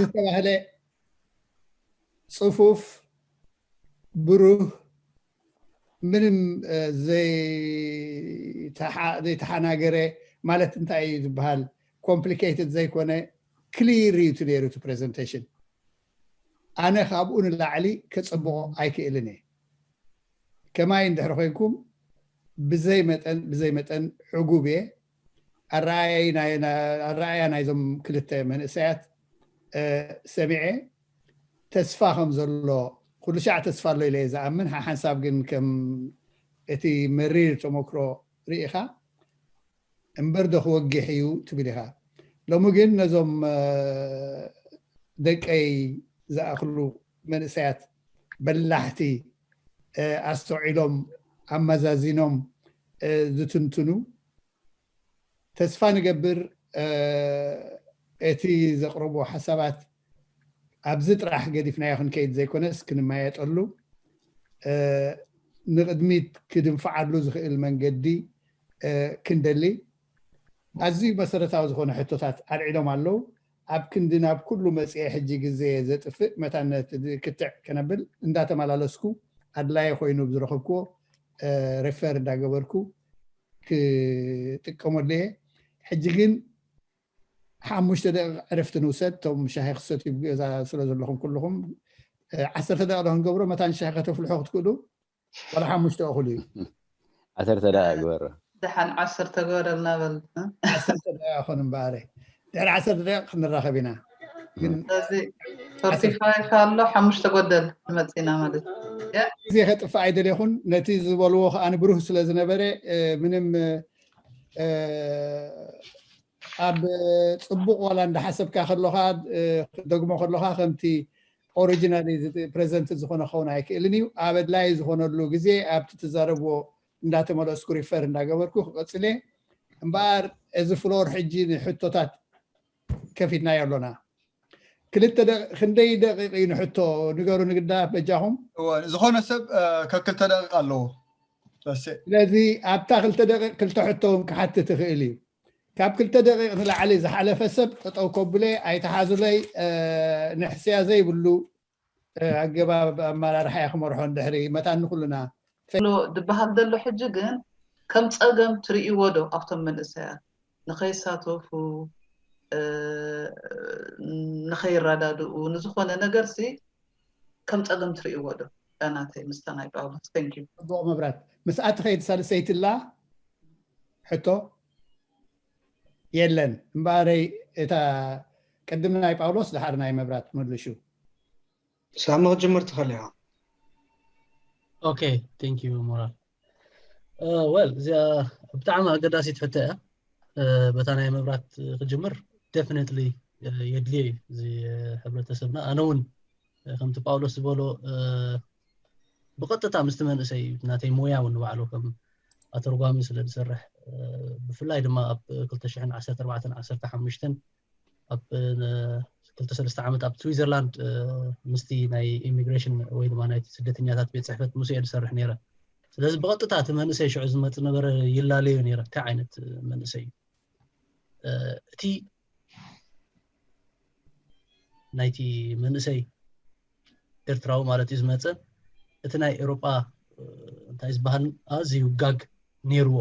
ዝተባህለ ጽፉፍ፣ ብሩህ፣ ምንም ዘይተሓ- ዘይተሓናገረ፣ ማለት እንታይ እዩ ዝበሃል፣ ኮምፕሊኬትድ ዘይኮነ፣ ክሊር እዩ እቲ ነይሩ እቲ ፕሬዘንቴሽን። ኣነ ካብኡ ንላዕሊ ከጸብቆ ኣይክእልን እየ። ከማይ እንድሕር ኮይንኩም፣ ብዘይ መጠን ብዘይ መጠን ዕጉብ እየ። ኣረኣእያ ናይዞም ክልተ መንእሰያት ሰሚዐ፣ ተስፋ ከም ዘሎ፣ ኩሉ ሻዕ ተስፋ ኣሎ ኢለ እየ ዝኣምን። ሓሓንሳብ ግን ከም እቲ መሪር ተመክሮ ርኢኻ እምበር ዶ ክወግሕ እዩ ትብል ኢኻ። ሎሚ ግን ነዞም ደቀይ ዝኣኽሉ መንእሰያት በላሕቲ፣ ኣስተውዒሎም ኣመዛዚኖም ዝትንትኑ፣ ተስፋ ንገብር እቲ ዘቕረቦ ሓሳባት ኣብዚ ጥራሕ ገዲፍናዮ ክንከይድ ዘይኮነስ፣ ክንመያየጠሉ፣ ንቕድሚት ክድንፍዓሉ ዝኽእል መንገዲ ክንደሊ ኣዝዩ መሰረታዊ ዝኾነ ሕቶታት ኣልዒሎም ኣለዉ። ኣብ ክንዲ ናብ ኩሉ መጽኤ ሕጂ ግዜ ዘጥፍእ መታን ክትዕ ከነብል እንዳተመላለስኩ፣ ኣድላዪ ኮይኑ ብዝረኸብክዎ ሪፈር እንዳገበርኩ ክጥቀመሉ እየ። ሕጂ ግን ሓሙሽተ ደቂቕ ዕረፍቲ ንውሰድ። እቶም ሻሂ ክሰትዩ ገዛ ስለ ዘለኹም ኩልኹም፣ ዓሰርተ ደቂቕ ዶ ክንገብሮ? መታን ሻሂ ከተፍልሑ ክትክእሉ፣ ዋላ ሓሙሽተ እኹል እዩ። ዓሰርተ ደቂቕ ግበሮ። ደሓን ዓሰርተ ግበረልና በል። ዓሰርተ ደቂቕ ይኹን እምበኣረ፣ ድሕሪ ዓሰርተ ደቂቕ ክንራኸብ ኢና። ግን ስለዚ ፎርቲ ፋይቭ ኣሎ፣ ሓሙሽተ ጎደል ንመፅእ ኢና ማለት እዩ። ግዜ ከጥፍእ ኣይደለኹን። ነቲ ዝበልዎ ከኣ ብሩህ ስለ ዝነበረ፣ ምንም ኣብ ጽቡቕ ዋላ እንዳሓሰብካ ከለኻ፣ ክደግሞ ከለኻ ከምቲ ኦሪጂናሊ ፕሬዘንት ዝኾነ ክኸውን ኣይክእልን እዩ። ኣብ ኣድላይ ዝኾነሉ ግዜ ኣብቲ ትዛረብዎ እንዳተመለስኩ ሪፈር እንዳገበርኩ ክቐጽል እየ። እምበኣር እዚ ፍሎር ሕጂ ንሕቶታት ከፊትናዮ ኣሎና። ክልተ ደቂ- ክንደይ ደቂቕ እዩ ንሕቶ ንገሩ ንግዳ በጃኹም። እወ፣ ዝኾነ ሰብ እ፣ ከክልተ ደቂቕ ኣለዎ። በሴ ስለዚ ኣብታ ክልተ ደቂቕ ክልተ ሕቶ እውን ክሓትት ይኽእል እዩ። ካብ ክልተ ደቂቕ ንላዕሊ ዝሓለፈ ሰብ ጠጠው ከብለ ኣይተሓዙለይ። እ፣ ንሕስያ ዘይብሉ እ፣ ኣገባብ ኣመራርሓ እያ ክመርሖ እንድሕሪ መታን ንኩልና። ሎ ዝበሃል ዘሎ ሕጂ ግን ከም ፀገም ትርእይዎ ዶ ኣብቶም መንእሰያት ንኸይሳተፉ እ፣ ንኸይረዳድኡ ንዝኾነ ነገር ሲ ከም ፀገም ትርእይዎ ዶ? ዳናተይ ምስታ ናይ ጳውሎስ thank you። ጽቡቕ መብራት ምስኣ ትኸይድ ሳልሰይትላ ሕቶ የለን እምበኣረይ እታ ቅድም ናይ ጳውሎስ ድሓር ናይ መብራት መልሹ። ሳሚ ክትጅምር ትኽእል ኢኻ። Okay thank you ሞራል። Well እዚኣ ብጣዕሚ ኣገዳሲት ሕቶ እያ። በታ ናይ መብራት ክጅምር definitely የድልዮ እዩ እዚ ሕብረተሰብና። ኣነ እውን ከምቲ ጳውሎስ ዝበሎ ብቐጥታ ምስቲ መንእሰይ እዩ ናተይ ሞያ እውን ንባዕሉ ከም ኣተርጓሚ ስለ ዝሰርሕ ብፍላይ ድማ ኣብ ክልተ ሽሕን ዓሰርተ ኣርባዕተን ዓሰርተ ሓሙሽተን ኣብ ክልተ ሰለስተ ዓመት ኣብ ስዊዘርላንድ ምስቲ ናይ ኢሚግሬሽን ወይ ድማ ናይ ስደተኛታት ቤት ፅሕፈት ምስ እየ ዝሰርሕ ነይረ። ስለዚ ብቐጥታ እቲ መንእሰይ ሽዑ ዝመፅ ነበረ ይላለዩ ነይረ እንታይ ዓይነት መንእሰይ እዩ እቲ ናይቲ መንእሰይ ኤርትራዊ ማለት እዩ ዝመፀ እቲ ናይ ኤሮጳ እንታይ ዝበሃል ኣዝዩ ጋግ ነይርዎ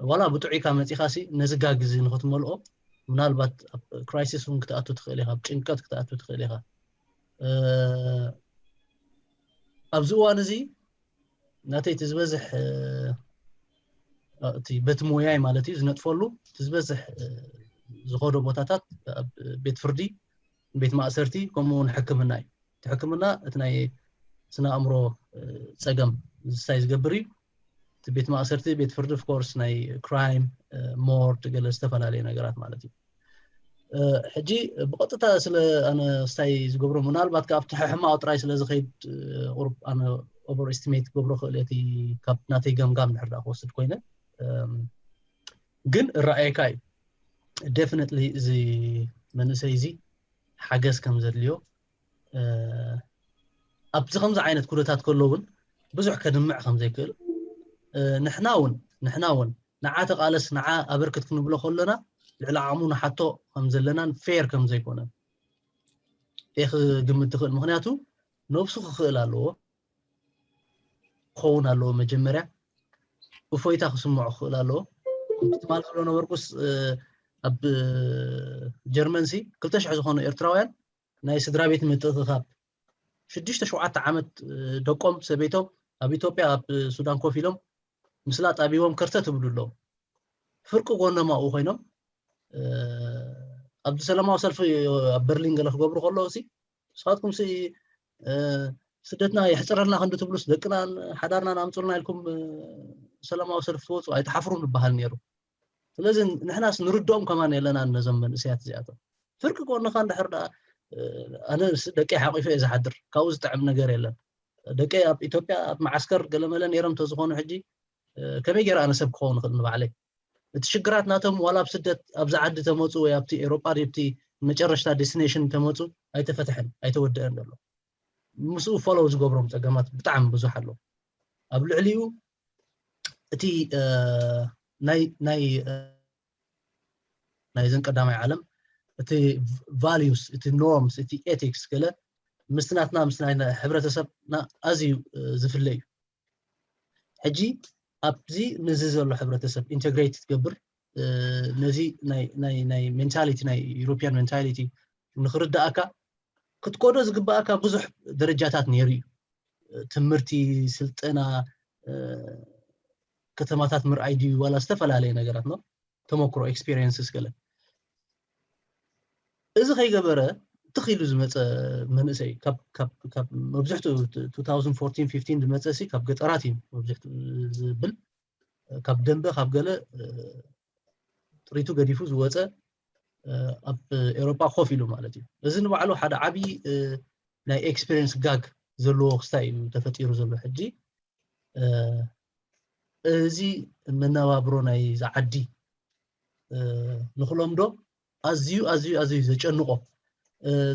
ዋላ ብጥዑይካ መፂኻ ሲ ነዚ ጋግ እዚ ንክትመልኦ ምናልባት ኣብ ክራይሲስ እውን ክትኣቱ ትኽእል ኢኻ ኣብ ጭንቀት ክትኣቱ ትኽእል ኢኻ ኣብዚ እዋን እዚ ናተይ እቲ ዝበዝሕ እቲ በቲ ሞያይ ማለት እዩ ዝነጥፈሉ እቲ ዝበዝሕ ዝኸዶ ቦታታት ኣብ ቤት ፍርዲ ቤት ማእሰርቲ ከምኡ እውን ሕክምና እዩ እቲ ሕክምና እቲ ናይ ስነ ኣእምሮ ፀገም ዝስታይ ዝገብር እዩ እቲ ቤት ማእሰርቲ ቤት ፍርዲ of course ናይ crime murder ገለ ዝተፈላለዩ ነገራት ማለት እዩ ሕጂ ብቐጥታ ስለ ኣነ ስታይ ዝገብሮ ምናልባት ካብቲ ሕማቕ ጥራይ ስለ ዝኸይድ ቁሩብ ኣነ over estimate ክገብሮ ክእል እቲ ካብ ናተይ ገምጋም ድሕር ክወስድ ኮይነ ግን እረኣየካ እዩ definitely እዚ መንእሰይ እዚ ሓገዝ ከም ዘድልዮ ኣብዚ ከምዚ ዓይነት ኩነታት ከሎ እውን ብዙሕ ከድምዕ ከም ዘይክእል ንሕና እውን ንሕና እውን ንዓ ተቓለስ ንዓ ኣበርክት ክንብሎ ከሎና ልዕሊ ዓቕሙ ንሓቶ ከም ዘለናን ፌር ከም ዘይኮነን እየ ክግምት ትኽእል። ምክንያቱ ነብሱ ክኽእል ኣለዎ፣ ክኸውን ኣለዎ። መጀመርያ እፎይታ ክስምዖ ክኽእል ኣለዎ። ትማል ዝነበርኩስ ኣብ ጀርመን ሲ ክልተ ሽሕ ዝኾኑ ኤርትራውያን ናይ ስድራ ቤት ምትእኽኻብ ሽዱሽተ ሸውዓተ ዓመት ደቆም ሰበይቶም ኣብ ኢትዮጵያ ኣብ ሱዳን ኮፍ ኢሎም ምስላ ጣቢቦም ከርተ ትብሉ ኣለዉ። ፍርቂ ጎኖም ኣብኡ ኮይኖም ኣብዚ ሰላማዊ ሰልፊ ኣብ በርሊን ገለ ክገብሩ ከለዉ ሲ ንስኻትኩም ሲ ስደትና የሕፅረልና ክንዲ ትብሉስ ደቅናን ሓዳርናን ኣምፁልና ኢልኩም ሰላማዊ ሰልፊ ትወፁ ኣይትሓፍሩን ይበሃል ነይሩ። ስለዚ ንሕናስ ንርድኦም ከማን የለናን ነዞም መንእሰያት እዚኣቶም። ፍርቂ ጎንኻ እንድሕር ደኣ ኣነ ደቀይ ሓቂፈ እየ ዝሓድር፣ ካብኡ ዝጥዕም ነገር የለን። ደቀይ ኣብ ኢትዮጵያ ኣብ መዓስከር ገለመለ ነይሮም ተዝኾኑ ሕጂ ከመይ ገይረ ኣነ ሰብ ክኸውን ይኽእል ንባዕለይ? እቲ ሽግራት ናቶም ዋላ ኣብ ስደት ኣብዚ ዓዲ ተመፁ ወይ ኣብቲ ኤሮጳ ድብቲ መጨረሽታ ዴስቲኔሽን ተመፁ ኣይተፈትሐን ኣይተወደአን ዘሎ። ምስኡ ፎሎው ዝገብሮም ፀገማት ብጣዕሚ ብዙሕ ኣሎ። ኣብ ልዕሊኡ እቲ ናይ ናይ ናይዘን ቀዳማይ ዓለም እቲ ቫሊዩስ እቲ ኖርምስ እቲ ኤቲክስ ገለ ምስ ናትና ምስ ናይ ሕብረተሰብና ኣዝዩ ዝፍለ እዩ። ሕጂ ኣብዚ ምስዚ ዘሎ ሕብረተሰብ ኢንተግሬት ክትገብር ነዚ ናይ ሜንታሊቲ ናይ ዩሮፒያን ሜንታሊቲ ንክርዳእካ ክትከዶ ዝግባእካ ብዙሕ ደረጃታት ነይሩ እዩ። ትምህርቲ፣ ስልጠና፣ ከተማታት ምርኣይ ድዩ ዋላ ዝተፈላለየ ነገራት ነው ተመክሮ ኤክስፒሪየንስስ ገለ እዚ ከይገበረ ትኽ ኢሉ ዝመፀ መንእሰይ ካብ መብዝሕትኡ ዝመፀ ሲ ካብ ገጠራት እዩ መብዝሕትኡ ዝብል ካብ ደንበ ካብ ገለ ጥሪቱ ገዲፉ ዝወፀ ኣብ ኤሮጳ ኮፍ ኢሉ ማለት እዩ። እዚ ንባዕሉ ሓደ ዓብዪ ናይ ኤክስፒሪየንስ ጋግ ዘለዎ ክስታይ እዩ ተፈጢሩ ዘሎ ሕጂ። እዚ መነባብሮ ናይ ዝዓዲ ንክለምዶ ኣዝዩ ኣዝዩ ኣዝዩ ዘጨንቆ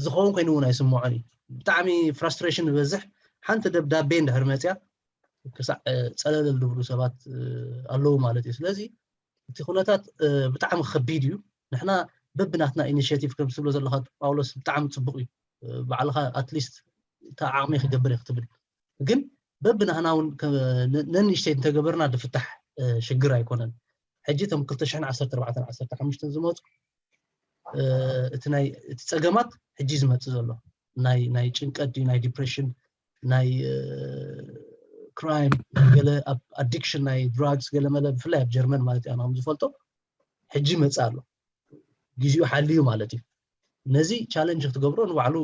ዝኸውን ኮይኑ እውን ኣይስምዖን እዩ። ብጣዕሚ ፍራስትሬሽን ዝበዝሕ ሓንቲ ደብዳቤ እንድሕር መፅያ ክሳዕ ፀለለል ዝብሉ ሰባት ኣለዉ ማለት እዩ። ስለዚ እቲ ኩነታት ብጣዕሚ ከቢድ እዩ። ንሕና በብናትና ኢኒሽቲቭ ከም ትብሎ ዘለካ ጳውሎስ ብጣዕሚ ፅቡቅ እዩ። ባዕልካ ኣትሊስት እታ ዓቕሚ ክገብር እየ ክትብል ግን በብናህና እውን ነንእሽተይ እንተገበርና ዝፍታሕ ሽግር ኣይኮነን። ሕጂ እቶም ክልተ ሽሕን ዓሰርተ ኣርባዕተን ዓሰርተ ሓሙሽተን ዝመፁ እቲ ናይ እቲ ፀገማት ሕጂ ዝመፅእ ዘሎ ናይ ናይ ጭንቀት ድዩ ናይ ዲፕሬሽን ናይ ክራይም ገለ ኣብ ኣዲክሽን ናይ ድራግስ ገለ መለ ብፍላይ ኣብ ጀርመን ማለት ኢና ከም ዝፈልጦ ሕጂ ይመፅእ ኣሎ። ግዜኡ ሓልዩ ማለት እዩ። ነዚ ቻለንጅ ክትገብሮ ንባዕሉ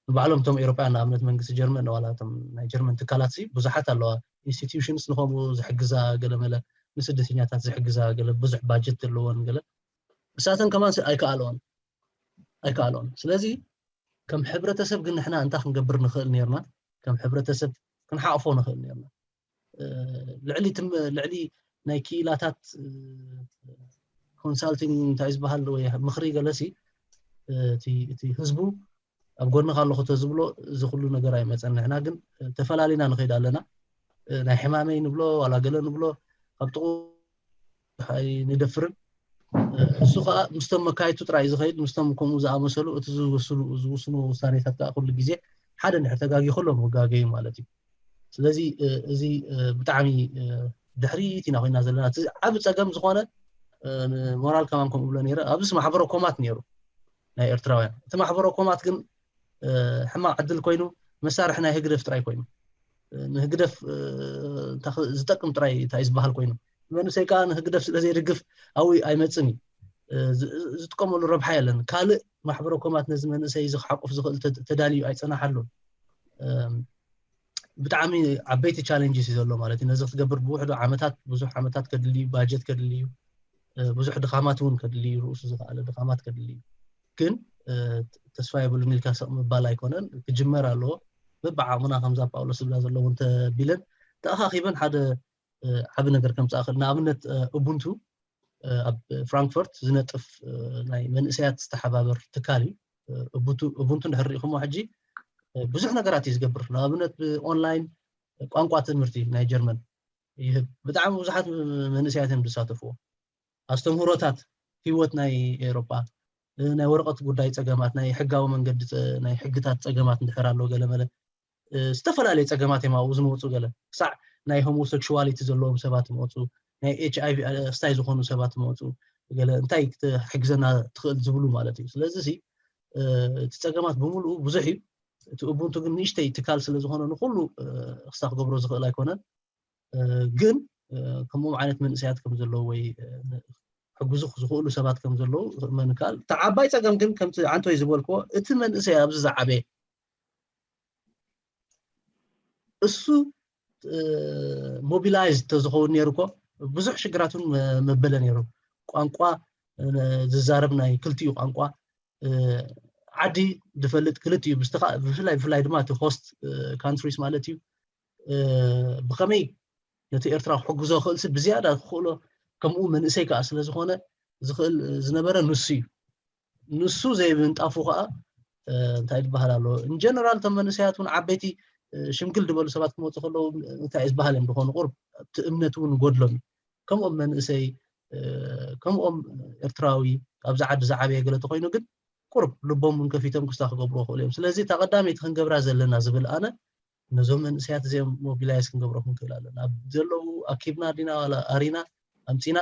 ንባዕሎም እቶም ኤሮጳያን ንኣብነት መንግስቲ ጀርመን ዋላ እቶም ናይ ጀርመን ትካላት ሲ ብዙሓት ኣለዋ ኢንስቲትዩሽንስ ንኸምኡ ዝሕግዛ ገለ መለ ንስደተኛታት ዝሕግዛ ገለ ብዙሕ ባጀት ዘለዎን ገለ ንሳተን ከማን ኣይከኣለዎን ኣይከኣለዎን። ስለዚ ከም ሕብረተሰብ ግን ንሕና እንታይ ክንገብር ንኽእል ነርና? ከም ሕብረተሰብ ክንሓቕፎ ንኽእል ነርና። ልዕሊ ልዕሊ ናይ ክኢላታት ኮንሳልቲንግ እንታይ ዝበሃል ወይ ምኽሪ ገለሲ እቲ ህዝቡ ኣብ ጎንኻ ኣለኹ ተዝብሎ እዚ ኩሉ ነገር ኣይመፀን። ንሕና ግን ተፈላሊና ንኸይድ ኣለና። ናይ ሕማመይ ንብሎ ዋላ ገለ ንብሎ ካብ ጥቑ ኣይንደፍርን። እሱ ከዓ ምስቶም መካይቱ ጥራይ ዝኸይድ ምስቶም ከምኡ ዝኣመሰሉ እቲ ዝውስኑ ዝውስኑ ውሳኔታት ከዓ ኩሉ ግዜ ሓደ እንድሕር ተጋጊ ኩሎም ክጋገዩ ማለት እዩ። ስለዚ እዚ ብጣዕሚ ድሕሪት ኢና ኮይና ዘለና። እቲ ዓብ ፀገም ዝኾነ ሞራል ከማን ከምኡ ብሎ ነይረ። ኣብዚ ማሕበረ ኮማት ነይሩ ናይ ኤርትራውያን። እቲ ማሕበረ ኮማት ግን ሕማቕ ዕድል ኮይኑ መሳርሒ ናይ ህግደፍ ጥራይ ኮይኑ ንህግደፍ ዝጠቅም ጥራይ እንታይ ዝበሃል ኮይኑ መንእሰይ ከዓ ንህግደፍ ስለ ዘይድግፍ ኣብኡ ኣይመፅን እዩ። ዝጥቀመሉ ረብሓ የለን። ካልእ ማሕበረ ኮማት ነዚ መንእሰይ እዚ ክሓቁፍ ዝኽእል ተዳልዩ ኣይፀናሓሉን። ብጣዕሚ ዓበይቲ ቻለንጅስ እዩ ዘሎ ማለት እዩ። ነዚ ክትገብር ብውሕዱ ዓመታት ብዙሕ ዓመታት ከድሊ እዩ፣ ባጀት ከድሊ እዩ፣ ብዙሕ ድኻማት እውን ከድሊ እዩ፣ ርእሱ ዝኸኣለ ድኻማት ከድሊ እዩ። ግን ተስፋ የብሉን ኢልካ ስቕ ምባል ኣይኮነን፣ ክጅመር ኣለዎ። በብዓቕምና ከምዛ ጳውሎስ ዝብላ ዘለዉ እንተቢለን ተኣኻኺበን ሓደ ዓቢ ነገር ከምፅኣ ክእል። ንኣብነት ኡቡንቱ ኣብ ፍራንክፈርት ዝነጥፍ ናይ መንእሰያት ዝተሓባበር ትካል እዩ። ኡቡንቱ እንድሕር ሪኢኹሞ ሕጂ ብዙሕ ነገራት እዩ ዝገብር። ንኣብነት ብኦንላይን ቋንቋ ትምህርቲ ናይ ጀርመን ይህብ። ብጣዕሚ ብዙሓት መንእሰያት እዮም ዝሳተፍዎ። ኣስተምህሮታት ህይወት ናይ ኤሮጳ እ፣ ናይ ወረቐት ጉዳይ ጸገማት፣ ናይ ሕጋዊ መንገዲ ጸ-፣ ናይ ሕግታት ጸገማት እንድሕር ኣሎ ገለ መለ፣ እ፣ ዝተፈላለየ ጸገማት እዮም ኣብኡ ዝመፁ። ገለ ክሳዕ ናይ ሆሞሴክሹዋሊቲ ዘለዎም ሰባት ይመፁ፣ ናይ ኤች ኣይ ቪ ኣስታይ ዝኾኑ ሰባት ይመፁ፣ ገለ እንታይ ክትሕግዘና ትኽእል ዝብሉ ማለት እዩ። ስለዚ ሲ፣ እ፣ እቲ ጸገማት ብምሉኡ ብዙሕ እዩ። እቲ ኡቡንቱ ግን ንእሽተይ ትካል ስለ ዝኾነ ንኹሉ፣ እ፣ ክስታ ክገብሮ ዝኽእል ኣይኮነን። እ፣ ግን፣ እ፣ ከምኦም ዓይነት መንእሰያት ከም ዘለዉ ወይ፣ እ፣ ክሕግዙ ዝኽእሉ ሰባት ከም ዘለዉ ምንካል። እቲ ዓባይ ጸገም ግን ከምቲ ዓንቶይ ዝበልክዎ፣ እቲ መንእሰይ ኣብዚ ዝዓበየ እሱ፣ እ፣ ሞቢላይዝ ተዝኸውን ነይሩ እኮ ብዙሕ ሽግራቱን መ-፣ መበለ ነይሩ። ቋንቋ፣ እ፣ ዝዛረብ ናይ ክልቲኡ ቋንቋ፣ እ፣ ዓዲ ዝፈልጥ ክልቲኡ ብስትኻ-፣ ብፍላይ፣ ብፍላይ ድማ እቲ ሆስት፣ እ፣ ካንትሪስ ማለት እዩ። እ፣ ብኸመይ ነቲ ኤርትራ ክሕግዞ ክኽእል ሲ ብዝያዳ ክኽእሎ፣ ከምኡ መንእሰይ ከኣ ስለ ዝኾነ ዝኽእል ዝነበረ ንሱ እዩ። ንሱ ዘይምንጣፉ ከኣ፣ እ፣ እንታይ ዝበሃል ኣሎ? ኢንጀነራል እቶም መንእሰያት እውን ዓበይቲ፣ እ፣ ሽምግል ዝበሉ ሰባት ክመፁ ከለዉ እንታይ እዩ ዝበሃል እዮም ዝኾኑ ቁርብ እቲ እምነት እውን ይጎድሎም እዩ። ከምኦም መንእሰይ፣ እ፣ ከምኦም ኤርትራዊ ኣብዚ ዓዲ ዝዓበየ ገለ ተኾይኑ ግን ቁርብ ልቦም እውን ከፊቶም ክስታ ክገብርዎ ይኽእሉ እዮም። ስለዚ እታ ቀዳመይቲ ክንገብራ ዘለና ዝብል ኣነ ነዞም መንእሰያት እዚኦም ሞቢላይዝ ክንገብሮ ክንክእል ኣለና። ኣብ ዘለዉ ኣኪብና ዲና ዋላ ኣሪና ኣምጺና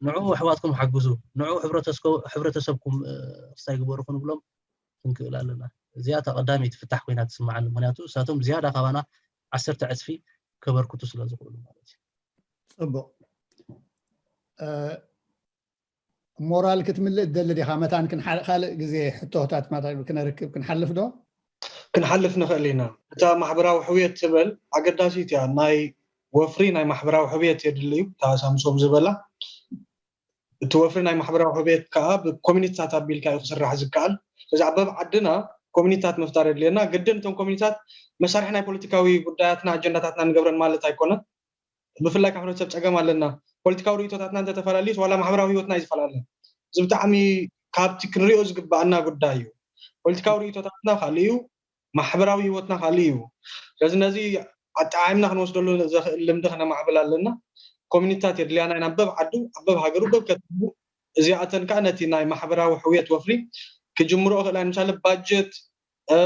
ንዕኡ ኣሕዋትኩም ሓግዙ፣ ንዕኡ ሕብረተስኮ-፣ ሕብረተሰብኩም፣ እ፣ ክስታይ ግበሩ ክንብሎም ክንክእል ኣለና። እዚኣ እታ ቀዳመይቲ ፍታሕ ኮይና ትስምዓኒ። ምኽንያቱ ንሳቶም ዝያዳ ካባና ዓሰርተ ዕጽፊ ከበርክቱ ስለ ዝኽእሉ ማለት እዩ። ጽቡቕ። እ፣ ሞራል ክትምልእ ትደሊ ዲኻ? መታን ክንሓ-፣ ካልእ ግዜ ሕቶታት ማታ ክነርክብ ክንሓልፍ ዶ? ክንሓልፍ ንኽእል ኢና። እታ ማሕበራዊ ሕውየት ትብል ኣገዳሲት እያ። ናይ ወፍሪ ናይ ማሕበራዊ ሕውየት የድሊ እዩ። እታ ሳምሶም ዝበላ እቲ ወፍሪ ናይ ማሕበራዊ ሕውየት ከዓ ብኮሚኒቲታት ኣቢልካ እዩ ክስራሕ ዝከኣል። ስለዚ ኣብ በብ ዓድና ኮሚኒቲታት ምፍጣር የድልየና። ግድን እቶም ኮሚኒቲታት መሳርሒ ናይ ፖለቲካዊ ጉዳያትና ኣጀንዳታትና ንገብረን ማለት ኣይኮነን። ብፍላይ ካብ ሕብረተሰብ ጸገም ኣለና። ፖለቲካዊ ርእይቶታትና እንተተፈላለዩስ ዋላ ማሕበራዊ ህይወትና እዩ ዝፈላለ። እዚ ብጣዕሚ ካብቲ ክንሪኦ ዝግባኣና ጉዳይ እዩ። ፖለቲካዊ ርእይቶታትና ካልእ እዩ፣ ማሕበራዊ ህይወትና ካልእ እዩ። ስለዚ ነዚ ኣጠዓዒምና ክንወስደሉ ዘኽእል ልምዲ ከነማዕብል ኣለና። ኮሚኒቲታት የድልያና ኢና፣ በብ ዓዱ፣ ኣብ በብ ሃገሩ፣ በብ ከተምኡ። እዚኣተን ከዓ ነቲ ናይ ማሕበራዊ ሕውየት ወፍሪ ክጅምሮ ይኽእላ። ንምሳሌ ባጀት፣ እ፣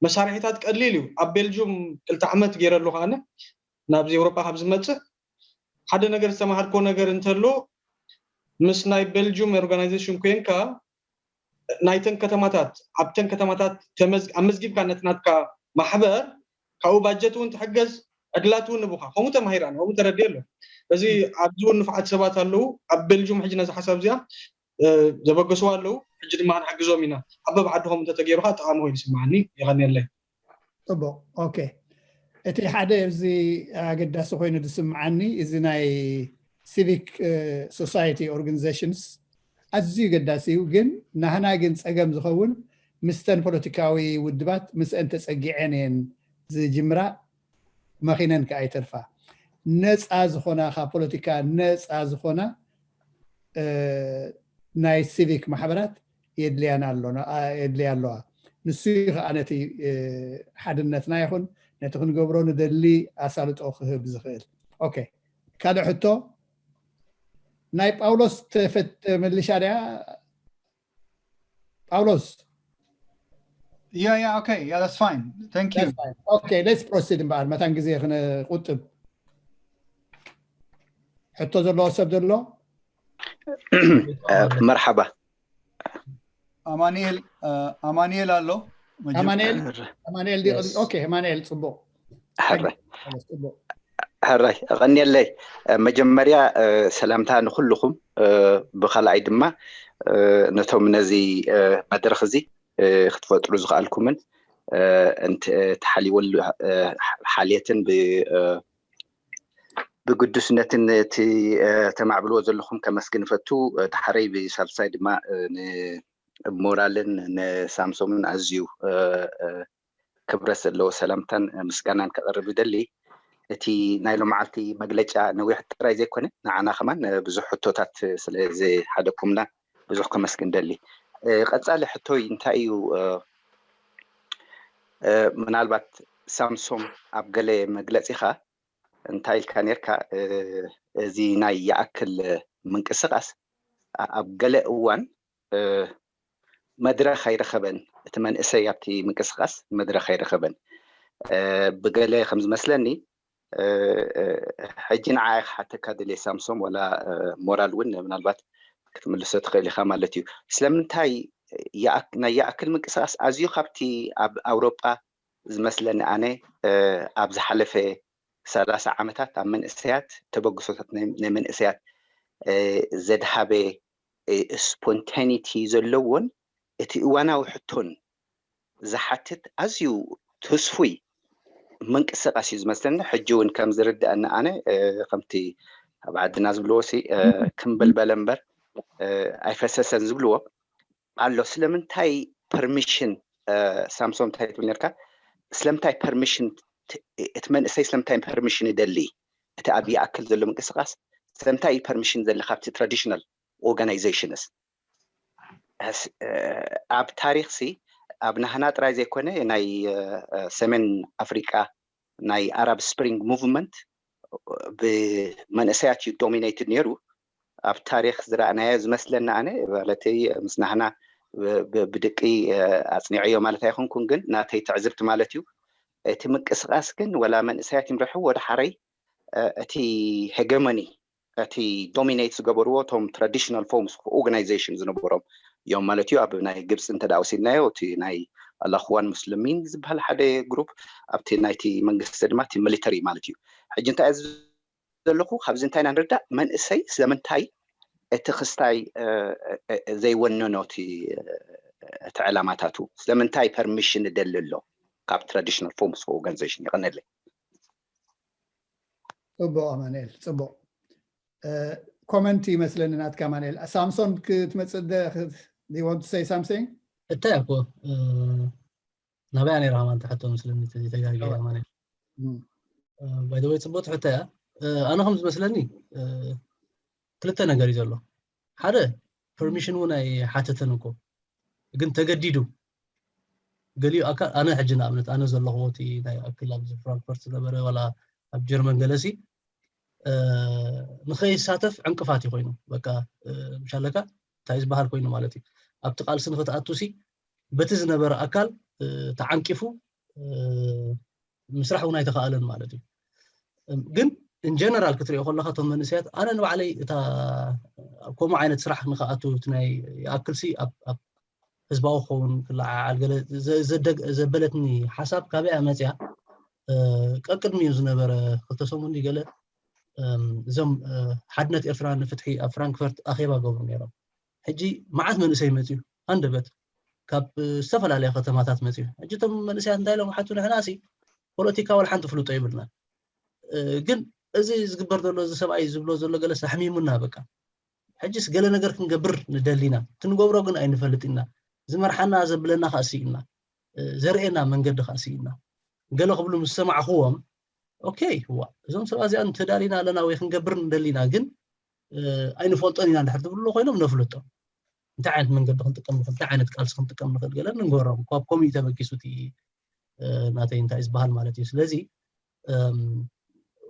መሳርሒታት ቀሊል እዩ። ኣብ ቤልጁም ክልተ ዓመት ገይረ ኣለኹ ኣነ ናብዚ ኤውሮጳ ካብ ዝመጽእ። ሓደ ነገር ዝተማሃርኮ ነገር እንተሎ ምስ ናይ ቤልጁም ኦርጋናይዜሽን ኮንካ ናይተን ከተማታት፣ ኣብተን ከተማታት ተመዝ-፣ ኣመዝጊብካ ነቲ ናትካ ማሕበር ካብኡ ባጀት እውን ትሕገዝ፣ ዕድላት እውን ንቡኻ። ከምኡ ተማሂር ኣነ፣ ከምኡ ተረድየ ኣሎ። በዚ ኣብዚ እውን ንፉዓት ሰባት ኣለዉ። ኣብ ቤልጁም ሕጂ ነዚ ሓሳብ እዚኣ፣ እ፣ ዘበገስዋ ኣለዉ። ሕጂ ድማ ክንሕግዞም ኢና። ኣብ በብ ዓዲ ከምኡ እንተተገይሩ ከዓ ጠቓሚ ኮይኑ ይስምዓኒ። የቐንየለይ። ጽቡቕ። ኦኬ። እቲ ሓደ ኣብዚ ኣገዳሲ ኮይኑ ዝስምዓኒ እዚ ናይ ሲቪክ፣ እ፣ ሶሳይቲ ኦርጋኒዜሽንስ ኣዝዩ ገዳሲ እዩ። ግን ናህና ግን ጸገም ዝኸውን ምስተን ፖለቲካዊ ውድባት ምስአን ተጸጊዐን እየን ዝጅምራ፣ መኺነን ከኣ ይተርፋ። ነጻ ዝኾና፣ ካብ ፖለቲካ ነጻ ዝኾና፣ እ፣ ናይ ሲቪክ ማሕበራት የድልያና ኣሎ፣ ኣ-፣ የድልያ ኣለዋ። ንሱ እዩ ከኣ ነቲ፣ እ፣ ሓድነትና ይኹን ነቲ ክንገብሮ ንደሊ ኣሳልጦ ክህብ ዝኽእል። ኦኬ፣ ካልእ ሕቶ ናይ ጳውሎስ ተፈት-፣ ተመሊሻ ድያ? ጳውሎስ? Yeah, yeah, okay. Yeah, that's fine. Thank you. That's fine. Okay, let's proceed እምበኣር፣ መታን ግዜ ክንቁጥብ። ሕቶ ዘለዎ ሰብ ዘሎ? መርሓባ። ኣማኑኤል፣ እ፣ ኣማኑኤል ኣሎ። መጀመ- ኣማኑኤል? ሕራይ፣ ኣማኑኤል ዲ-፣ ኦኬ፣ ኣማኑኤል፣ ጽቡቕ። ሕራይ፣ ጽቡቕ። ሕራይ፣ ቀንየለይ። መጀመርያ፣ እ፣ ሰላምታ ንኹልኹም፣ እ፣ ብኻልኣይ ድማ፣ እ፣ ነቶም ነዚ፣ እ፣ መድረኽ እዚ፣ እ፣ ክትፈጥሩ ዝኸኣልኩምን፣ እ፣ እንት-፣ ተሓልወሉ፣ እ፣ ሓልየትን ብ-፣ እ፣ ብግዱስነትን እቲ፣ እ፣ ተማዕብልዎ ዘለኹም ከመስግን እፈቱ። እ፣ ዳሕረይ ብሳልሳይ ድማ፣ እ፣ ንሞራልን ንሳምሶምን ኣዝዩ፣ እ፣ እ፣ ክብረት ዘለዎ ሰላምታን ምስጋናን ከቕርብ ይደሊ። እቲ ናይ ሎመዓልቲ መግለጫ ነዊሕ ጥራይ ዘይኮነ፣ ንዓና ከማን ብዙሕ ሕቶታት ስለ ዝሓደኩምና ብዙሕ ከመስግን ደሊ። እ፣ ቀጻሊ ሕቶይ እንታይ እዩ? እ፣ እ፣ ምናልባት ሳምሶም ኣብ ገለ መግለጺኻ እንታይ ኢልካ ኔርካ? እ፣ እዚ ናይ ይኣክል ምንቅስቓስ ኣ-፣ ኣብ ገለ እዋን፣ እ፣ መድረኽ ኣይረኸበን። እቲ መንእሰይ ኣብቲ ምንቅስቃስ መድረኽ ኣይረኸበን። ብገለ ከም ዝመስለኒ፣ ሕጂ ንዓይ ክሓተካ ድልየ ሳምሶም፣ ወላ ሞራል እውን ምናልባት ክትምልሶ ትኽእል ኢኻ ማለት እዩ። ስለምንታይ ናይ ይኣክል ምንቅስቃስ ኣዝዩ ካብቲ ኣብ ኣውሮጳ ዝመስለኒ ኣነ፣ ኣብ ዝሓለፈ ሰላሳ ዓመታት ኣብ መንእሰያት፣ ተበግሶታት ናይ መንእሰያት ዘድሃበ ስፖንታኒቲ ዘለዎን እቲ እዋናዊ ሕቶን ዝሓትት ኣዝዩ ትስፉይ ምንቅስቃስ እዩ ዝመስለኒ። ሕጂ እውን ከም ዝርድኣኒ ኣነ፣ ከምቲ ኣብ ዓድና ዝብልዎ ሲ ክምብል በለ እምበር ኣይፈሰሰን ዝብልዎ ኣሎ። ስለምንታይ ፐርሚሽን፣ ሳምሶም እንታይ ትብል ነርካ? ስለምንታይ ፐርሚሽን፣ እቲ መንእሰይ ስለምንታይ ፐርሚሽን ይደሊ? እቲ ኣብ ይኣክል ዘሎ ምንቅስቃስ ስለምንታይ እዩ ፐርሚሽን ዘለ ካብቲ ትራዲሽናል ኦርጋናይዜሽንስ? ኣብ ታሪክ ሲ ኣብ ናህና ጥራይ ዘይኮነ፣ ናይ ሰሜን ኣፍሪቃ ናይ ኣራብ ስፕሪንግ ሙቭመንት ብመንእሰያት እዩ ዶሚኔትድ ነይሩ። ኣብ ታሪክ ዝረኣናዮ ዝመስለና ኣነ፣ ማለተይ ምስ ናህና ብድቂ ኣፅኒዐዮ ማለት ኣይኮንኩን፣ ግን ናተይ ትዕዝብቲ ማለት እዩ። እቲ ምንቅስቃስ ግን ወላ መንእሰያት ይምርሑ ወደ ሓረይ፣ እቲ ሄገሞኒ፣ እቲ ዶሚኔት ዝገበርዎ እቶም ትራዲሽናል ፎርምስ ኦርጋናይዜሽን ዝነበሮም እዮም ማለት እዩ። ኣብ ናይ ግብፂ እንተ ወሲድናዮ፣ እቲ ናይ ኣላኽዋን ሙስልሚን ዝበሃል ሓደ ግሩፕ፣ ኣብቲ ናይቲ መንግስቲ ድማ እቲ ሚሊተሪ ማለት እዩ። ሕጂ እንታይ ዘለኹ፣ ካብዚ እንታይ ኢና ንርዳእ? መንእሰይ ስለምንታይ እቲ ክስታይ ዘይወነኖ እቲ ዕላማታቱ? ስለምንታይ ፐርሚሽን ይደሊ ኣሎ ካብ ትራዲሽናል ፎርምስ ኦርጋናይዜሽን? ይቐነለይ። ፅቡቕ ኣማንኤል፣ ፅቡቕ ኮመንት ይመስለኒ ናትካ ኣማንኤል። ሳምሶን ክትመፅእ ደ want to say something? እታይ እኮ ናበይ ነይራ ከማን ትሕቶ ምስለኒ ተጋጊ ኣማንኤል። ባይ ዘ ወይ ፅቡቅ ትሕቶ እያ። ኣነ ከም ዝመስለኒ ክልተ ነገር እዩ ዘሎ። ሓደ ፐርሚሽን እውን ኣይሓተተን እኮ፣ ግን ተገዲዱ ገሊኡ ኣካል፣ ኣነ ሕጂ ንኣብነት ኣነ ዘለኹዎ እቲ ናይ ኣክል ኣብዚ ፍራንክፈርት ዝነበረ ዋላ ኣብ ጀርመን ገለሲ ንኸይሳተፍ ዕንቅፋት እዩ ኮይኑ፣ በቃ ምሻለካ እንታይ ዝበሃል ኮይኑ ማለት እዩ። ኣብቲ ቃልሲ ንክትኣቱ ሲ በቲ ዝነበረ ኣካል ተዓንቂፉ ምስራሕ እውን ኣይተኻእለን ማለት እዩ። ግን ኢን ጀነራል ክትሪኦ ከለካ እቶም መንእሰያት፣ ኣነ ንባዕለይ እታ ከምኡ ዓይነት ስራሕ ንክኣቱ እቲ ናይ ይኣክል ሲ ኣብ ህዝባዊ ክኸውን ክለዓዓል ገለ ዘበለትኒ ሓሳብ ካበይ እያ መፅያ? ቀቅድሚኡ ዝነበረ ክልተ ሰሙን ገለ እዞም ሓድነት ኤርትራ ንፍትሒ ኣብ ፍራንክፈርት ኣኼባ ገብሩ ነይሮም። ሕጂ መዓት መንእሰይ መፅዩ፣ ሃንደበት ካብ ዝተፈላለያ ከተማታት መፅዩ። ሕጂ እቶም መንእሰያት እንታይ ኢሎም ሓቱ? ንሕና ሲ ፖለቲካ ዋላ ሓንቲ ፍልጦ ይብልና፣ ግን እዚ ዝግበር ዘሎ እዚ ሰብኣይ ዝብሎ ዘሎ ገለስ ኣሕሚሙና በቃ። ሕጅስ ገለ ነገር ክንገብር ንደሊና፣ ትንገብሮ ግን ኣይንፈልጥ ኢና። ዝመርሓና ዘብለና ከዓ ስኢና፣ ዘርእየና መንገዲ ከዓ ስኢና። ገለ ክብሉ ምስ ሰማዕኽዎም፣ ኦኬ፣ ዋ እዞም ሰባት እዚኣ ተዳሊና ኣለና ወይ ክንገብር ንደሊና ግን ኣይንፈልጦን ኢና እንድሕር ትብሉ ኮይኖም ነፍልጦም። እንታይ ዓይነት መንገዲ ክንጥቀም ንኽእል፣ እንታይ ዓይነት ቃልሲ ክንጥቀም ንኽእል ገለ ንንገሮም። ካብ ኮሚቴ ተበጊሱ እቲ ናተይ እንታይ ዝበሃል ማለት እዩ። ስለዚ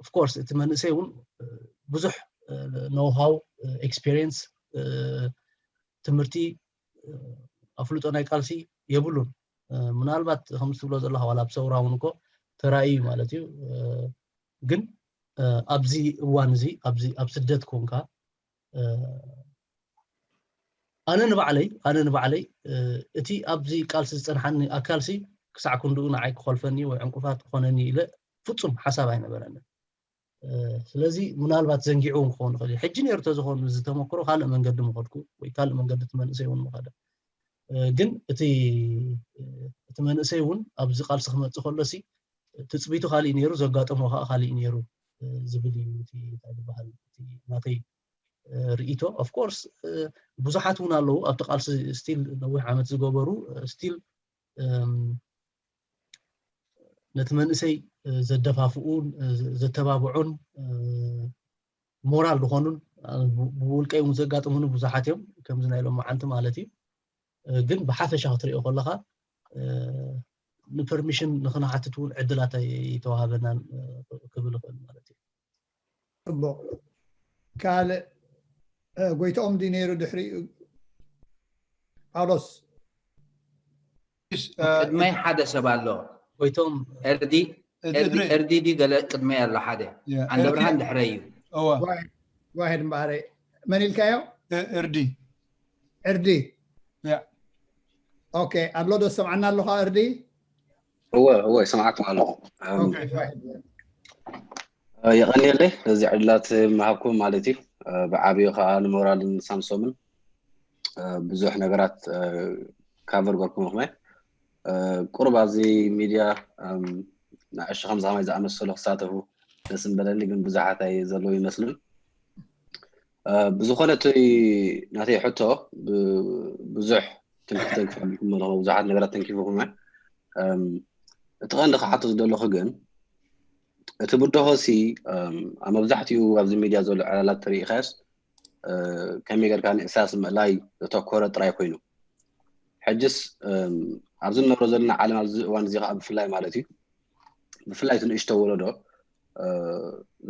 ኦፍኮርስ እቲ መንእሰይ እውን ብዙሕ ኖውሃው፣ ኤክስፔሪየንስ፣ ትምህርቲ፣ ኣፍልጦ ናይ ቃልሲ የብሉን። ምናልባት ከምዚ ትብሎ ዘለካ ዋላ ኣብ ሰውራ እውን እኮ ተራእዩ ማለት እዩ። ግን ኣብዚ እዋን እዚ ኣብዚ ኣብ ስደት ኮንካ ኣነ ንባዕለይ ኣነ ንባዕለይ እቲ ኣብዚ ቃልሲ ዝፀንሓኒ ኣካልሲ ክሳዕ ክንድኡ ንዓይ ክኾልፈኒ ወይ ዕንቁፋት ክኾነኒ ኢለ ፍፁም ሓሳብ ኣይነበረንን። ስለዚ ምናልባት ዘንጊዑ እውን ክኸውን ይኽእል እዩ። ሕጂ ነይሩ ተዝኾኑ ዝተመክሮ ካልእ መንገዲ ምኸድኩ ወይ ካልእ መንገዲ እቲ መንእሰይ እውን ምኸደ። ግን እቲ እቲ መንእሰይ እውን ኣብዚ ቃልሲ ክመፅእ ከሎሲ ትፅቢቱ ካሊእ ነይሩ፣ ዘጋጠሞ ከዓ ካሊእ ነይሩ ዝብል እዩ። እቲ እንታይ ዝበሃል እቲ ናተይ ርእይቶ። ኦፍኮርስ ብዙሓት እውን ኣለዉ ኣብቲ ቃልሲ ስቲል ነዊሕ ዓመት ዝገበሩ፣ ስቲል ነቲ መንእሰይ ዘደፋፍኡን ዘተባብዑን ሞራል ዝኾኑን ብውልቀይ እውን ዘጋጥሙኒ ብዙሓት እዮም፣ ከምዚ ናይ ሎማዓንቲ ማለት እዩ። ግን ብሓፈሻ ክትሪኦ ከለካ ንፐርሚሽን ንክንሓትት እውን ዕድላት ኣይተዋሃበናን ክብል ይኽእል ማለት እዩ። ፅቡቕ። ካልእ ጎይትኦም ድዩ ነይሩ ድሕሪኡ? ጳውሎስ። ቅድመይ ሓደ ሰብ ኣሎ። ጎይቶም፣ ኤርዲ፣ ኤርዲ፣ ድረይ። ኤርዲ ድዩ ገለ ቅድመይ ኣሎ ሓደ። ያ፣ ኣንደ ኤርዲ። ብርሃን ድሕረይ እዩ። እወ። Go ahead፣ go ahead እምበኣረይ። መን ኢልካዮ? እ-፣ እርዲ። ዕርዲ። ያ። ኦኬ፣ ኣሎ ዶ ትሰምዓና ኣለኻ እርዲ? እወ፣ እወ፣ ይሰምዓኩም ኣለኹ። እም፣ ኦኬ፣ go ahead። እ፣ የቐንየለይ ነዚ ዕድላት ምሃብኩም ማለት እዩ። እ፣ ብዓብዩ ከዓ ንሞራልን ሳምሶምን፣ እ፣ ብዙሕ ነገራት፣ እ፣ ካቨር ገርኩም ኢኹም። እ፣ ቁሩብ ኣብዚ ሚድያ፣ እም፣ ንኣሽቱ ከምዚ ከማይ ዝኣመሰሉ ክሳተፉ ደስ ምበለኒ፣ ግን ብዙሓት ኣይ ዘለዉ ይመስሉን። እ፣ ብዝኾነ እቲ ናተይ ሕቶ ብ-፣ ብዙሕ ትንክፍተን ክፈልኩም ኣለኹ፣ ብዙሓት ነገራት ተንኪፍኩም። እም፣ እቲ ቀንዲ ክሓቶ ዝደለኹ ግን እቲ ብድሆ ሲ፣ እም፣ ኣብ መብዛሕትኡ ኣብዚ ሚድያ ዘሎ ዕላላት ተሪኢኻስ፣ እ፣ ከመይ ጌርካ ንእሳያስ ምእላይ ዘተኮረ ጥራይ ኮይኑ። ሕጅስ፣ እም፣ ኣብዚ ንነብሮ ዘለና ዓለም ኣብዚ እዋን እዚ ከዓ ብፍላይ ማለት እዩ፣ ብፍላይ እቲ ንእሽቶ ወለዶ፣ እ፣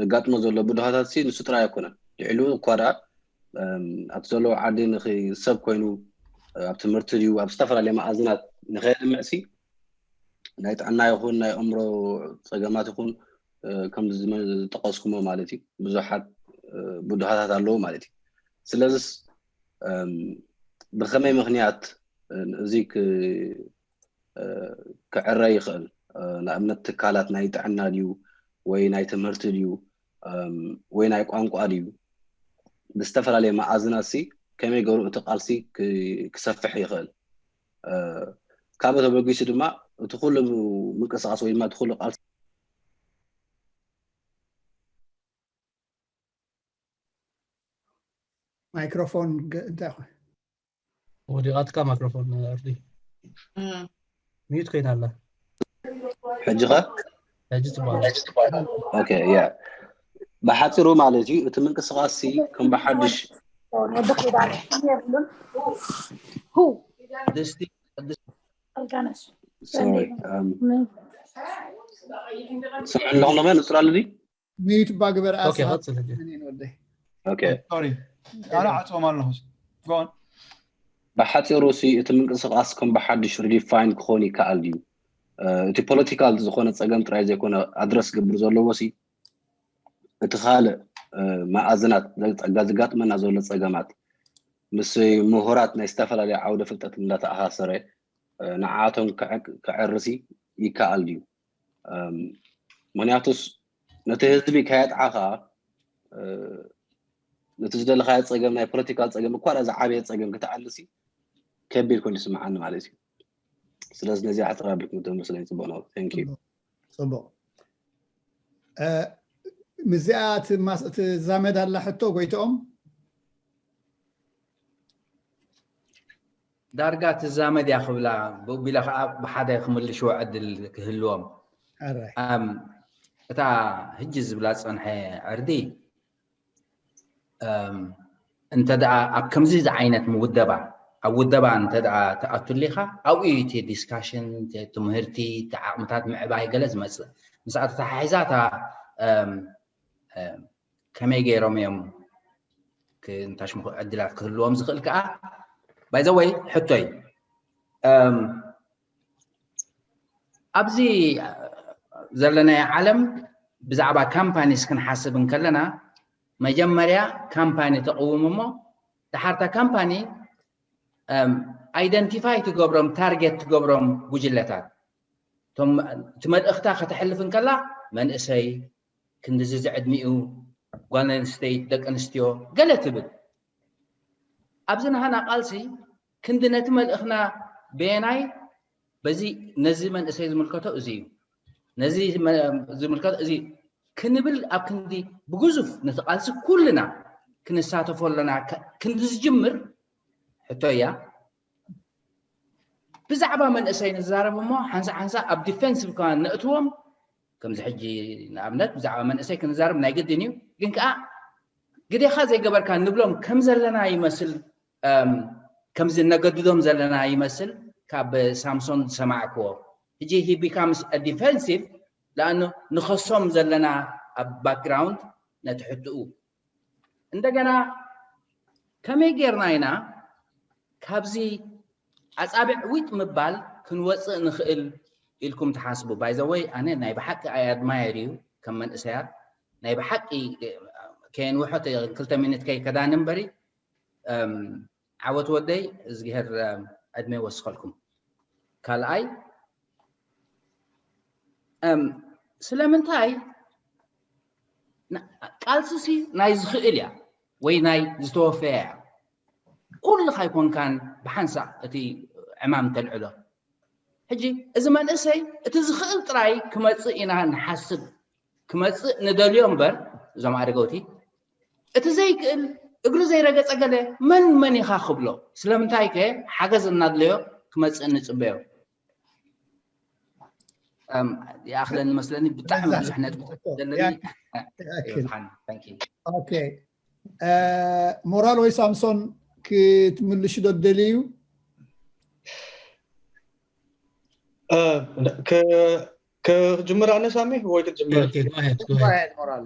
ዘጋጥሞ ዘሎ ብድሆታት ሲ ንሱ ጥራይ ኣይኮነን። ልዕሊኡ እኳ ደኣ፣ እም፣ ኣብቲ ዘለዎ ዓዲ ንኺ-፣ ሰብ ኮይኑ፣ እ፣ ኣብ ትምህርቲ ድዩ፣ ኣብ ዝተፈላለየ መኣዝናት ንኸየድምዕ ሲ፣ ናይ ጥዕና ይኹን ናይ ኣእምሮ ጸገማት ይኹን፣ እ፣ ከም ዝመ-፣ ዝጠቐስኩሞ ማለት እዩ፣ ብዙሓት፣ እ፣ ብድሆታት ኣለዉ ማለት እዩ። ስለዚስ፣ እም፣ ብኸመይ ምኽንያት፣ እ፣ እዚ ክ-፣ እ፣ ክዕረ ይኽእል? እ፣ ንኣብነት ትካላት ናይ ጥዕና ድዩ ወይ ናይ ትምህርቲ ድዩ፣ እም፣ ወይ ናይ ቋንቋ ድዩ? ብዝተፈላለየ መኣዝናት ሲ ከመይ ገይሩ እቲ ቃልሲ ክ-፣ ክሰፍሕ ይኽእል? እ፣ ካብኡ ተበጊሱ ድማ እቲ ኩሉ ምንቅስቓስ ወይ ድማ እቲ ኩሉ ቃልሲ ማይክሮፎን ገ-፣ እንታይ ኮ-? ወዲቓትካ ማይክሮፎን እርዲ። እም። ሚዩት ኮይና ኣላ። ሕጂ ኸ? ሕጂ ጽቡቕ። ኦኬ፣ ያ። ብሓጺሩ ማለት እዩ፣ እቲ ምንቅስቓስ ሲ ከም ብሓድሽ ወዲ ኪዳነ የብሉን። ሁ። ቅድስቲ፣ ቅድስቲ። ኣልጋነሽ። ሶሪ፣ እም፣ ስምዑ ኣለኹም ዶ? ንጹር ኣሎ ድዩ? ሚዩት እባ ግበር፣ ኦኬ፣ ኣስሓት ቀጽል ሕጂ። ምን ወደይ። ኦኬ። ሶሪ፣ ኣነ ዓጽዎም ኣለኹ። Go on። ብሓጺሩ ሲ፣ እቲ ምንቅስቓስ ከም ብሓድሽ ሪዲፋይን ክኾን ይከኣል ድዩ? እ፣ እቲ ፖለቲካል ዝኾነ ጸገም ጥራይ ዘይኮነ ኣድረስ ክገብር ዘለዎ ሲ፣ እቲ ካልእ፣ እ፣ መኣዝናት ዘጋ-፣ ዘጋጥመና ዘሎ ጸገማት ምስ ምሁራት ናይ ዝተፈላለየ ዓውደ ፍልጠት እንዳተኣሳሰረ፣ እ፣ ንዓቶም ክዕ-፣ ክዕርሲ ይከኣል ድዩ? እም፣ ምኽንያቱስ ነቲ ህዝቢ ከየጥዓኻ፣ እ፣ ነቲ ዝደለኻዮ ጸገም፣ ናይ ፖለቲካል ጸገም እኳ ደኣ ዝዓበየ ጸገም ክትኣልሲ ከቢድ ኮይኑ ይስምዓኒ ማለት እዩ። ስለዚ ነዚኣ ሕጽር ኣቢልኩም ተመስለኒ ጽቡቕ ነው። Thank you። ጽቡቕ። ጽቡቕ። እ፣ ምስዚኣ ትማስ-፣ ትዛመድ ኣላ ሕቶ ጎይትኦም? ዳርጋ ትዛመድ እያ ክብላ፣ ብኡ ቢለ ኸዓ ብሓደ ክምልሽዎ ዕድል ክህልዎም። ኣራይ። ኣም፣ እታ ህጂ ዝብላ ዝጸንሐ ዕርዲ፣ እም፣ እንተ ደኣ ኣብ ከምዚ ዝዓይነት ውደባ፣ ኣብ ውደባ እንተ ደኣ ትኣቱ ኣሊኻ፣ ኣብኡ እዩ እቲ ዲስካሽን፣ እቲ ትምህርቲ፣ እቲ ዓቕምታት ምዕባይ ገለ ዝመጽእ። ምስኣ ተተሓሒዛ እታ፣ እም፣ እም፣ ከመይ ገይሮም እዮም ክ-፣ እንታይ ሽሙ ዕድላት ክህልዎም ዝኽእል ከኣ፣ by the way፣ ሕቶ እዩ። እም፣ ኣብዚ ዘለናዮ ዓለም ብዛዕባ ካምፓኒስ ክንሓስብ እንከለና፣ መጀመርያ ካምፓኒ ተቕውም እሞ፣ ድሓር እታ ካምፓኒ፣ እም፣ ኣይደንቲፋይ ትገብሮም፣ ታርጌት ትገብሮም ጉጅለታት። እቶም፣ እቲ መልእኽታ ከተሕልፍ እንከላ፣ መንእሰይ፣ ክንድዚ ዝዕድሚኡ፣ ጓል ኣንስተይቲ፣ ደቂ ኣንስትዮ፣ ገለ ትብል። ኣብዚ ናህና ቃልሲ፣ ክንዲ ነቲ መልእኽና በየናይ፣ በዚ፣ ነዚ መንእሰይ ዝምልከቶ እዚ እዩ፣ ነዚ መ-፣ ዝምልከቶ እዚ ክንብል፣ ኣብ ክንዲ ብግዙፍ ነቲ ቃልሲ ኩልና ክንሳተፎ ኣለና፣ ከ-፣ ክንዲ ዝጅምር ሕቶ እያ። ብዛዕባ መንእሰይ ንዛረብ እሞ፣ ሓንሳ ሓንሳ ኣብ ዲፌንሲቭ ከማን ነእትዎም። ከምዚ ሕጂ ንኣብነት ብዛዕባ መንእሰይ ክንዛረብ ናይ ግድን እዩ። ግን ከኣ ግዴኻ ዘይገበርካ ንብሎም ከም ዘለና ይመስል፣ እም፣ ከምዚ ነገድዶም ዘለና ይመስል ካብ ሳምሶን ዝሰማዕክዎ። ሕጂ he becomes a defensive፣ ለኣኑ ንኸሶም ዘለና ኣብ ባክግራውንድ ነቲ ሕትኡ። እንደገና ከመይ ጌርና ኢና ካብዚ ኣጻብዕ ዊጥ ምባል ክንወፅእ ንኽእል ኢልኩም ትሓስቡ? By the way ኣነ ናይ ብሓቂ ኣያድማየር እዩ ከም መንእሰያት ናይ ብሓቂ ከየንውሖ ክልተ ሚኒት ከይከዳን እምበሪ ዓወት ወደይ እዝግሄር ዕድመ ይወስኸልኩም። ካልኣይ ስለምንታይ ቃልስሲ ናይ ዝኽእል እያ ወይ ናይ ዝተወፈያ እያ። ኩልኻ ኣይኮንካን ብሓንሳእ እቲ ዕማም ተልዕሎ። ሕጂ እዚ መንእሰይ እቲ ዝኽእል ጥራይ ክመፅእ ኢና ንሓስብ፣ ክመፅእ ንደልዮ እምበር እዞም ኣደገውቲ እቲ ዘይክእል እግሩ ዘይረገፀ ገለ መን መን ኢኻ ክብሎ? ስለምንታይ ከ ሓገዝ እናድለዮ ክመፅእ ንፅበዮ? ይኣኽለኒ መስለኒ። ብጣዕሚ ብዙሕ ነጥብታት ዘለኒ። ሞራል ወይ ሳምሶን ክትምልሹ ዶ ትደልዩ? ክጅምር ኣነ ሳሚ ወይ ክትጅምር? ሞራል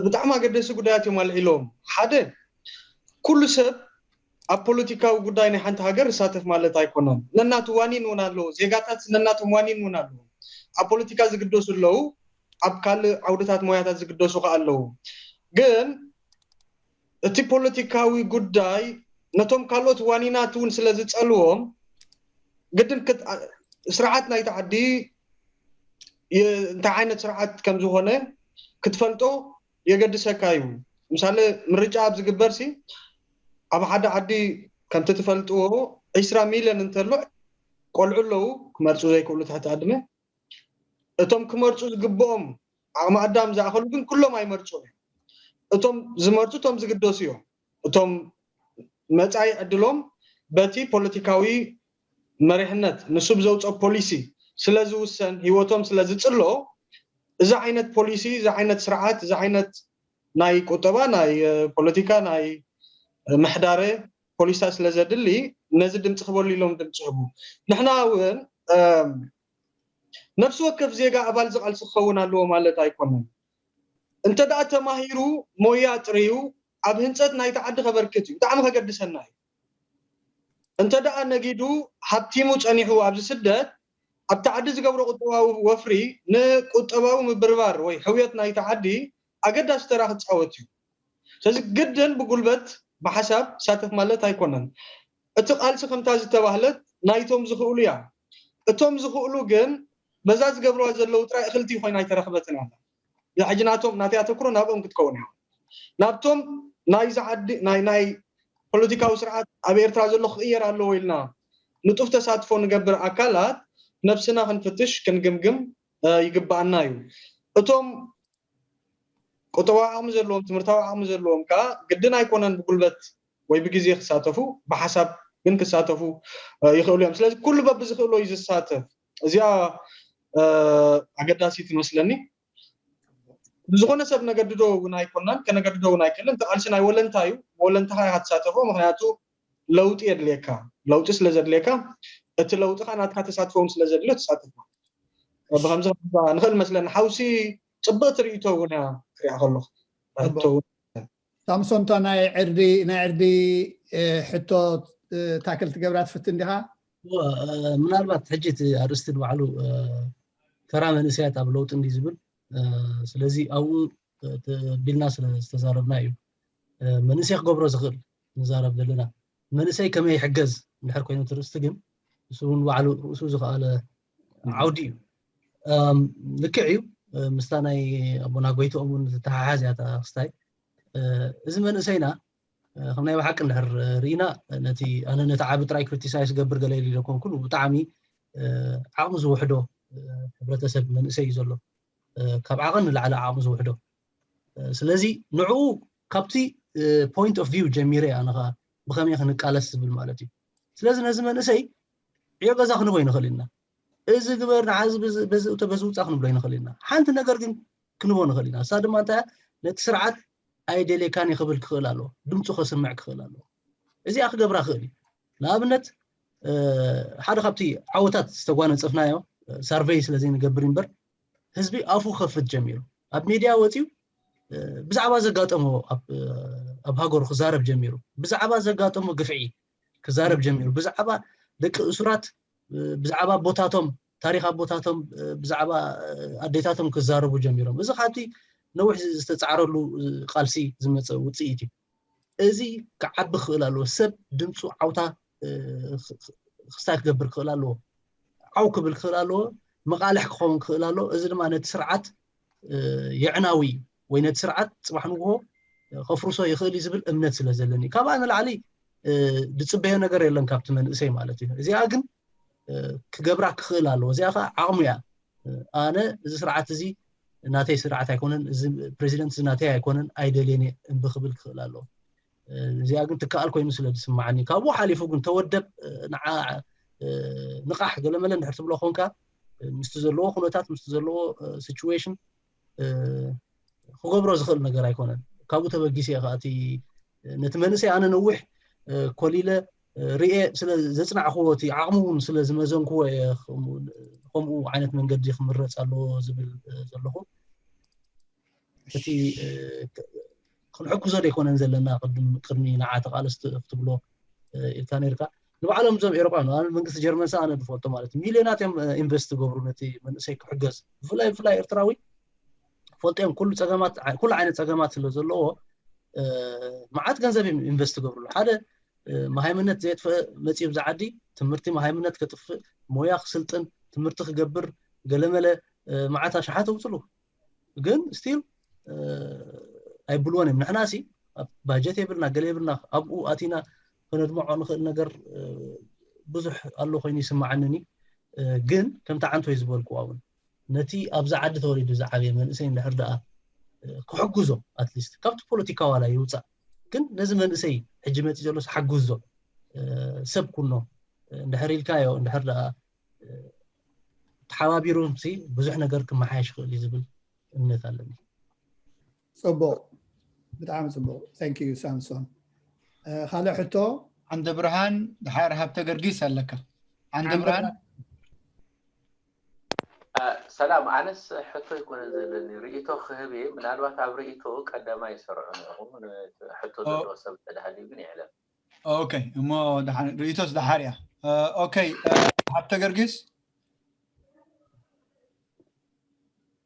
ብጣዕሚ ኣገደሲ ጉዳያት እዮም ኣልዒሎም። ሓደ ኩሉ ሰብ ኣብ ፖለቲካዊ ጉዳይ ናይ ሓንቲ ሃገር ይሳተፍ ማለት ኣይኮነን። ነናቱ ዋኒን እውን ኣለዎ። ዜጋታት ነናቶም ዋኒን እውን ኣለዎ። ኣብ ፖለቲካ ዝግደሱ ኣለዉ፣ ኣብ ካልእ ዓውድታት ሞያታት ዝግደሱ ከዓ ኣለዉ። ግን እቲ ፖለቲካዊ ጉዳይ ነቶም ካልኦት ዋኒናት እውን ስለ ዝፀልዎም ግድን ስርዓት ናይቲ ዓዲ እንታይ ዓይነት ስርዓት ከም ዝኾነ ክትፈልጦ የገድሰካ እዩ። ምሳሌ ምርጫ ኣብ ዝግበር ሲ ኣብ ሓደ ዓዲ ከምቲ ትፈልጥዎ ዒስራ ሚልዮን እንተሎ ቆልዑ ኣለዉ ክመርፁ ዘይክእሉ ትሕቲ ዕድመ። እቶም ክመርፁ ዝግብኦም ዓቕሚ ኣዳም ዝኣኸሉ ግን ኩሎም ኣይመርፁ እዮም። እቶም ዝመርፁ እቶም ዝግደሱ እዮም። እቶም መፃኢ ዕድሎም በቲ ፖለቲካዊ መሪሕነት ንሱ ብዘውፅኦ ፖሊሲ ስለ ዝውሰን ህይወቶም ስለ ዝፅሎ እዚ ዓይነት ፖሊሲ እዚ ዓይነት ስርዓት እዚ ዓይነት ናይ ቁጠባ ናይ ፖለቲካ ናይ ምሕዳረ ፖሊሲታት ስለ ዘድሊ ነዚ ድምፂ ክበሉ ኢሎም ድምፂ ህቡ። ንሕና እውን ነፍሲ ወከፍ ዜጋ ኣባል ዝቃልሲ ክኸውን ኣለዎ ማለት ኣይኮነን። እንተ ደኣ ተማሂሩ ሞያ ጥርዩ ኣብ ህንፀት ናይቲ ዓዲ ከበርክት እዩ ብጣዕሚ ከገድሰና እዩ። እንተ ደኣ ነጊዱ ሃብቲሙ ፀኒሑ ኣብዚ ስደት ኣብቲ ዓዲ ዝገብሮ ቁጠባዊ ወፍሪ ንቁጠባዊ ምብርባር ወይ ሕውየት ናይቲ ዓዲ ኣገዳሲ ተራ ክፃወት እዩ። ስለዚ ግድን ብጉልበት ብሓሳብ ሳተፍ ማለት ኣይኮነን። እቲ ቃልሲ ከምታ ዝተባህለት ናይቶም ዝኽእሉ እያ። እቶም ዝኽእሉ ግን በዛ ዝገብርዋ ዘለዉ ጥራይ እኽልቲ ኮይና ኣይተረኽበትን ኣላ። ሕጂ ናቶም ናተይ ኣተኩሮ ናብኦም ክትከውን እያ። ናብቶም ናይዚ ዓዲ ናይ ናይ ፖለቲካዊ ስርዓት ኣብ ኤርትራ ዘሎ ክቕየር ኣለዎ ኢልና ንጡፍ ተሳትፎ ንገብር ኣካላት ነብስና ክንፍትሽ ክንግምግም ይግባኣና እዩ። እቶም ቁጠባዊ ዓቕሚ ዘለዎም ትምህርታዊ ዓቕሚ ዘለዎም ከዓ ግድን ኣይኮነን ብጉልበት ወይ ብግዜ ክሳተፉ ብሓሳብ ግን ክሳተፉ ይኽእሉ እዮም። ስለዚ ኩሉ በብዝኽእሎ እዩ ዝሳተፍ። እዚኣ ኣገዳሲት ይመስለኒ። ብዝኾነ ሰብ ነገድዶ እውን ኣይኮናን፣ ከነገድዶ እውን ኣይክእልን። እቲ ቃልሲ ናይ ወለንታ እዩ። ወለንታኻ ኢኻ ትሳተፎ፣ ምክንያቱ ለውጢ የድልየካ። ለውጢ ስለ ዘድልየካ እቲ ለውጢ ከዓ ናትካ ተሳትፎ እውን ስለ ዘድልዮ ትሳተፎ። ብከምዚ ንኽእል መስለኒ። ሓውሲ ፅብቕቲ ርእይቶ እውን እያ ክሪኣ ከለኹ። ሳምሶን፣ እታ ናይ ዕርዲ ናይ ዕርዲ ሕቶ ታክል ትገብራ ትፍትን ዲኻ? ምናልባት ሕጂ እቲ ኣርእስቲ ንባዕሉ ተራ መንእሰያት ኣብ ለውጢ እንዲ ዝብል፣ ስለዚ ኣብኡ ቢልና ስለ ዝተዛረብና እዩ መንእሰይ ክገብሮ ዝኽእል ንዛረብ ዘለና። መንእሰይ ከመይ ይሕገዝ እንድሕር ኮይኑ ትርእስቲ ግን እሱ እውን ባዕሉ ርእሱ ዝኸኣለ ዓውዲ እዩ። ልክዕ እዩ፣ ምስታ ናይ ኣቦና ጎይትኦም እውን ዝተሓሓዝ እያ ክስታይ። እዚ መንእሰይና ከም ናይ ብሓቂ እንድሕር ርኢና ነቲ ኣነ ነቲ ዓቢ ጥራይ ክሪቲሳይስ ገብር ገለ ኢለ ኣይኮንኩን። ብጣዕሚ ዓቕሚ ዝውሕዶ ሕብረተሰብ መንእሰይ እዩ ዘሎ፣ ካብ ዓቐን ንላዕሊ ዓቕሚ ዝውሕዶ። ስለዚ ንዕኡ ካብቲ point of view ጀሚረ ኣነ ከዓ ብኸመይ ክንቃለስ ዝብል ማለት እዩ። ስለዚ ነዚ መንእሰይ ዕዮ ገዛ ክንቦ ይንኽእል ኢና። እዚ ግበር ንዓዚ በዚ ውፃ ክንብሎ ይንኽእል ኢና። ሓንቲ ነገር ግን ክንቦ ንኽእል ኢና። እሳ ድማ እንታይ ነቲ ስርዓት ኣይደልየካን ክብል ክኽእል ኣለዎ፣ ድምፁ ከስምዕ ክኽእል ኣለዎ። እዚኣ ክገብራ ክእል እዩ። ንኣብነት ሓደ ካብቲ ዓወታት ዝተጓነፀፍናዮ ሳርቨይ ስለዘይንገብር እምበር ህዝቢ ኣፉ ከፍት ጀሚሩ ኣብ ሜድያ ወፂኡ ብዛዕባ ዘጋጠሞ ኣብ ሃገሩ ክዛረብ ጀሚሩ ብዛዕባ ዘጋጠሞ ግፍዒ ክዛረብ ጀሚሩ ብዛዕባ ደቂ እሱራት ብዛዕባ ኣቦታቶም፣ ታሪኽ ኣቦታቶም፣ ብዛዕባ ኣዴታቶም ክዛረቡ ጀሚሮም። እዚ ካብቲ ነዊሕ ዝተፃዕረሉ ቃልሲ ዝመፀ ውፅኢት እዩ። እዚ ክዓቢ ክኽእል ኣለዎ። ሰብ ድምፁ ዓውታ ክስታይ ክገብር ክኽእል ኣለዎ። ዓው ክብል ክኽእል ኣለዎ። መቓልሕ ክኸውን ክኽእል ኣለዎ። እዚ ድማ ነቲ ስርዓት የዕናዊ ወይ ነቲ ስርዓት ፅባሕ ንግሆ ከፍርሶ ይኽእል እዩ ዝብል እምነት ስለ ዘለኒ፣ ካብኣ ንላዕሊ ዝፅበዮ ነገር የለን ካብቲ መንእሰይ ማለት እዩ። እዚኣ ግን ክገብራ ክኽእል ኣለዎ። እዚኣ ከዓ ዓቕሙ እያ። ኣነ እዚ ስርዓት እዚ ናተይ ስርዓት ኣይኮነን፣ እዚ ፕሬዚደንት እዚ ናተይ ኣይኮነን፣ ኣይደልየን እየ እምቢ ክብል ክኽእል ኣለዎ። እዚኣ ግን ትከኣል ኮይኑ ስለ ዝስማዓኒ፣ ካብኡ ሓሊፉ ግን ተወደብ፣ ንዓ፣ ንቓሕ፣ ገለመለ እንድሕር ትብሎ ኮንካ፣ ምስቲ ዘለዎ ኩነታት፣ ምስቲ ዘለዎ ሲቹዌሽን ክገብሮ ዝኽእል ነገር ኣይኮነን። ካብኡ ተበጊሰ እየ ከዓ እቲ ነቲ መንእሰይ ኣነ ነዊሕ ኮሊለ ርኤ ስለ ዘፅናዕክዎ፣ እቲ ዓቕሙ እውን ስለ ዝመዘንክዎ እየ ከምኡ ዓይነት መንገዲ ክምረፅ ኣለዎ ዝብል ዘለኹ። እቲ ክንሕግዞ ዘይኮነን ዘለና፣ ቅድሚ ንዓ ተቓለስቲ ክትብሎ ኢልካ ነርካ። ንባዕሎም እዞም ኤሮጳውያን፣ ንኣብነት መንግስቲ ጀርመን ኣነ ዝፈልጦ ማለት ሚልዮናት እዮም ኢንቨስት ዝገብሩ ነቲ መንእሰይ ክሕገዝ። ብፍላይ ብፍላይ ኤርትራዊ ፈልጦ እዮም፣ ኩሉ ፀገማት፣ ኩሉ ዓይነት ፀገማት ስለ ዘለዎ መዓት ገንዘብ እዮም ኢንቨስት ዝገብርሉ። ሓደ መሃይምነት ዘየጥፍእ መፂኡ ብዛ ዓዲ ትምህርቲ መሃይምነት ከጥፍእ፣ ሞያ ክስልጥን፣ ትምህርቲ ክገብር፣ ገለመለ መዓት ኣሽሓት ኣውፅሉ። ግን ስቲል ኣይብልዎን እዮም። ንሕና ሲ ባጀት የብልና፣ ገለ የብልና፣ ኣብኡ ኣቲና ከነድምዖ ንኽእል ነገር ብዙሕ ኣሎ ኮይኑ ይስማዓንኒ። ግን ከምቲ ዓንቶይ ዝበልክዋ እውን ነቲ ኣብዛ ዓዲ ተወሊዱ ዝዓበየ መንእሰይ እንድሕር ደኣ ክሕግዞ፣ ኣትሊስት ካብቲ ፖለቲካ ዋላ ይውፃእ፣ ግን ነዚ መንእሰይ ሕጂ መፂ ዘሎስ ሓግዞ፣ ሰብ ኩኖ እንድሕር ኢልካዮ፣ እንድሕር ደኣ ተሓባቢሩ ሲ ብዙሕ ነገር ክመሓየሽ ይኽእል እዩ ዝብል እምነት ኣለኒ። ፅቡቕ፣ ብጣዕሚ ፅቡቕ። Thank you ሳምሶን። ካልእ ሕቶ? ዓንደ ብርሃን ድሓር ሃብተ ገርጊስ ኣለካ። ዓንደ ብርሃን። ሰላም፣ ኣነስ ሕቶ ኣይኮነን ዘለኒ፣ ርእይቶ ክህብ እየ። ምናልባት ኣብ ርእይቶ ቀዳማይ ይሰርዑ ነይሩ፣ ሕቶ ዘለዎ ሰብ ተዳሃልዩ ግን ይዕለም። ኦኬ፣ እሞ ርእይቶስ ድሓር እያ። ኦኬ፣ ሃብተ ገርጊስ።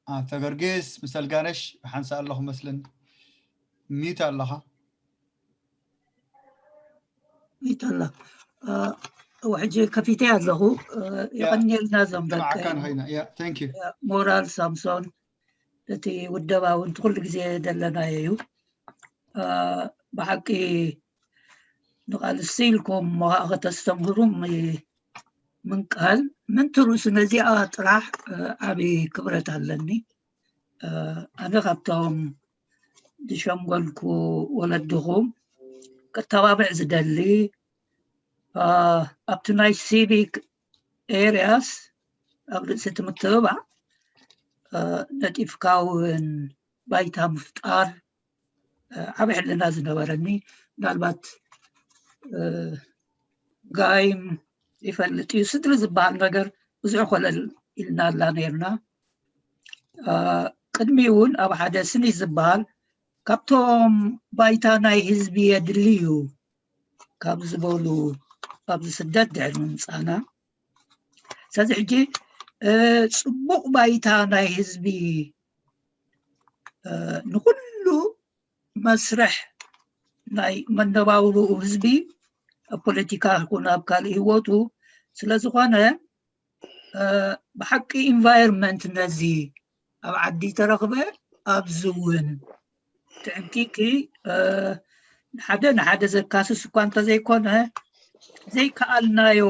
ሃብተ ገርጊስ፣ ምስ ኣልጋነሽ ሓንሳእ ኣለኹ መስለኒ። ሚት ኣለኻ። ሚት ኣላ። እወ፣ ሕጂ ከፊተ ኣለኹ። የቐንየልና እዞም ደቂ ንዓካ ንኸይና። ያ፣ thank you። ሞራል ሳምሶን፣ እቲ ውደባ እውን ኩሉ ግዜ ዘለናዮ እዩ። ብሓቂ ንቓልሲ ኢልኩም መዋእኸ ተስተምህሩ ምንቃል ምንትሩስ ነዚኣ ጥራሕ ዓብዪ ክብረት ኣለኒ። ኣነ ካብቶም ዝሸምገልኩ ወለድኹም ክተባብዕ ዝደሊ ኣብቲ ናይ ሲቪክ ኤርያስ ኣብ ርእሲ እቲ ምትብባዕ ነጢፍካ እውን ባይታ ምፍጣር ዓብ ሕልና ዝነበረኒ። ምናልባት ጋይም ይፈልጥ እዩ፣ ስድሪ ዝበሃል ነገር ብዙሕ ኮለል ኢልና ኣላ ነርና። ቅድሚ እውን ኣብ ሓደ ስኒ ዝበሃል ካብቶም ባይታ ናይ ህዝቢ የድሊ እዩ ካብ ዝበሉ ኣብዚ ስደት ድሕሪ ምምፃና፣ ስለዚ ሕጂ ፅቡቕ ባይታ ናይ ህዝቢ ንኩሉ መስርሕ ናይ መነባብርኡ ህዝቢ ኣብ ፖለቲካ ይኹን ኣብ ካልእ ህይወቱ ስለ ዝኾነ ብሓቂ ኢንቫይሮንመንት ነዚ ኣብ ዓዲ ተረኽበ ኣብዚ እውን ትዕንኪኪ ንሓደ ንሓደ ዘካስስ እኳ እንተዘይኮነ ዘይከኣልናዮ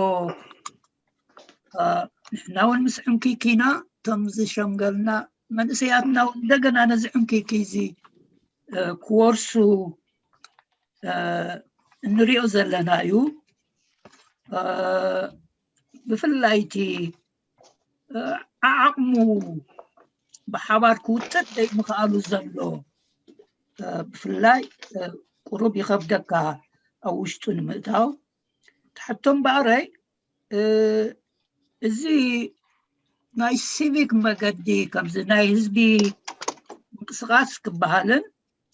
ንሕና እውን ምስ ዕንኪኪና እቶም ዝሸምገልና መንእሰያትና እውን እንደገና ነዚ ዕንኪኪ እዚ ክወርሱ እንሪኦ ዘለና እዩ። ብፍላይ እቲ ዓዓቕሙ ብሓባር ክውጥጥ ዘይምኽኣሉ ዘሎ ብፍላይ ቁሩብ ይኸብደካ ኣብ ውሽጡ ንምእታው። ትሕቶም በኣረይ እዚ ናይ ሲቪክ መገዲ ከምዚ ናይ ህዝቢ ምንቅስቃስ ክበሃልን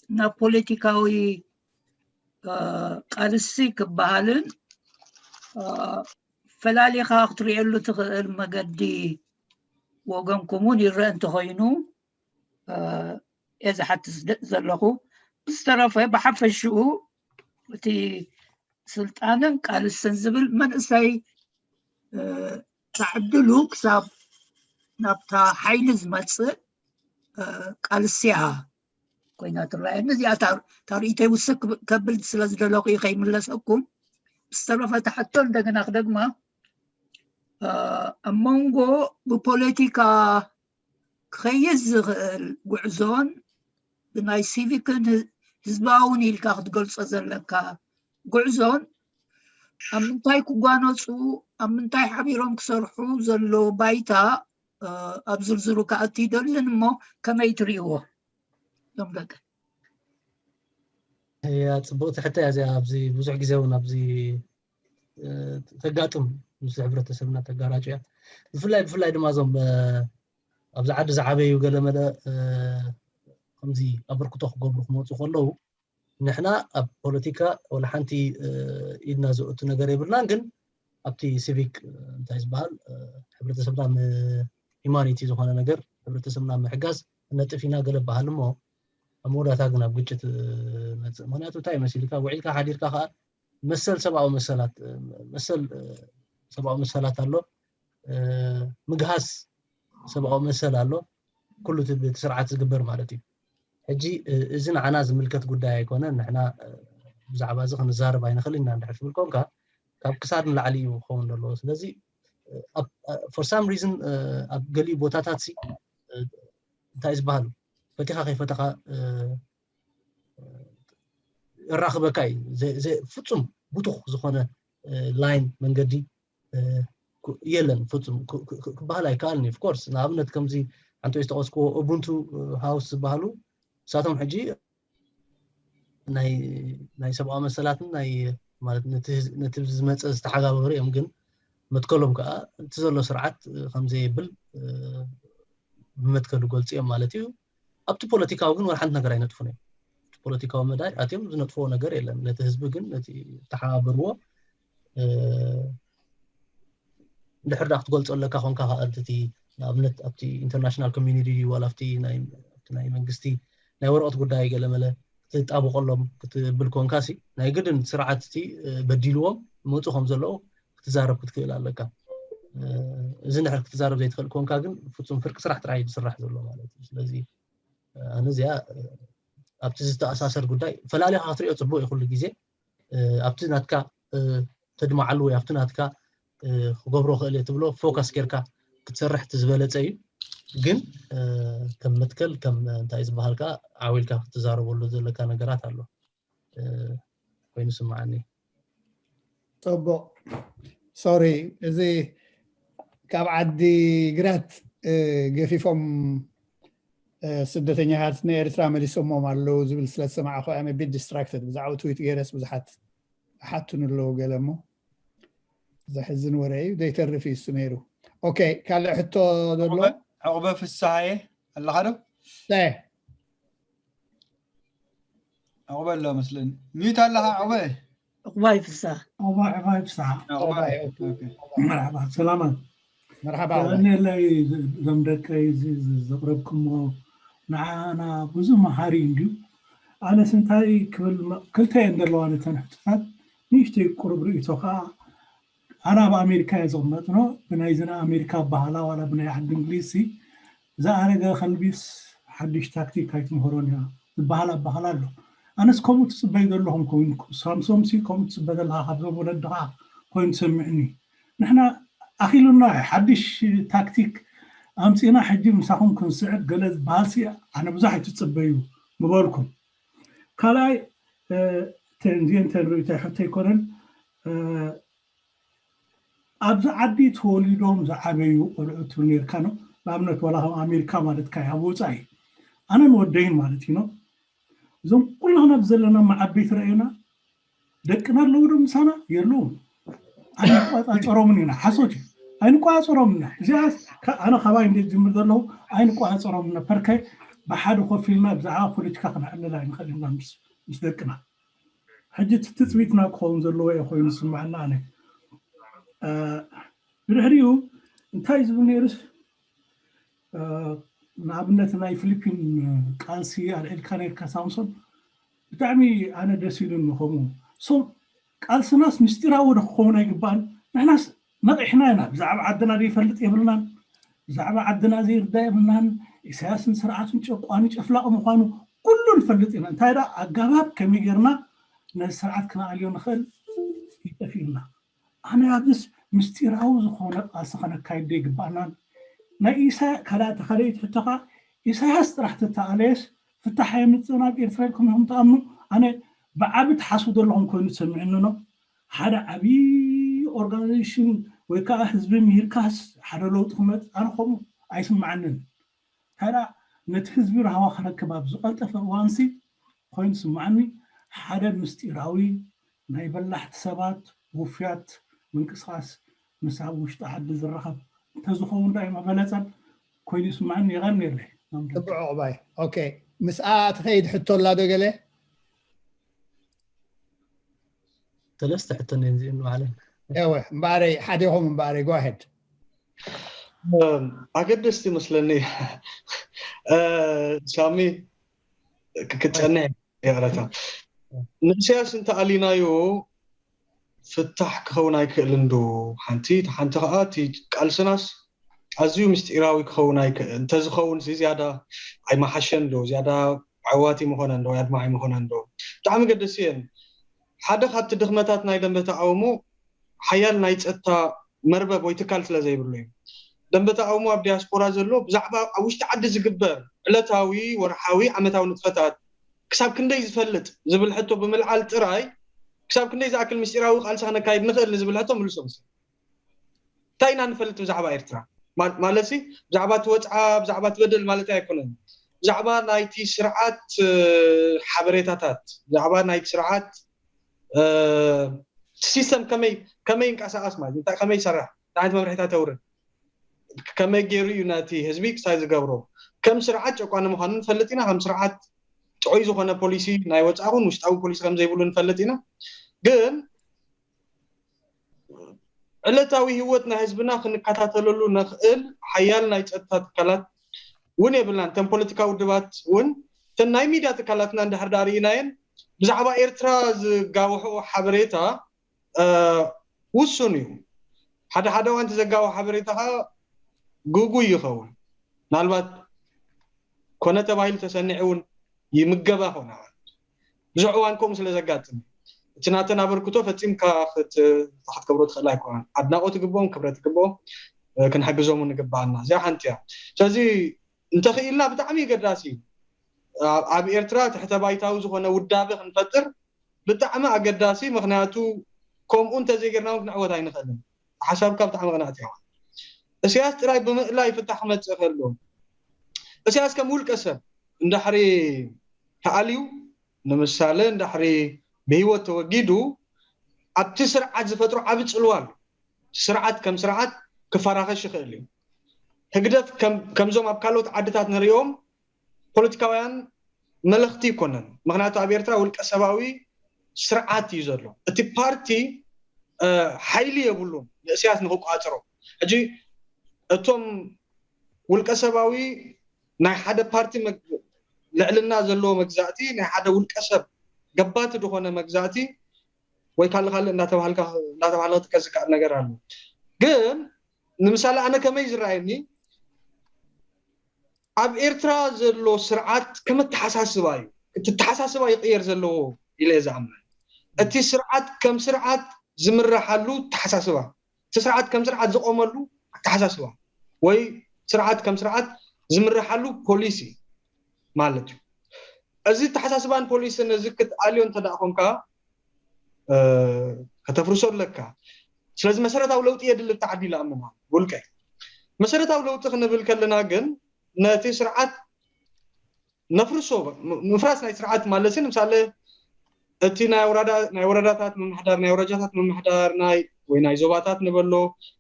ናብ ፖለቲካዊ ቃልሲ ክበሃልን ፈላሊኻ ክትሪኤሉ ትኽእል መገዲ ወገንኩም እውን ይረአ እንተኾይኑ እየ ዝሓትት ዘለኹ። ብዝተረፈ ብሓፈሽኡ እቲ ስልጣንን ቃልስን ዝብል መንእሰይ ተዕድሉ ክሳብ ናብታ ሓይሊ ዝመፅእ ቃልስያ ኮይና ትረኣየኒ። እዚኣ ታርእተይ ውስክ ከብል ስለ ዝደለኹ ከይምለሰኩም። ብዝተረፈ ተሓቶ እንደገና ክደግማ ኣብ መንጎ ብፖለቲካ ክኸይድ ዝኽእል ጉዕዞን ብናይ ሲቪክን ህዝባውን ኢልካ ክትገልጾ ዘለካ ጉዕዞን ኣብ ምንታይ ክጓነፁ ኣብ ምንታይ ሓቢሮም ክሰርሑ ዘሎ ባይታ ኣብ ዝርዝሩ ክኣቱ ይደልን እሞ ከመይ ትርእይዎ? ሎም ደቂ እያ ጽቡቕቲ ሕቶ እያ እዚኣ። ኣብዚ ብዙሕ ግዜ እውን ኣብዚ ተጋጥም ምስ ሕብረተሰብና ተጋራጭ እያ። ብፍላይ ብፍላይ ድማ እዞም ኣብዚ ዓዲ ዝዓበዩ ገለመለ ከምዚ ኣበርክቶ ክገብሩ ክመፁ ከለዉ ንሕና ኣብ ፖለቲካ ወላ ሓንቲ ኢድና ዘእቱ ነገር የብልናን፣ ግን ኣብቲ ሲቪክ እንታይ ዝበሃል ሕብረተሰብና ሂማኒቲ ዝኾነ ነገር ሕብረተሰብና ምሕጋዝ ነጥፍ ኢና ገለ በሃል እሞ ኣብ መወዳእታ ግን ኣብ ግጭት መፅእ። ምክንያቱ እንታይ መሲልካ ውዒልካ ሓዲርካ ከዓ መሰል ሰብኣዊ መሰላት መሰል ሰብኣዊ መሰላት ኣሎ፣ ምግሃስ ሰብኣዊ መሰል ኣሎ፣ ኩሉ እቲ ብቲ ስርዓት ዝግበር ማለት እዩ። ሕጂ እዚ ንዓና ዝምልከት ጉዳይ ኣይኮነን። ንሕና ብዛዕባ እዚ ክንዛረብ ኣይንኽእል ኢና እንድሕር ትብል ኮንካ ካብ ክሳድ ንላዕሊ እዩ ክኸውን ዘለዎ። ስለዚ for some reason ኣብ ገሊኡ ቦታታት ሲ እንታይ ዝበሃል ፈቲኻ ከይፈተኻ እራኽበካ እዩ። ፍፁም ብቱኽ ዝኾነ ላይን መንገዲ የለን። ፍፁም ክበሃል ኣይከኣልን እዩ። ኦፍኮርስ ንኣብነት ከምዚ ሓንቲ ዝተቐስክዎ ኡቡንቱ ሃውስ ዝበሃሉ ንሳቶም ሕጂ ናይ ሰብኣዊ መሰላትን ናይ ማለት ነቲ ዝመፀ ዝተሓጋበሩ እዮም። ግን መትከሎም ከዓ እቲ ዘሎ ስርዓት ከምዘየብል ብመትከሉ ገልፂ እዮም ማለት እዩ። ኣብቲ ፖለቲካዊ ግን ወላ ሓንቲ ነገር ኣይነጥፉን እዮም። እቲ ፖለቲካዊ መዳይ ኣትዮም ዝነጥፍዎ ነገር የለን። ነቲ ህዝቢ ግን ነቲ ዝተሓባበርዎ እንድሕር ዳ ክትገልፆ ኣለካ ኮንካ ከዓ እቲ ንኣብነት ኣብቲ ኢንተርናሽናል ኮሚኒቲ ዋላ ኣብቲ ናይ መንግስቲ ናይ ወረቐት ጉዳይ ገለመለ ክትጣብቆሎም ክትብል ኮንካ ሲ ናይ ግድን ስርዓት እቲ በዲልዎም መፁ ከም ዘለዉ ክትዛረብ ክትክእል ኣለካ። እዚ እንድሕር ክትዛረብ ዘይትኽእል ኮንካ ግን ፍፁም ፍርቂ ስራሕ ጥራይ ዝስራሕ ዘሎ ማለት እዩ። ስለዚ ኣነ እዚኣ ኣብቲ ዝተኣሳሰር ጉዳይ ፈላሊኻ ክትሪኦ ፅቡቅ እዩ። ኩሉ ግዜ ኣብቲ ናትካ ተድማዓሉ ወይ ኣብቲ ናትካ ክገብሮ ክእል እየ ትብሎ ፎካስ ጌርካ ክትሰርሕ እቲ ዝበለፀ እዩ። ግን ከም መትከል ከም እንታይ ዝበሃል ከዓ ዓው ኢልካ ክትዛረበሉ ዘለካ ነገራት ኣሎ። ኮይኑ ስምዓኒ። ፅቡቕ። ሶሪ፣ እዚ ካብ ዓዲ ግራት ገፊፎም ስደተኛታት ንኤርትራ መሊሶሞም ኣለዉ ዝብል ስለ ዝሰማዕኹ እየ ቢት ዲስትራክትድ። ብዛዕባ ትዊት ገይረስ ብዙሓት ይሓቱኒ ኣለዉ ገለ እሞ ዘሕዝን ወረ እዩ። ዘይተርፍ እዩ እሱ ነይሩ። ኦኬ፣ ካልእ ሕቶ ዘሎ? ዕቑበ ፍስሃየ ኣለኻ ዶ? ዕቑበ ኣሎ መስለኒ። ሚዩት ኣለኻ ዕቑበ? ዕቑባይ ፍስሃ። ዕቑባይ ዕቑባይ ፍስሃ። ዕቑባይ። ኦኬ። መርሓባ ሰላማት። መርሓባ። ቀንየለይ እዞም ደቀይ እዚ ዘቕረብኩሞ ንዓና ብዙ መሃሪ እንድዩ። ኣነስ እንታይ ክብል ክልተ እየን ዘለዋ ነተን ሕቶታት ንእሽተይ ቁሩብ ርእይቶ ከዓ ኣነ ኣብ ኣሜሪካ እየ ዝቕመጥ ኖ ብናይዚ ናይ ኣሜሪካ ኣባህላ ዋላ ብናይ ዓዲ እንግሊዝ ሲ ዝኣረገ ከልቢስ ሓድሽ ታክቲክ ኣይትምህሮን እያ ዝበሃል ኣባህላ ኣሎ። ኣነስ ከምኡ ትፅበይ ዘለኹም ኮይኑ ሳምሶም ሲ ከምኡ ትፅበ ዘለካ ካብዞም ወለድኻ ኮይኑ ትሰምዕኒ ንሕና ኣኺሉና ሓድሽ ታክቲክ ኣምፂና ሕጂ ምሳኹም ክንስዕብ ገለ ዝበሃል ሲ ኣነ ብዙሕ ኣይትፅበዩ ምበልኩም። ካልኣይ ተንዚን ተንርእዩ እንታይ ሕቶ ኣይኮነን ኣብዚ ዓዲ ተወሊዶም ዝዓበዩ ቆልዑ ትብል ነርካ ነው ንኣብነት ዋላ ከም ኣሜሪካ ማለትካ ኣብ ወፃኢ ኣነን ወደይን ማለት እዩ ነው እዞም ኩላህና ዘለና መዓበይቲ ረእዩና ደቅና ኣለዉ ዶ ምሳና የለውን ኣይንቆፃፀሮምን ኢና ሓሶት እዩ ኣይንቆፃፀሮም ኢና እዚኣ ኣነ ካባይ እንደ ዝምር ዘለዉ ኣይንቆፃፀሮም ኢና ፐርከ ብሓደ ኮፍ ኢልና ብዛዕባ ፖለቲካ ክነዕልል ኣይንኽእል ኢና ምስ ደቅና ሕጂ ትፅቢትና ክኸውን ዘለዎ እየ ኮይኑ ዝስምዐና ኣነ ብድሕሪኡ እንታይ ዝብል ነይሩስ ንኣብነት ናይ ፊሊፒን ቃልሲ ኣልዒልካ ነርካ ሳምሶን፣ ብጣዕሚ ኣነ ደስ ኢሉኒ። ከምኡ ሶ ቃልስናስ ምስጢራዊ ዶ ክኸውን ኣይግባእን? ንሕናስ ነቒሕና ኢና። ብዛዕባ ዓድና ዘይፈልጥ የብልናን፣ ብዛዕባ ዓድና ዘይርዳ የብልናን። ኢሳያስን ስርዓቱን ጨቋኒ ጨፍላቕ ምዃኑ ኩሉ ንፈልጥ ኢና። እንታይ ደኣ ኣጋባብ ከመይ ጌርና ነዚ ስርዓት ክነኣልዮ ንኽእል ይጠፊኡና። ኣነ ኣብዚስ ምስጢራዊ ዝኾነ ቃልሲ ከነካይድ ዶ ይግባእናን? ናይ ኢሳያ ካልኣይቲ ካልኣይቲ ሕቶኻ ኢሳያስ ጥራሕ ተተኣለየስ ፍታሕ የምፅእ ናብ ኤርትራ ኢልኩም ኢኹም ትኣምኑ? ኣነ ብዓቢ ትሓስቡ ዘለኹም ኮይኑ ትሰምዕኒ ኣሎ። ሓደ ዓብዪ ኦርጋናይዜሽን ወይ ከዓ ህዝቢ ምሂርካስ ሓደ ለውጢ ክመፅእ ኣነ ከምኡ ኣይስምዓንን። እንታይ ደኣ ነቲ ህዝቢ ራህዋ ክረክብ ኣብ ዝቐልጠፈ እዋንሲ ኮይኑ ስምዓኒ ሓደ ምስጢራዊ ናይ በላሕቲ ሰባት ውፍያት ምንቅስቃስ ምስ ኣብ ውሽጢ ዓዲ ዝረኸብ እንተዝኸውን ዶ ኣይመበለጸን ኮይኑ ይስምዓኒ። የቐንየለይ። ጽቡቕ ዕቑባይ። ኦኬ፣ ምስኣ ትኸይድ ሕቶ ኣላ ዶ ገለ? ሰለስተ ሕቶ እዚእን ባዕለን እወ እምበኣረይ ሓዲኹም እምበኣረይ go ahead። ኣገደስቲ ይመስለኒ። ሳሚ ክትፀንሕ ይቕረታ። ንእስያስ እንተኣሊናዮ ፍታሕ ክኸውን ኣይክእልን ዶ? ሓንቲ ሓንቲ ከዓ እቲ ቃልስናስ ኣዝዩ ምስጢራዊ ክኸውን ኣይክእል እንተዝኸውን ዝያዳ ኣይመሓሸን ዶ? ዝያዳ ዓዋቲ ምኾነን ዶ ኣድማዒ ምኾነን ዶ? ብጣዕሚ ገደሲ እየን። ሓደ ካብቲ ድኽመታት ናይ ደንበ ተቃውሞ ሓያል ናይ ፀጥታ መርበብ ወይ ትካል ስለ ዘይብሉ እዩ። ደንበ ተቃውሞ ኣብ ዲያስፖራ ዘሎ ብዛዕባ ኣብ ውሽጢ ዓዲ ዝግበር ዕለታዊ፣ ወርሓዊ፣ ዓመታዊ ንጥፈታት ክሳብ ክንደይ ዝፈልጥ ዝብል ሕቶ ብምልዓል ጥራይ ክሳብ ክንደይ ዝኣክል ምስጢራዊ ቃልሲ ከነካይድ ንኽእል ንዝብል ሕቶ ምልሶ ምስ እንታይ ኢና ንፈልጥ ብዛዕባ ኤርትራ ማለትሲ ብዛዕባ እቲ ወፅዓ ብዛዕባ እቲ በደል ማለት ኣይኮነን። ብዛዕባ ናይቲ ስርዓት ሓበሬታታት ብዛዕባ ናይቲ ስርዓት ሲስተም ከመይ ከመይ ይንቀሳቀስ ማለት እንታይ ከመይ ይሰርሕ እንታይ ዓይነት መምርሒታት የውርድ ከመይ ገይሩ እዩ ነቲ ህዝቢ ክሳይ ዝገብሮ ከም ስርዓት ጨቋኒ ምዃኑ ንፈልጥ ኢና። ከም ስርዓት ጥዑይ ዝኾነ ፖሊሲ ናይ ወፃእኹን ውሽጣዊ ፖሊሲ ከም ዘይብሉ ንፈልጥ ኢና። ግን ዕለታዊ ህይወት ናይ ህዝብና ክንከታተለሉ ነኽእል ሓያል ናይ ፀጥታ ትካላት እውን የብልናን። እተን ፖለቲካዊ ውድባት እውን እተን ናይ ሚድያ ትካላትና እንድሕር ዳ ርኢናየን ብዛዕባ ኤርትራ ዝጋውሕኦ ሓበሬታ ውሱን እዩ። ሓደ ሓደ እዋን እቲ ዘጋውሖ ሓበሬታ ከዓ ግጉይ ይኸውን። ምናልባት ኮነ ተባሂሉ ተሰኒዑ እውን ይምገባ ኾነ ብዙሕ እዋን ከምኡ ስለ ዘጋጥም እቲ ናተን ኣበርክቶ ፈፂምካ ክትገብሮ ትኽእል ኣይኮነን። ኣድናቆት ይግብኦም፣ ክብረት ይግብኦም፣ ክንሕግዞም ንግባኣና። እዚኣ ሓንቲ እያ። ስለዚ እንተኽኢልና ብጣዕሚ ገዳሲ እዩ። ኣብ ኤርትራ ትሕተ ባይታዊ ዝኾነ ውዳበ ክንፈጥር ብጣዕሚ ኣገዳሲ። ምክንያቱ ከምኡ እንተዘይጌርና እውን ክንዕወት ኣይንኽእልን። ሓሳብካ ብጣዕሚ ቅንዕቲ እያ። እስያስ ጥራይ ብምእላይ ፍታሕ ክመፅእ ከሎ እስያስ ከም ውልቀ ሰብ እንዳሕሪ ተኣልዩ ንምሳሌ እንዳሕሪ ብህይወት ተወጊዱ ኣብቲ ስርዓት ዝፈጥሮ ዓቢ ፅልዋ ኣሎ። ስርዓት ከም ስርዓት ክፈራኸሽ ይኽእል እዩ። ህግደፍ ከምዞም ኣብ ካልኦት ዓድታት ንሪኦም ፖለቲካውያን መለኽቲ ይኮነን። ምክንያቱ ኣብ ኤርትራ ውልቀ ሰባዊ ስርዓት እዩ ዘሎ። እቲ ፓርቲ ሓይሊ የብሉን ንእስያስ ንክቋፅሮ። ሕጂ እቶም ውልቀ ሰባዊ ናይ ሓደ ፓርቲ ልዕልና ዘለዎ መግዛእቲ ናይ ሓደ ውልቀ ሰብ ገባቲ ዝኾነ መግዛእቲ ወይ ካልእ ካልእ እንዳተባሃልካ እንዳተባሃለ ክጥቀስ ዝከኣል ነገር ኣሎ። ግን ንምሳሌ ኣነ ከመይ ዝረኣየኒ ኣብ ኤርትራ ዘሎ ስርዓት ከም ኣተሓሳስባ እዩ። እቲ ኣተሓሳስባ ይቕየር ዘለዎ ኢለ እየ ዝኣምን። እቲ ስርዓት ከም ስርዓት ዝምረሓሉ ኣተሓሳስባ፣ እቲ ስርዓት ከም ስርዓት ዝቆመሉ ኣተሓሳስባ ወይ ስርዓት ከም ስርዓት ዝምረሓሉ ፖሊሲ ማለት እዩ። እዚ ኣተሓሳስባን ፖሊስን እዚ ክትኣልዮ እንተ ደኣ ኮንካ ከተፍርሶ ኣለካ። ስለዚ መሰረታዊ ለውጢ የድሊ ተዓዲ ኢለ ኣምን ውልቀይ። መሰረታዊ ለውጢ ክንብል ከለና ግን ነቲ ስርዓት ነፍርሶ ምፍራስ ናይ ስርዓት ማለት ንምሳሌ እቲ ናይ ወረዳታት ምምሕዳር ናይ ወረጃታት ምምሕዳር ናይ ወይ ናይ ዞባታት ንበሎ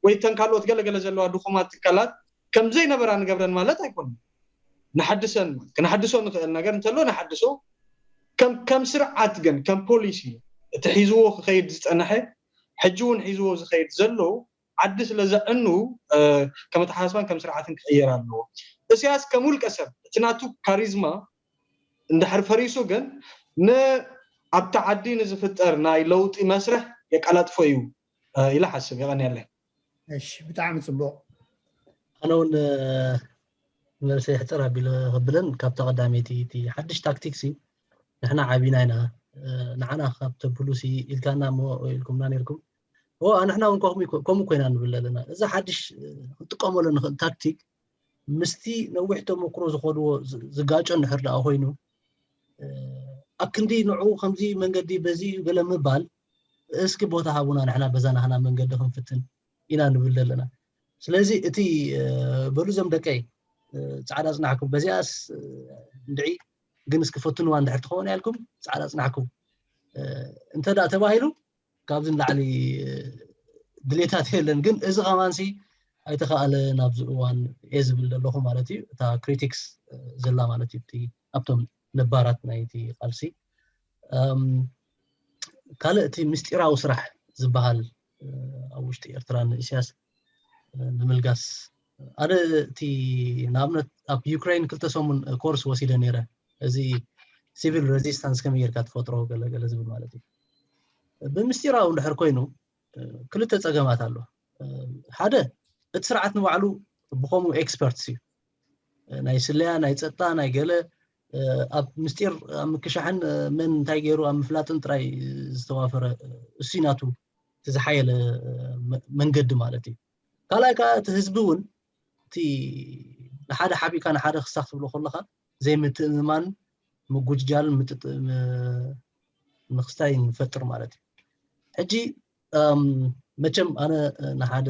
ወይ ተን ካልኦት ገለገለ ዘለዋ ድኹማት ትካላት ከም ዘይነበራ ንገብረን ማለት ኣይኮነን። ንሓድሰን ክነሓድሶ ንኽእል ነገር እንተሎ ንሓድሶ ከም ስርዓት ግን ከም ፖሊሲ እቲ ሒዝዎ ክኸይድ ዝፀንሐ ሕጂ እውን ሒዝዎ ዝኸይድ ዘሎ ዓዲ ስለ ዘዕኑ ከም ኣተሓሳስባን ከም ስርዓትን ክቕየር ኣለዎ። እስያስ ከም ውልቀ ሰብ እቲ ናቱ ካሪዝማ እንድሕር ፈሪሱ ግን ኣብቲ ዓዲ ንዝፍጠር ናይ ለውጢ መስርሕ የቀላጥፎ እዩ ኢለ ሓስብ። የቐንየለይ። እሺ፣ ብጣዕሚ ፅቡቕ። ኣነ እውን መልሰ ይሕፅር ኣቢለ ክብለን ካብታ ቀዳመይቲ እቲ ሓድሽ ታክቲክ ሲ ንሕና ዓቢና ኢና ንዓና ካብ ተብሉ ሲ ኢልካና እሞ ኢልኩምና ነርኩም። ንሕና እውን ከምኡ ኮይና ንብል ኣለና። እዚ ሓድሽ ክንጥቀመሉ ንኽእል ታክቲክ ምስቲ ነዊሕ ተመክሮ ዝኸድዎ ዝጋጮ እንድሕር ደኣ ኮይኑ ኣብ ክንዲ ንዑ ከምዚ መንገዲ በዚ እዩ ገለ ምባል እስኪ ቦታ ሃቡና ንሕና በዛ ናህና መንገዲ ክንፍትን ኢና ንብል ዘለና። ስለዚ እቲ በሉ ዘም ደቀይ ፃዕዳ ፅናሕኩም በዚኣስ እንድዒ ግን እስኪ ፈትንዋ እንድሕር ትኸውን ያልኩም ፃዕዳ ፅናሕኩም እንተ ደኣ ተባሂሉ ካብዚ ንላዕሊ ድሌታት የለን። ግን እዚ ከማንሲ ኣይተኸኣለ ናብዚ እዋን እየ ዝብል ዘለኹ ማለት እዩ። እታ ክሪቲክስ ዘላ ማለት እዩ ኣብቶም ነባራት ናይቲ ቃልሲ ካልእ እቲ ምስጢራዊ ስራሕ ዝበሃል ኣብ ውሽጢ ኤርትራ ንእስያስ ንምልጋስ ኣነ እቲ ንኣብነት ኣብ ዩክሬን ክልተ ሰሙን ኮርስ ወሲደ ነይረ። እዚ ሲቪል ሬዚስታንስ ከመይ ጌርካ ትፈጥሮ ገለገለ ዝብል ማለት እዩ። ብምስጢራዊ እንድሕር ኮይኑ ክልተ ፀገማት ኣሎ። ሓደ እቲ ስርዓት ንባዕሉ ብኸምኡ ኤክስፐርትስ እዩ። ናይ ስለያ፣ ናይ ፀጥታ፣ ናይ ገለ ኣብ ምስጢር ኣብ ምክሻሕን መን እንታይ ገይሩ ኣብ ምፍላጥን ጥራይ ዝተዋፈረ እሱ ናቱ እቲ ዝሓየለ መንገዲ ማለት እዩ። ካልኣይ ከዓ እቲ ህዝቢ እውን እቲ ንሓደ ሓቢእካ ንሓደ ክሳክ ትብሎ ከለካ ዘይምትእምማን ምጉጅጃልን ምጥጥ ምክስታይ ንፈጥር ማለት እዩ። ሕጂ መቸም ኣነ ንሓደ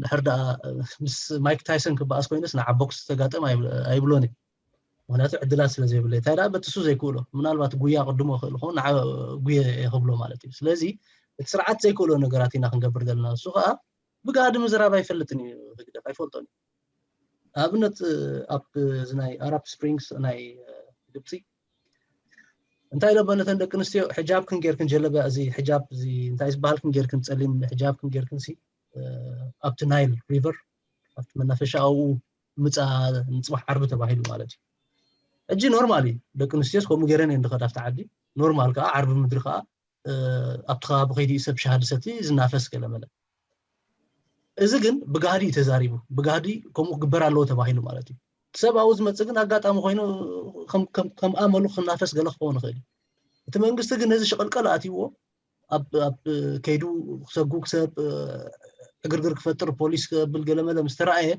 ድሕር ደኣ ምስ ማይክ ታይሰን ክበኣስ ኮይነስ ንዓ ቦክስ ተጋጠም ኣይብሎን እዩ። ምክንያቱ ዕድላት ስለ ዘይብለይ እንታይ ደኣ በትሱ ዘይክእሎ ምናልባት ጉያ ቅድሞ ክእል ኾን ንዓ ጉየ የክብሎ ማለት እዩ። ስለዚ እቲ ስርዓት ዘይክእሎ ነገራት ኢና ክንገብር ዘለና። እሱ ከዓ ብጋዲ ምዝራብ ኣይፈልጥን እዩ። ህግደፍ ኣይፈልጦን እዩ። ኣብነት ኣብ እዚ ናይ ኣራብ ስፕሪንግስ ናይ ግብፂ እንታይ ኢሎ በነተን ደቂ ኣንስትዮ ሕጃብ ክን ጌርክን ጀለቢያ እዚ ሕጃብ እዚ እንታይ ዝበሃል ክን ጌርክን ፀሊም ሕጃብ ክን ጌርክን ሲ ኣብቲ ናይል ሪቨር ኣብቲ መናፈሻ ኣብኡ ምፃ ንፅባሕ ዓርቢ ተባሂሉ ማለት እዩ። ሕጂ ኖርማል እዩ። ደቂ ኣንስትዮስ ከምኡ ገይረን እየን ዝኸዳ ኣብቲ ዓዲ። ኖርማል ከዓ ዓርቢ ምድሪ ከዓ ኣብቲ ከባቢ ከይዲ ሰብ ሻሃ ድሰቲ ዝናፈስ ገለመለ። እዚ ግን ብጋህዲ እዩ ተዛሪቡ። ብጋህዲ ከምኡ ክግበር ኣለዎ ተባሂሉ ማለት እዩ። ሰብ ኣብኡ ዝመፅእ ግን ኣጋጣሚ ኮይኑ ከም ኣመሉ ክናፈስ ገለ ክኸውን ይኽእል እዩ። እቲ መንግስቲ ግን ነዚ ሽቕልቀል ኣትይዎ ኣብ ከይዱ ክሰጉ ክሰብ ዕግርግር ክፈጥር ፖሊስ ከብል ገለመለ ምስ ተረኣየ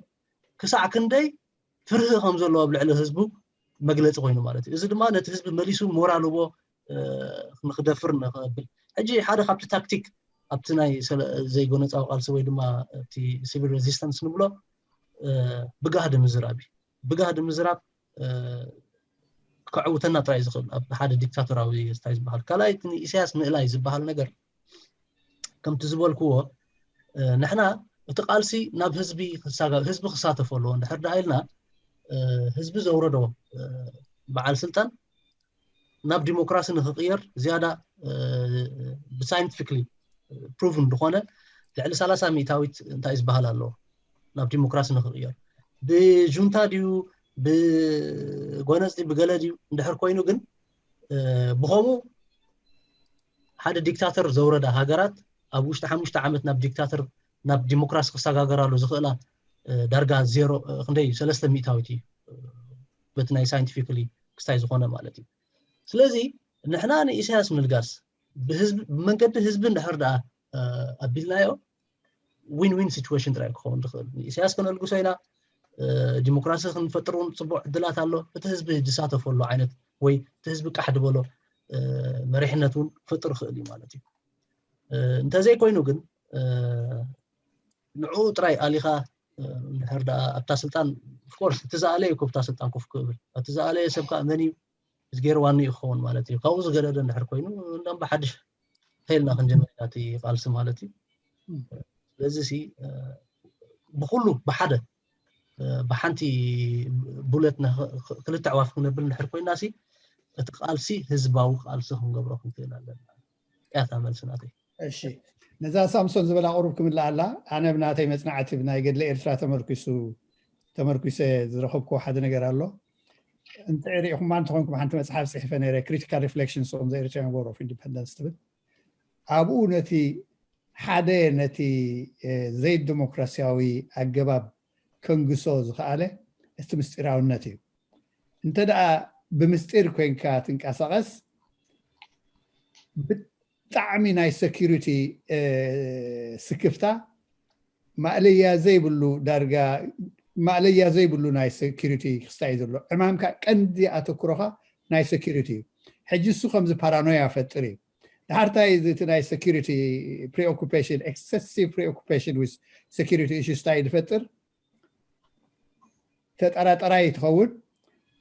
ክሳዕ ክንደይ ፍርሂ ከም ዘለዎ ኣብ ልዕሊ ህዝቡ መግለፂ ኮይኑ ማለት እዩ። እዚ ድማ ነቲ ህዝቢ መሊሱ ሞራል ዎ ንክደፍር ንክብል ሕጂ ሓደ ካብቲ ታክቲክ ኣብቲ ናይ ዘይጎነፃዊ ቃልሲ ወይ ድማ እቲ ሲቪል ሬዚስተንስ ንብሎ ብጋህዲ ምዝራብ እዩ። ብጋህዲ ምዝራብ ከዕውተና ጥራይ ዝኽእል ኣብ ሓደ ዲክታቶራዊ ስታይ ዝበሃል ካልኣይ ኢሳያስ ምእላይ ዝበሃል ነገር ከምቲ ዝበልክዎ ንሕና እቲ ቃልሲ ናብ ህዝቢ ህዝቢ ክሳተፎ ኣለዎ እንድሕር ደኣ ኢልና ህዝቢ ዘውረዶ በዓል ስልጣን ናብ ዲሞክራሲ ንክቅየር ዝያዳ ብሳይንቲፊክሊ ፕሩቭን ዝኾነ ልዕሊ ሰላሳ ሚእታዊት እንታይ ዝበሃል ኣለዎ ናብ ዲሞክራሲ ንክቅየር ብጁንታ ድዩ ብጎነፅ ብገለ ድዩ እንድሕር ኮይኑ ግን ብኸምኡ ሓደ ዲክታተር ዘውረዳ ሃገራት ኣብ ውሽጢ ሓሙሽተ ዓመት ናብ ዲክታተር ናብ ዲሞክራሲ ክሰጋገራሉ ዝኽእላ ዳርጋ ዜሮ ክንደይ ሰለስተ ሚእታዊት እዩ በቲ ናይ ሳይንቲፊክሊ ክስታይ ዝኾነ ማለት እዩ። ስለዚ ንሕና ንኢሳያስ ምልጋስ ብመንገዲ ህዝቢ እንድሕር ደኣ ኣቢልናዮ ዊን ዊን ሲቹዌሽን ጥራይ ክኸውን ዝኽእል ንኢሳያስ ከነልግሶ ኢና። ዲሞክራሲ ክንፈጥር እውን ፅቡቅ ዕድላት ኣሎ። እቲ ህዝቢ ዝሳተፈሉ ዓይነት ወይ እቲ ህዝቢ ቃሕ ዝበሎ መሪሕነት እውን ክፈጥር ይኽእል እዩ ማለት እዩ። እንተዘይኮይኑ ግን ንዕኡ ጥራይ ኣሊኻ እንድሕር ደኣ ኣብታ ስልጣን ኦፍኮርስ እቲ ዝኣለየ እኮ ኣብታ ስልጣን ኮፍ ክብል እቲ ዝኣለየ ሰብ ከዓ መን እዩ እዚ ገይሩ ዋንኡ ክኸውን ማለት እዩ። ካብኡ ዝገደደ እንድሕር ኮይኑ እንዳም ብሓድሽ ተይልና ክንጀምር ኢና እቲ ቃልሲ ማለት እዩ። ስለዚ ሲ ብኩሉ ብሓደ ብሓንቲ ቡለት ክልተ ኣዕዋፍ ክነብል እንድሕር ኮይና ሲ እቲ ቃልሲ ህዝባዊ ቃልሲ ክንገብሮ ክንክእል ኣለና። ያታ መልሲ ናተይ። እሺ ነዛ ሳምሶን ዝበላ ቁሩብ ክምልኣላ። ኣነ ብናተይ መጽናዕቲ ብናይ ገድሊ ኤርትራ ተመርኪሱ ተመርኪሰ ዝረኸብኩዎ ሓደ ነገር ኣሎ። እንተ ሪኢኹማ እንተኾንኩም ሓንቲ መጽሓፍ ጽሒፈ ነይረ፣ Critical Reflections on the Eritrean War of Independence ትብል። ኣብኡ ነቲ ሓደ ነቲ ዘይዲሞክራሲያዊ ኣገባብ ከንግሶ ዝኸኣለ እቲ ምስጢራውነት እዩ። እንተ ደኣ ብምስጢር ኮይንካ ትንቀሳቐስ ብጣዕሚ ናይ ሴኩሪቲ ስክፍታ ማእለያ ዘይብሉ ዳርጋ ማእለያ ዘይብሉ ናይ ሴኩሪቲ ክስታይ እዩ ዘሎ። ዕማምካ ቀንዲ ኣተኩሮኻ ናይ ሴኩሪቲ እዩ። ሕጂ እሱ ከምዚ ፓራኖያ ፈጥር እዩ። ድሓርታይ እዚ እቲ ናይ ሴኩሪቲ preoccupation፣ excessive preoccupation with security issues ታይ ዝፈጥር ተጠራጠራይ ትኸውን።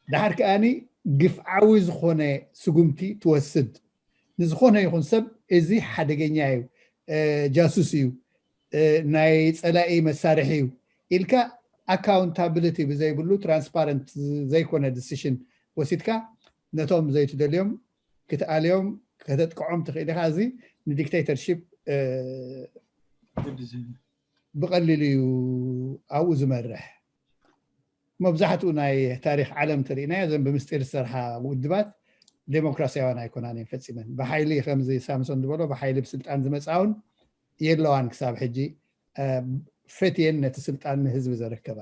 ድሓር ከኣኒ ግፍዓዊ ዝኾነ ስጉምቲ ትወስድ። ንዝኾነ ይኹን ሰብ እዚ ሓደገኛ እዩ፣ ጃሱስ እዩ፣ ናይ ፀላኢ መሳርሒ እዩ ኢልካ ኣካውንታብሊቲ ብዘይብሉ ትራንስፓረንት ዘይኮነ ዲሲሽን ወሲድካ ነቶም ዘይትደልዮም ክትኣልዮም ከተጥቅዖም ትኽእል ኢኻ። እዚ ንዲክቴተርሺፕ ብቐሊሉ እዩ ኣብኡ ዝመርሕ። መብዛሕትኡ ናይ ታሪክ ዓለም ተሪእናዮ፣ እዘን ብምስጢር ዝሰርሓ ውድባት ዴሞክራሲያውያን ኣይኮናን እየን ፈጺመን። ብሓይሊ ከምዚ ሳምሶን ዝበሎ ብሓይሊ ብስልጣን ዝመጻውን የለዋን ክሳብ ሕጂ። ፈትየን ነቲ ስልጣን ንህዝቢ ዘረከባ።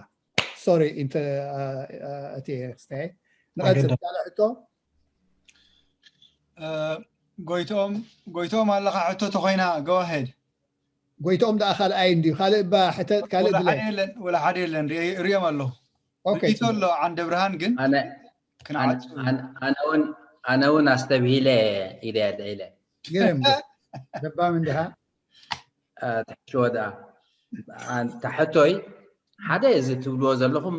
ሶሪ እቲ ክስታይ ንቐጽል። ካልእ ሕቶ ጎይቶም ጎይቶም ኣለኻ ሕቶ ተኾይና go ahead። ጎይቶም ደኣ ካልኣይ እንድዩ ካልእ እባ ሕተት ካልእ ድለ ወላ ሓደ የለን ሪኦም ኣለኹ። ሪቶ ኣሎ ዓንደ ብርሃን ግን ኣነ እውን ኣስተብሂለ ኢለ ኢለ ገረም ለባም እንድኻ ትሕሽወ ደኣ ተሕቶይ ሓደ እዚ ትብልዎ ዘለኹም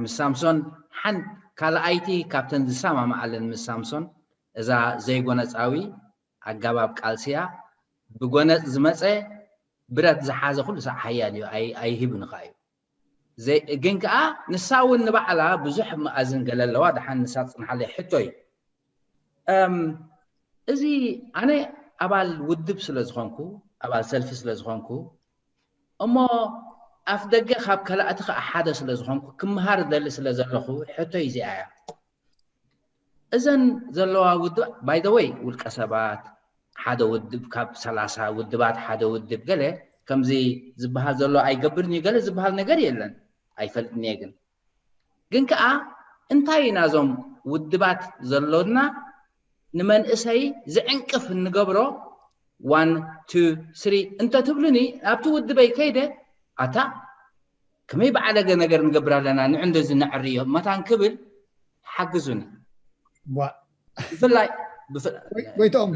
ምስ ሳምሶን ሓን ካልኣይቲ ካብተን ዝሰማማዓለን ምስ ሳምሶን እዛ ዘይጎነፃዊ ኣጋባብ ቃልሲያ ብጎነፅ ዝመፀ ብረት ዝሓዘ ኩሉ ሳዕ ሓያል እዩ ኣይህብን ኸዓ እዩ ግን ከዓ ንሳ እውን ንባዕላ ብዙሕ መኣዝን ገለ ኣለዋ ደሓን ንሳ ፅንሓለይ ሕቶ እዩ እዚ ኣነ ኣባል ውድብ ስለ ዝኾንኩ ኣባል ሰልፊ ስለ ዝኾንኩ እሞ ኣፍ ደገ ካብ ከላእቲ ከዓ ሓደ ስለ ዝኾንኩ ክምሃር ደሊ ስለ ዘለኹ ሕቶ እዚኣ እያ እዘን ዘለዋ ውድብ by the way ውልቀ ሰባት ሓደ ውድብ ካብ ሰላሳ ውድባት ሓደ ውድብ ገለ ከምዚ ዝበሃል ዘሎ ኣይገብርን እዩ ገለ ዝበሃል ነገር የለን ኣይፈልጥን እየ ግን ግን ከዓ እንታይ ኢና እዞም ውድባት ዘሎና ንመንእሰይ ዝዕንቅፍ እንገብሮ one two three እንተትብሉኒ ኣብቲ ውድበይ ከይደ ኣታ ከመይ በዓለገ ነገር ንገብር ኣለና ንዑ እንደዚ ነዕርዮ መታን ክብል ሓግዙኒ ብፍላይ ጎይቶም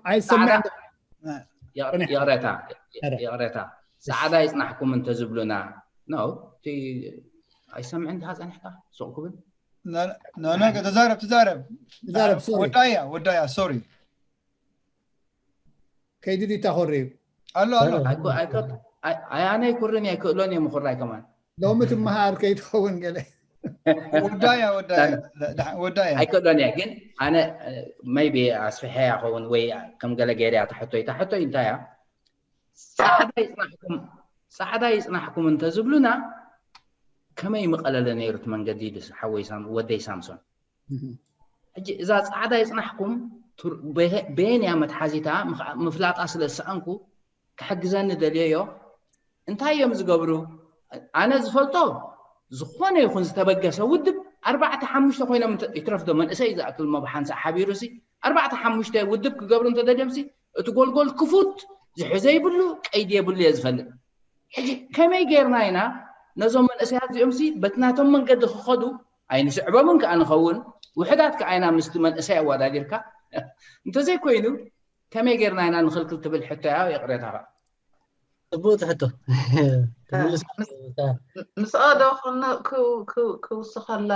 ኣይሰምዕ ይቕረታ ይቕረታ ፃዕዳ ይፅናሕኩም እንተዝብሉና ነው ኣይሰምዕን ድኻ ፀኒሕካ ሱቕ ክብል ተዛረብ ተዛረብ ተዛረብ ወዳያ ወዳያ ሶሪ ከይዲ ዲታ ኮሪ እዩ ኣሎ ኣሎ ኣነ ኣይኩርን እየ ክእሎን እየ ምኩራይ ከማን ሎሚ ትመሃር ከይትኸውን ገለ ወዳያ ወዳያ ወዳያ ኣይክእሎን እየ ግን ኣነ maybe ኣስፍሐያ ኸውን ወይ ከም ገለ ገይርያ ታሕቶይ ታሕቶይ እንታይ እያ ፃዕዳ ይፅናሕኩም ፃዕዳ ይፅናሕኩም እንተዝብሉና ከመይ ምቐለለ ነይሩ እቲ መንገዲ ኢሉ ሓወይ ወደይ ሳምሶን ሕጂ እዛ ፃዕዳ ይፅናሕኩም በየን እያ መትሓዚታ ምፍላጣ ስለ ዝሰኣንኩ ክሕግዘኒ ደልየዮ እንታይ እዮም ዝገብሩ ኣነ ዝፈልጦ ዝኾነ ይኹን ዝተበገሰ ውድብ ኣርባዕተ ሓሙሽተ ኮይኖም ይትረፍዶ መንእሰይ ዝኣክል ሞ ብሓንሳእ ሓቢሩ ሲ ኣርባዕተ ሓሙሽተ ውድብ ክገብሩ እንተደልዮም ሲ እቲ ጎልጎል ክፉት ዝሕዘ ይብሉ ቀይዲ የብሉ እየ ዝፈልጥ ሕጂ ከመይ ጌርና ኢና ነዞም መንእሰያት እዚኦም ሲ በቲ ናቶም መንገዲ ክኸዱ ኣይንስዕቦምን ከዓ ንኸውን ውሕዳት ከዓ ኢና ምስቲ መንእሰይ ኣወዳዲርካ እንተዘይኮይኑ ከመይ ጌርና ኢና ንኽልክል ትብል ሕቶ እያ ይቕሬታ ከዓ ጽቡቅ ትሕቶ ምስኣ ዶ ክውስኸላ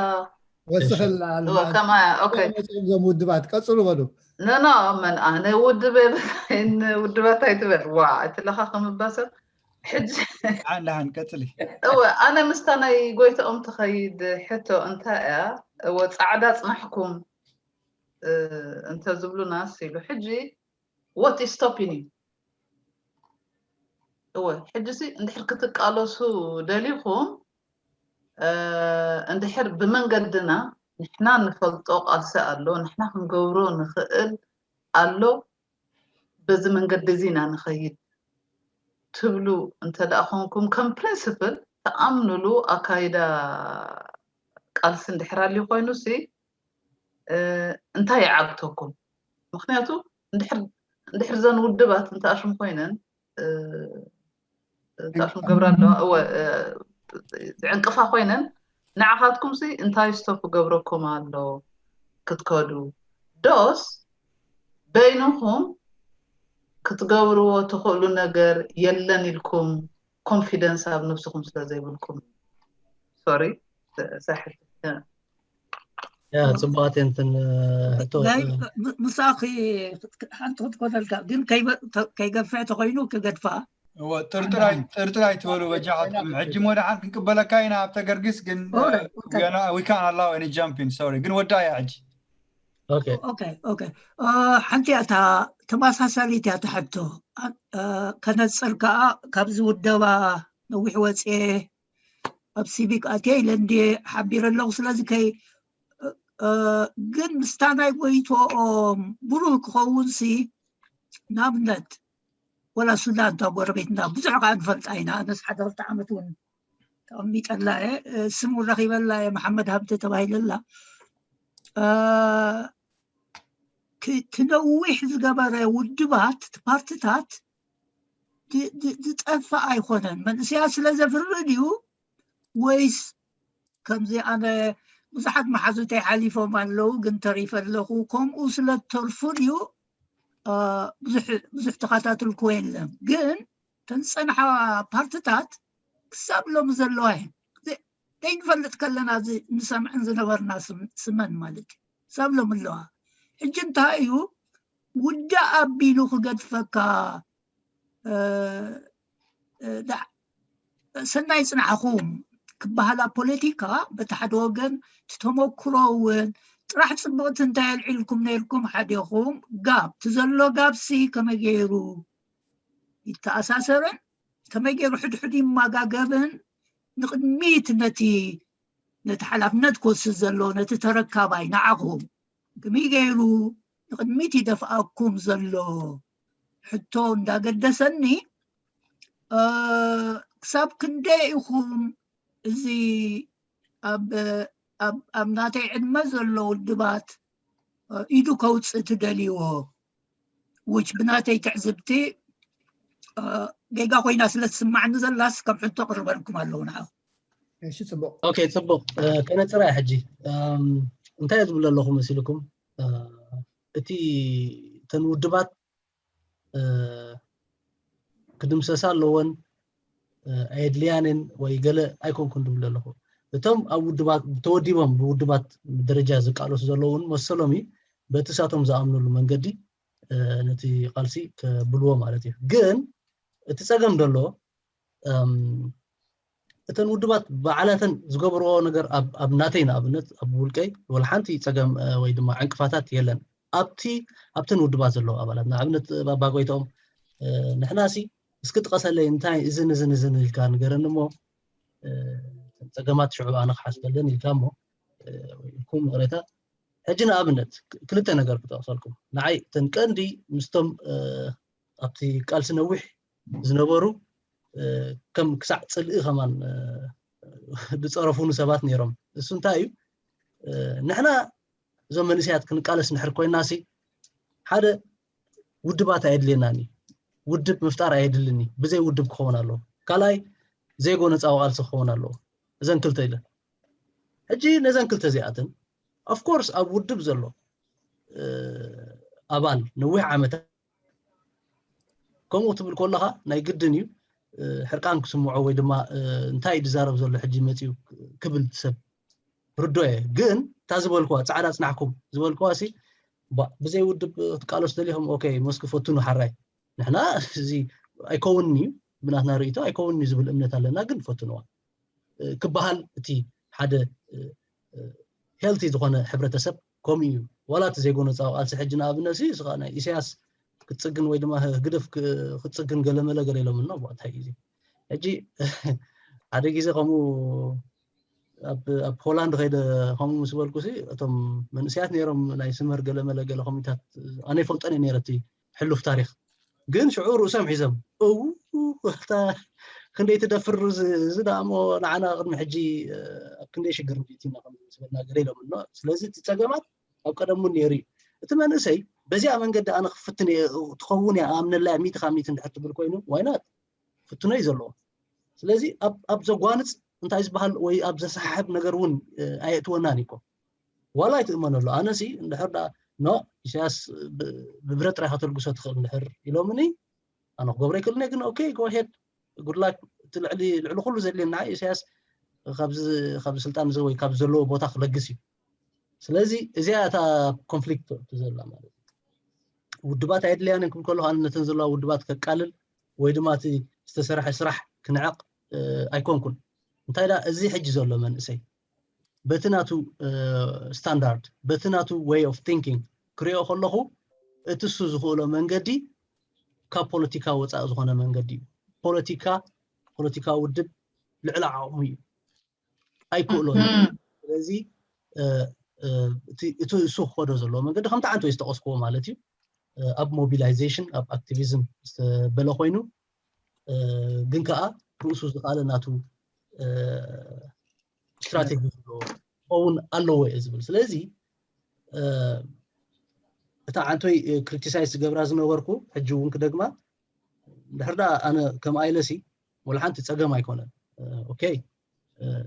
ወስኸላ ከማያ ኦኬ ዞም ውድባት ቀጽሉ በሉ ነኖ መን ኣነ ውድብ ውድባት ኣይትበል ዋ እቲ ለኻ ከምባሰብ ሕጂ ደሓን ቀጽሊ እወ ኣነ ምስታ ናይ ጎይታኦም ትኸይድ ሕቶ እንታይ እያ እወ ፃዕዳ ፅናሕኩም እንተ ዝብሉናስ ኢሉ ሕጂ what is stopping you እወ፣ ሕጂ ሲ እንድሕር ክትቃለሱ ደሊኹም፣ እ፣ እንድሕር ብመንገድና ንሕና ንፈልጦ ቃልሲ ኣሎ፣ ንሕና ክንገብሮ ንኽእል ኣሎ፣ በዚ መንገዲ እዚ ኢና ንኸይድ ትብሉ እንተ ደኣ ኾንኩም፣ ከም ፕሪንስፕል ትኣምኑሉ ኣካይዳ ቃልሲ እንድሕር ኣልዩ ኮይኑ ሲ፣ እ፣ እንታይ ይዓግተኩም? ምኽንያቱ እንድሕር፣ እንድሕር ዘን ውድባት እንተኣሽም ኮይነን፣ እ፣ እንተኣሽም ገብራ ኣለዋ፣ እወ፣ እ፣ ዝዕንቅፋ ኮይነን፣ ንዓኻትኩም ሲ እንታይ ስቶፕ ገብረኩም ኣሎ ክትከዱ? ዶስ በይንኹም ክትገብርዎ ትኽእሉ ነገር የለን ኢልኩም ኮንፊደንስ ኣብ ነብስኹም ስለ ዘይብልኩም? ሶሪ፣ ሳሕል። ያ፣ ጽቡቓት እንትን፣ እ፣ ሕቶ፣ ናይ እ፣ ም- ምሳኺ ሓንቲ ክትኮነልካ ግን ከይበ- ተ- ከይገፍሕ ተኮይኑ ክገድፋ። እወ፣ ጥርጥር ኣይ- ጥርጥር ኣይትበሉ በጃኻትኩም። ሕጂ እሞ ደሓን ክንቅበለካ ኢና ኣብ ተገርግስ፣ ግን Alright, okay. We can't allow any jumping, sorry። ግን ወዳ እያ ሕጂ። ኦኬ። ኦኬ፣ ኦኬ። እ፣ ሓንቲ እያ እታ ተመሳሳሊት እያ እታ ሕቶ። እ፣ ከነጽር ከኣ ካብዚ ውደባ ነዊሕ ወፅየ ኣብ ሲቪክ ኣትየ ኢለ እንድየ ሓቢረ ኣለኹ። ስለዚ ከይ እ፣ እ፣ ግን ምስታ ናይ ጎይቶኦም ብሩህ ክኸውን ሲ ንኣብነት ወላ ሱዳን እታ ጎረቤትና ብዙሕ ከዓ ንፈልጣ ኢና። ኣነስ ሓደ ክልተ ዓመት እውን ተቐሚጠላ እየ። እ፣ ስም እውን ረኺበላ እየ፣ መሓመድ ሃብተ ተባሂለላ። እ፣ ክ- ክነዊሕ ዝገበረ ውድባት፣ እቲ ፓርትታት ድ- ድ- ዝጠፍእ ኣይኮነን። መንእሰያት ስለ ዘፍሪ ድዩ ወይስ ከምዚ ኣነ ብዙሓት መሓዙተይ ሓሊፎም ኣለዉ ግን ተሪፈ ኣለኹ፣ ከምኡ ስለ ተርፉ ድዩ? እ፣ ብዙሕ ብዙሕ ተኸታተልኩዎ የለን። ግን ተን ዝጸንሓ ፓርትታት ክሳብ ሎሚ ዘለዋ እየን። ዘ- ዘይንፈልጥ ከለና ዝ- ንሰምዐን ዝነበርና ስም- ስመን ማለት እዩ። ክሳብ ሎሚ ኣለዋ። ሕጂ እንታይ እዩ ውዳእ ኣቢሉ ክገድፈካ? እ፣ እ፣ ዳ- ሰናይ ጽናሕኹም ክበሃል ኣብ ፖለቲካ በቲ ሓደ ወገን እቲ ተመክሮ እውን ጥራሕ ጽብቕቲ እንታይ ኣልዒልኩም ነይርኩም ሓዲኹም ጋብ እቲ ዘሎ ጋብሲ ከመይ ገይሩ ይተኣሳሰርን ከመይ ገይሩ ሕድሕድ ይመጋገብን ንቕድሚት ነቲ ነቲ ሓላፍነት ክወስድ ዘሎ ነቲ ተረካባይ ንዓኹም ከመይ ገይሩ ንቕድሚት ይደፍኣኩም ዘሎ ሕቶ እንዳገደሰኒ እ፣ ክሳብ ክንደይ ኢኹም እዚ ኣብ ኣብ ኣብ ናተይ ዕድመ ዘሎ ውድባት እ፣ ኢዱ ከውፅእ ትደልይዎ? Which ብናተይ ትዕዝብቲ እ፣ ጌጋ ኮይና ስለ ትስማዕኒ ዘላስ ከም ሕቶ ቅርበልኩም ኣለዉ ንዓኹም። እሺ፣ ጽቡቕ። ኦኬ፣ ጽቡቕ። እ፣ ከነጽራ ሕጂ። እም፣ እንታይ እየ ዝብል ኣለኹ መሲልኩም? እ፣ እቲ እተን ውድባት እ፣ ክድምሰሳ ኣለወን፣ እ፣ ኣየድልያንን ወይ ገለ ኣይኮንኩን ዝብል ዘለኹ። እቶም ኣብ ውድባት ተወዲቦም ብውድባት ደረጃ ዝቃለሱ ዘለዉ እውን መሰሎም እዩ፣ በቲ ሳቶም ዝኣምኑሉ መንገዲ እ፣ ነቲ ቃልሲ ከብልዎ ማለት እዩ። ግን እቲ ጸገም ዘሎ እም፣ እተን ውድባት ባዕላተን ዝገብርኦ ነገር ኣብ ኣብ ናተይ ንኣብነት ኣብ ውልቀይ ወላ ሓንቲ ጸገም እ፣ ወይ ድማ ዕንቅፋታት የለን። ኣብቲ ኣብተን ውድባት ዘለዉ ኣባላት ንኣብነት ባባ ጎይትኦም እ፣ ንሕናሲ እስኪ ጥቀሰለይ እንታይ እዝን እዝን እዝን ኢልካ ንገረኒ እሞ እ፣ ጸገማት ሽዑ ኣነ ክሓስበለን ኢልካ እሞ እ፣ ኢልኩም ይቕሬታ። ሕጂ ንኣብነት ክ- ክልተ ነገር ክጠቕሰልኩም። ንዓይ እተን ቀንዲ ምስቶም እ፣ ኣብቲ ቃልሲ ነዊሕ ዝነበሩ እ፣ ከም ክሳዕ ጽልኢ ከማን እ፣ ዝጸረፉኑ ሰባት ነይሮም። እሱ እንታይ እዩ? እ፣ ንሕና እዞም መንእሰያት ክንቃለስ ንሕር ኮይናሲ ሓደ ውድባት ኣየድልየናን እዩ። ውድብ ምፍጣር ኣየድልን እዩ። ብዘይ ውድብ ክኸውን ኣለዎ። ካልኣይ ዘይጎነጻዊ ቃልሲ ክኸውን ኣለዎ። እዘን ክልተ ኢለን። ሕጂ ነዘን ክልተ እዚኣተን ኦፍኮርስ ኣብ ውድብ ዘሎ እ፣ ኣባል ነዊሕ ዓመታት ከምኡ ክትብል ከለኻ ናይ ግድን እዩ እ፣ ሕርቃን ክስምዖ ወይ ድማ እ፣ እንታይ እዩ ዝዛረብ ዘሎ ሕጂ መፂኡ ክብል ሰብ ርዶ እየ። ግን እታ ዝበልክዋ ፃዕዳ ፅናሕኩም ዝበልክዋ ሲ ባ- ብዘይ ውድብ ክትቃለሱ ደሊኹም ኦኬ መስኪ ፈትኑ ሓራይ ንሕና እዚ ኣይከውንን እዩ ብናትና ርእይቶ ኣይከውንን እዩ ዝብል እምነት ኣለና ግን ፈትንዋ እ፣ ክበሃል እቲ ሓደ እ፣ እ፣ ሄልቲ ዝኾነ ሕብረተሰብ ከምኡ እዩ ዋላ እቲ ዘይጎነፃዊ ቃልሲ ሕጂ ንኣብነት እዚ እዚ ከዓ ናይ ኢሳያስ ክትፅግን ወይ ድማ ህግደፍ ክትፅግን ገለመለ ገለ ኢሎም ኖ እንታይ እዩ ሕጂ ሓደ ግዜ ከምኡ ኣብ ሆላንድ ከይደ ከምኡ ምስ በልኩ እቶም መንእሰያት ነይሮም ናይ ስመር ገለመለ ገለ ኮሚታት ኣነ ይፈልጦን እየ ነይረ እቲ ሕሉፍ ታሪክ ግን ሽዑ ርእሶም ሒዞም እው ክንደይ ትደፍር እዚ ደኣ እሞ ንዓና ቅድሚ ሕጂ ኣብ ክንደይ ሽግር ኢና ከምዝበልና ገለ ኢሎም ኖ ስለዚ እቲ ፀገማት ኣብ ቀደም እውን ነይሩ እዩ እቲ መንእሰይ በዚኣ መንገዲ ኣነ ክፍትን እየ ትኸውን እያ ኣምነላ ሚእቲ ካብ ሚእቲ እንድሕር ትብል ኮይኑ ዋይናት ፍትኖ እዩ ዘለዎ ስለዚ ኣብ ዘጓንፅ እንታይ ዝበሃል ወይ ኣብ ዘሰሓሕብ ነገር እውን ኣየእትወናን እኮ ዋላ ኣይትእመነሉ ኣነሲ እንድሕር ዳ ኖ ኢሳያስ ብብረት ጥራይ ከተልግሶ ትኽእል እንድሕር ኢሎምኒ ኣነ ክገብሮ ይክእልኒ ግን ኦኬ ጎሄድ ጉድላክ እቲ ልዕሊ ልዕሊ ኩሉ ዘድልየና ኢሳያስ ካብ ስልጣን ወይ ካብ ዘለዎ ቦታ ክለግስ እዩ ስለዚ እዚኣ እታ ኮንፍሊክት ዘላ ማለት ውድባት ኣየድልያን ክም ከለኹ ኣነ ነተን ዘለዋ ውድባት ከቃልል ወይ ድማ እቲ ዝተሰርሐ ስራሕ ክንዕቕ ኣይኮንኩን እንታይ ዳ እዚ ሕጂ ዘሎ መንእሰይ በቲ ናቱ ስታንዳርድ በቲ ናቱ way of thinking ክሪኦ ከለኹ እቲ እሱ ዝኽእሎ መንገዲ ካብ ፖለቲካ ወፃእ ዝኾነ መንገዲ እዩ ፖለቲካ ፖለቲካ ውድብ ልዕሊ ዓቕሙ እዩ ኣይክእሎ ስለዚ እቲ እሱ ክኸዶ ዘለዎ መንገዲ ከምቲ ዓንተ ዝተቐስክዎ ማለት እዩ ኣብ ሞቢላይዜሽን ኣብ ኣክቲቪዝም ዝተበለ ኮይኑ ግን ከዓ ርእሱ ዝካለ ናቱ ስትራቴጂ ዘለዎ ክኸውን ኣለዎ እየ ዝብል ስለዚ እታ ዓንቶይ ክሪቲሳይዝ ዝገብራ ዝነበርኩ ሕጂ እውን ክደግማ እንድሕር ዳ ኣነ ከም ኣይለሲ ወላ ሓንቲ ፀገም ኣይኮነን ኦኬ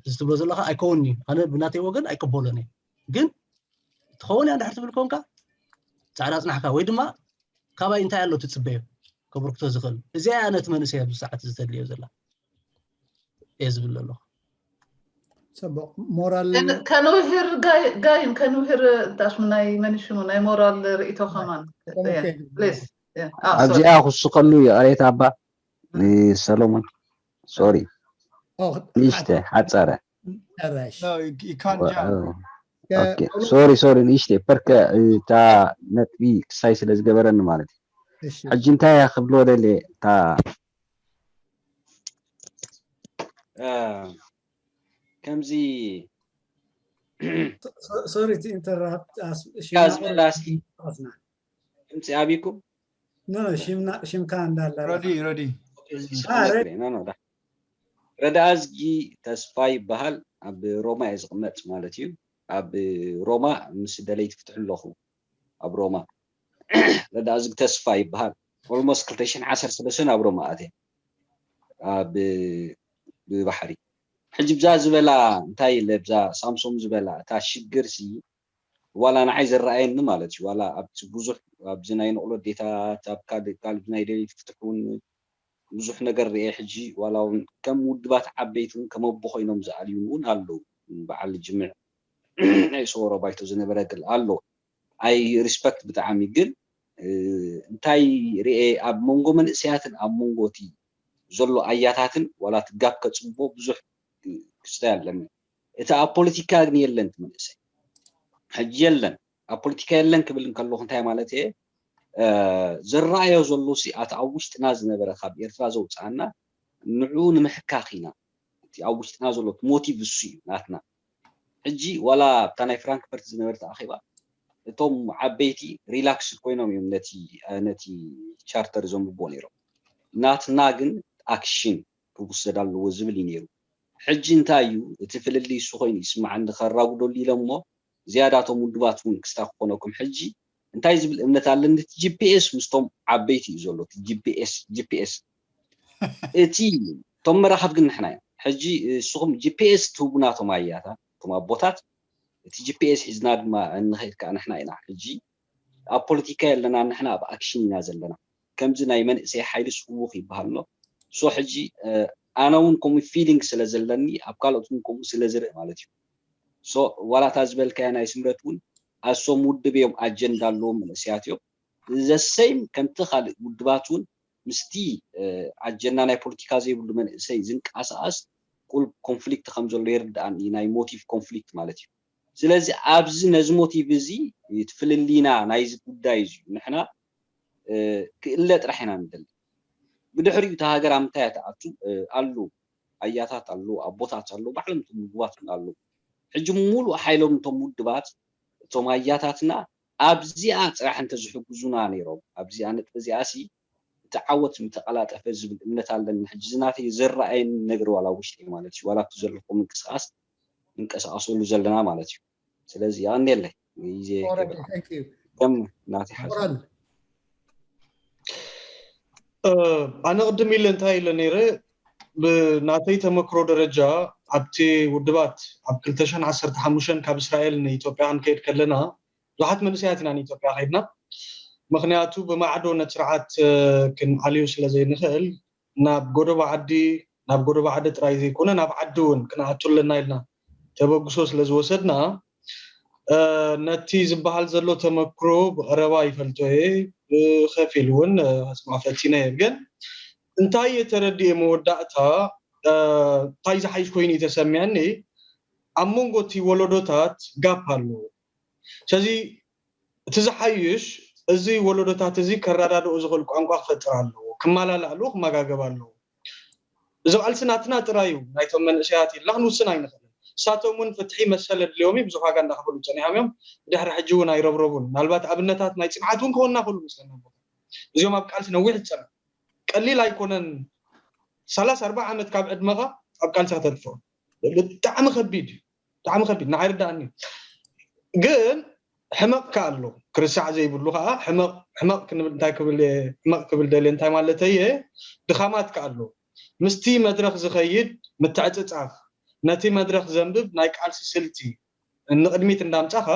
እዚ ትብሎ ዘለካ ኣይከውን እዩ ኣነ ብናተይ ወገን ኣይቀበሎን እየ ግን ትኸውን እያ እንድሕር ትብል ኮንካ ፃዕዳ ፅናሕካ ወይ ድማ ካባይ እንታይ ኣሎ ትፅበዮ ከብርክቶ ዝኽእል እዚኣ እያ ነቲ መንእሰይ ኣብዚ ሰዓት ዝተድልዮ ዘላ እየ ዝብል ኣለኹ ፅቡቅ ሞራል ከንውህር ጋይን ከንውህር ዳሽሙ ናይ መንሽሙ ናይ ሞራል ርእቶ ከማን ኣብዚኣ ክስከሉ ይቕሬታ ኣባ ሰሎሞን ሶሪ ንእሽተ ሓፀረ ሶሪ ሶሪ ንእሽተ ፐርከ እታ ነጥቢ ክሳይ ስለ ዝገበረኒ ማለት እዩ ሕጂ እንታይ እያ ክብሎ ደለ እታ ከምዚ ሶሪ ኢንተራፕት ዝበላሲ ድምፂ ኣቢኩም ሽምካ እንዳለ ረዲ ረዲ ረዳእዝጊ ተስፋ ይበሃል ኣብ ሮማ እየ ዝቕመጥ ማለት እዩ ኣብ ሮማ ምስ ደለይቲ ፍትሑ ኣለኹ ኣብ ሮማ ረዳእዝጊ ተስፋ ይበሃል ኦልሞስት ክልተ ሽሕን ዓሰርተ ሰለስተን ኣብ ሮማ ኣትየ ኣብ ብባሕሪ ሕጂ ብዛ ዝበላ እንታይ ኢለ ብዛ ሳምሶም ዝበላ እታ ሽግር ሲ ዋላ ንዓይ ዝረኣየኒ ማለት እዩ ዋላ ኣብቲ ብዙሕ ኣብዚ ናይ ንቕሎ ዴታት ኣብ ካልእ ካልእ ናይ ደሌት ፍትሕ እውን ብዙሕ ነገር ርኤ ሕጂ ዋላ እውን ከም ውድባት ዓበይቲ እውን ከም ኣቦ ኮይኖም ዝኣልዩን እውን ኣለዉ በዓል ጅምዕ ናይ ሰወሮ ባይቶ ዝነበረ ግል ኣሎ ኣይ ሪስፐክት ብጣዕሚ ግን እንታይ ርኤ ኣብ መንጎ መንእሰያትን ኣብ መንጎ እቲ ዘሎ ኣያታትን ዋላ እቲ ጋፕ ከፅቦ ብዙሕ ክስታይ ኣለኒ እቲ ኣብ ፖለቲካ ግን የለን እቲ መንእሰይ ሕጂ የለን ኣብ ፖለቲካ የለን ክብል እንከለኹ እንታይ ማለት እየ ዝረኣዮ ዘሎ ሲ ኣቲ ኣብ ውሽጥና ዝነበረ ካብ ኤርትራ ዘውፅኣና ንዕኡ ንምሕካኽ ኢና እቲ ኣብ ውሽጥና ዘሎ ሞቲቭ እሱ እዩ ናትና ሕጂ ዋላ ኣብታ ናይ ፍራንክፈርት ዝነበረት ኣኼባ እቶም ዓበይቲ ሪላክስ ኮይኖም እዮም ነቲ ነቲ ቻርተር ዘንብቦ ነይሮም ናትና ግን ኣክሽን ክውሰድ ኣለዎ ዝብል እዩ ነይሩ ሕጂ እንታይ እዩ እቲ ፍልልይ እሱ ኮይኑ ይስማዓኒ ከራጉደሉ ኢለ እሞ ዝያዳቶም ውድባት እውን ክስታ ክኾነኩም ሕጂ እንታይ ዝብል እምነት ኣለኒ እቲ ጂፒኤስ ምስቶም ዓበይቲ እዩ ዘሎ እቲ ጂፒኤስ ጂፒኤስ እቲ እቶም መራኸብ ግን ንሕና እዮም ሕጂ ንስኹም ጂፒኤስ ትህቡና እቶም ኣያታት እቶም ኣቦታት እቲ ጂፒኤስ ሒዝና ድማ እንኸይድ ከዓ ንሕና ኢና ሕጂ ኣብ ፖለቲካ የለና ንሕና ኣብ ኣክሽን ኢና ዘለና ከምዚ ናይ መንእሰይ ሓይሊ ስውኽ ይበሃል ኣሎ ሶ ሕጂ ኣነ እውን ከምኡ ፊሊንግ ስለ ዘለኒ ኣብ ካልኦት እውን ከምኡ ስለ ዝርኢ ማለት እዩ ሶ ዋላታ ዝበልካያ ናይ ስምረት እውን ኣሶም ውድብ እዮም ኣጀንዳ ኣለዎም መንእሰያት እዮም ዘሰይም ከምቲ ካልእ ውድባት እውን ምስቲ ኣጀንዳ ናይ ፖለቲካ ዘይብሉ መንእሰይ ዝንቀሳቀስ ቁልብ ኮንፍሊክት ከም ዘሎ ይርድኣኒ ናይ ሞቲቭ ኮንፍሊክት ማለት እዩ ስለዚ ኣብዚ ነዚ ሞቲቭ እዚ ፍልልይና ናይዚ ጉዳይ እዚ ንሕና ክእለ ጥራሕ ኢና ንደሊ። ብድሕሪኡ እታ ሃገር ኣብ ምንታይ እያ ትኣቱ? ኣሉ ኣያታት ኣሉ ኣቦታት ኣሉ ባዕሎም እቶም ውድባት እውን ኣሉ። ሕጂ ሙሉእ ሓይሎም እቶም ውድባት እቶም ኣያታትና ኣብዚኣ ጥራሕ እንተዝሕግዙና ነይሮም ኣብዚኣ ነጥቢ እዚኣ ሲ እቲ ዓወት ምተቐላጠፈ ዝብል እምነት ኣለኒ። ሕጂ ዝናተይ ዝረኣየኒ ነገር ዋላ ውሽጢ ማለት እዩ ዋላ ኣብቲ ዘለኹ ምንቅስቃስ ንንቀሳቀሰሉ ዘለና ማለት እዩ። ስለዚ የቐንየለይ ግዜ ከም ናተይ ሓሳብ ኣነ ቅድም ኢለ እንታይ ኢለ ነይረ ብናተይ ተመክሮ ደረጃ ኣብቲ ውድባት ኣብ ክልተ ሽሕን ዓሰርተ ሓሙሽተን ካብ እስራኤል ንኢትዮጵያ ክንከይድ ከለና ብዙሓት መንእሰያት ኢና ንኢትዮጵያ ከይድና። ምክንያቱ ብማዕዶ ነቲ ስርዓት ክንኣልዮ ስለ ዘይንኽእል ናብ ጎደቦ ዓዲ ናብ ጎደቦ ዓዲ ጥራይ ዘይኮነ ናብ ዓዲ እውን ክንኣቱ ኣለና ኢልና ተበግሶ ስለ ዝወሰድና ነቲ ዝበሃል ዘሎ ተመክሮ ብቐረባ ይፈልጦ እየ፣ ብኸፊል እውን ኣስማዕ ፈቲነ እየ። ግን እንታይ እየ ተረዲኤ መወዳእታ እንታይ ዝሓይሽ ኮይኑ እዩ ተሰሚዐኒ ኣብ መንጎ እቲ ወለዶታት ጋፕ ኣለዎ። ስለዚ እቲ ዝሓይሽ እዚ ወለዶታት እዚ ከረዳድኦ ዝኽእል ቋንቋ ክፈጥር ኣለዎ፣ ክመላላእ ኣለዎ፣ ክመጋገብ ኣለዎ። እዚ ቃልሲ ናትና ጥራይ እዩ፣ ናይቶም መንእሰያት ኢልና ክንውስን ኣይንኽእልን። እሳቶም እውን ፍትሒ መሰል ኣድልዮም እዩ ብዙሕ ዋጋ እንዳኸፈሉ ፀኒሖም እዮም። ብድሕሪ ሕጂ እውን ኣይረብረቡን። ምናልባት ኣብነታት ናይ ፅንዓት እውን ክኾንና ክእሉ መስለና። እዚኦም ኣብ ቃልሲ ነዊሕ ዝፀንሑ ቀሊል ኣይኮነን። ሰላሳ ኣርባዓ ዓመት ካብ ዕድመኻ ኣብ ቃልሲ ከተጥፍኦ ብጣዕሚ ከቢድ እዩ። ብጣዕሚ ከቢድ ንዓይ ርዳእኒ ግን ሕመቕ ከ ኣሎ። ክርስዕ ዘይብሉ ከዓ ሕመቕ ክንብል እንታይ ክብል ሕመቕ ክብል ደልየ እንታይ ማለተይ እየ? ድኻማት ከ ኣሎ። ምስቲ መድረኽ ዝኸይድ ምትዕፅፃፍ፣ ነቲ መድረኽ ዘንብብ ናይ ቃልሲ ስልቲ ንቕድሚት እንዳምፃኻ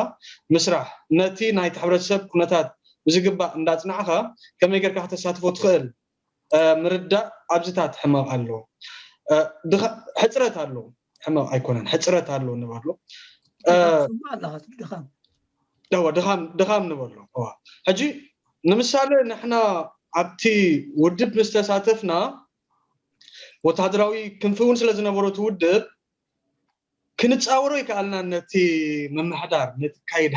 ምስራሕ፣ ነቲ ናይቲ ሕብረተሰብ ኩነታት ብዝግባእ እንዳፅናዕኻ ከመይ ጌርካ ክተሳትፎ ትኽእል ምርዳእ ኣብዚታት ሕመቕ ኣሎ። ሕፅረት ኣሎ፣ ሕመቕ ኣይኮነን፣ ሕፅረት ኣሎ ንበሎ። ድኻም ንበሎ። ሕጂ ንምሳሌ ንሕና ኣብቲ ውድብ ምስ ተሳተፍና ወታደራዊ ክንፊ እውን ስለ ዝነበሮ እቲ ውድብ ክንፃወሮ ይከኣልና ነቲ ምምሕዳር ነቲ ካይዳ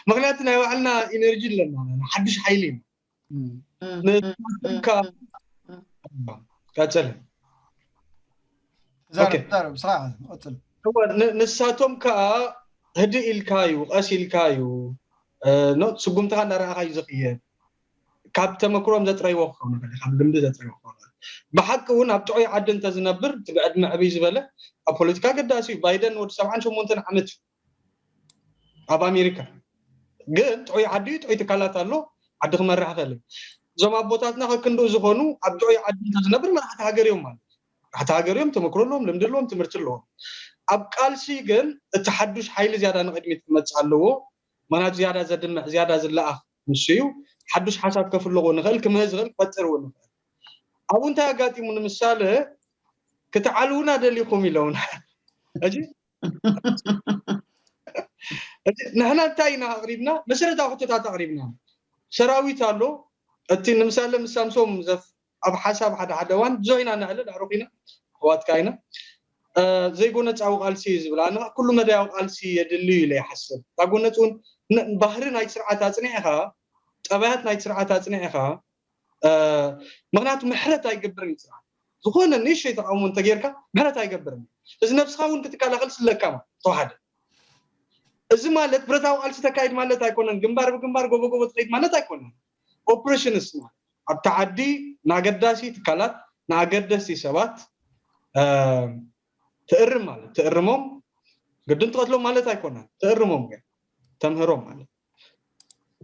ምክንያቱ ናይ ባዕልና ኢነርጂ ኣለና ሓዱሽ ሓይሊ ቀፅል ንሳቶም ከዓ ህድእ ኢልካ እዩ ቀስ ኢልካ እዩ ስጉምትኻ እንዳረኣኻ እዩ ዝኽየድ ካብ ተመክሮም ዘጥረይዎ ክኸውን ይኽእል ካብ ልምዲ ዘጥረይዎ ክኸውን ይኽእል ብሓቂ እውን ኣብ ጥዑይ ዓዲ እንተዝነብር እቲ ብዕድመ ዕብይ ዝበለ ኣብ ፖለቲካ ገዳሲ እዩ ባይደን ወዲ ሰብዓን ሸሞንተን ዓመት እዩ ኣብ ኣሜሪካ ግን ጥዑይ ዓዲ እዩ ጥዑይ ትካላት ኣሎ ዓዲ ክመርሕ ክእል እዩ እዞም ኣቦታትና ከክንድኡ ዝኾኑ ኣብ ጥዑይ ዓዲ እንተዝነብር መራሕቲ ሃገር እዮም ማለት መራሕቲ ሃገር እዮም ተመክሮ ኣለዎም ልምዲ ኣለዎም ትምህርቲ ኣለዎም ኣብ ቃልሲ ግን እቲ ሓዱሽ ሓይሊ ዝያዳ ንቕድሚት ክመፅእ ኣለዎ ምክንያቱ ዝያዳ ዘድምዕ ዝያዳ ዝለኣኽ ንሱ እዩ ሓዱሽ ሓሳብ ከፍልዎ ንኽእል ክምህዝ ዝኽእል ክፈጥር እውን ንኽእል ኣብኡ እንታይ ኣጋጢሙ ንምሳሌ ክትዓልውና ደሊኹም ኢለውና ሕጂ ንሕና እንታይ ኢና ኣቕሪብና መሰረታዊ ሕቶታት ኣቕሪብና ሰራዊት ኣሎ እቲ ንምሳሌ ምስ ሳምሶም ዘፍ ኣብ ሓሳብ ሓደ ሓደ እዋን ብዙሕ ኢና ነዕልል ኣዕሩኽ ኢና ኣሕዋትካ ኢና ዘይጎነፃዊ ቃልሲ እዩ ዝብል ኣነ ኩሉ መዳያዊ ቃልሲ የድሊ እዩ ኢለ ይሓስብ እታ ጎነፂ እውን ባህሪ ናይ ስርዓት ኣፅኒዕኻ ጠባያት ናይ ስርዓት ኣፅኒዕኻ ምክንያቱ ምሕረት ኣይገብርን እዩ ስርዓት ዝኾነ ንእሽተይ ተቃውሞ እንተጌርካ ምሕረት ኣይገብርን እዩ እዚ ነብስኻ እውን ክትከላኸል ስለካ ማለት ተዋሓደ እዚ ማለት ብረታዊ ቃልሲ ተካይድ ማለት ኣይኮነን ግንባር ብግንባር ጎቦ ጎቦ ትኸይድ ማለት ኣይኮነን ኦፕሬሽንስ ማለት ኣብቲ ዓዲ ንኣገዳሲ ትካላት ንኣገደስቲ ሰባት ትእርም ማለት ትእርሞም ግድን ትቐትሎም ማለት ኣይኮነን ትእርሞም ግን ተምህሮም ማለት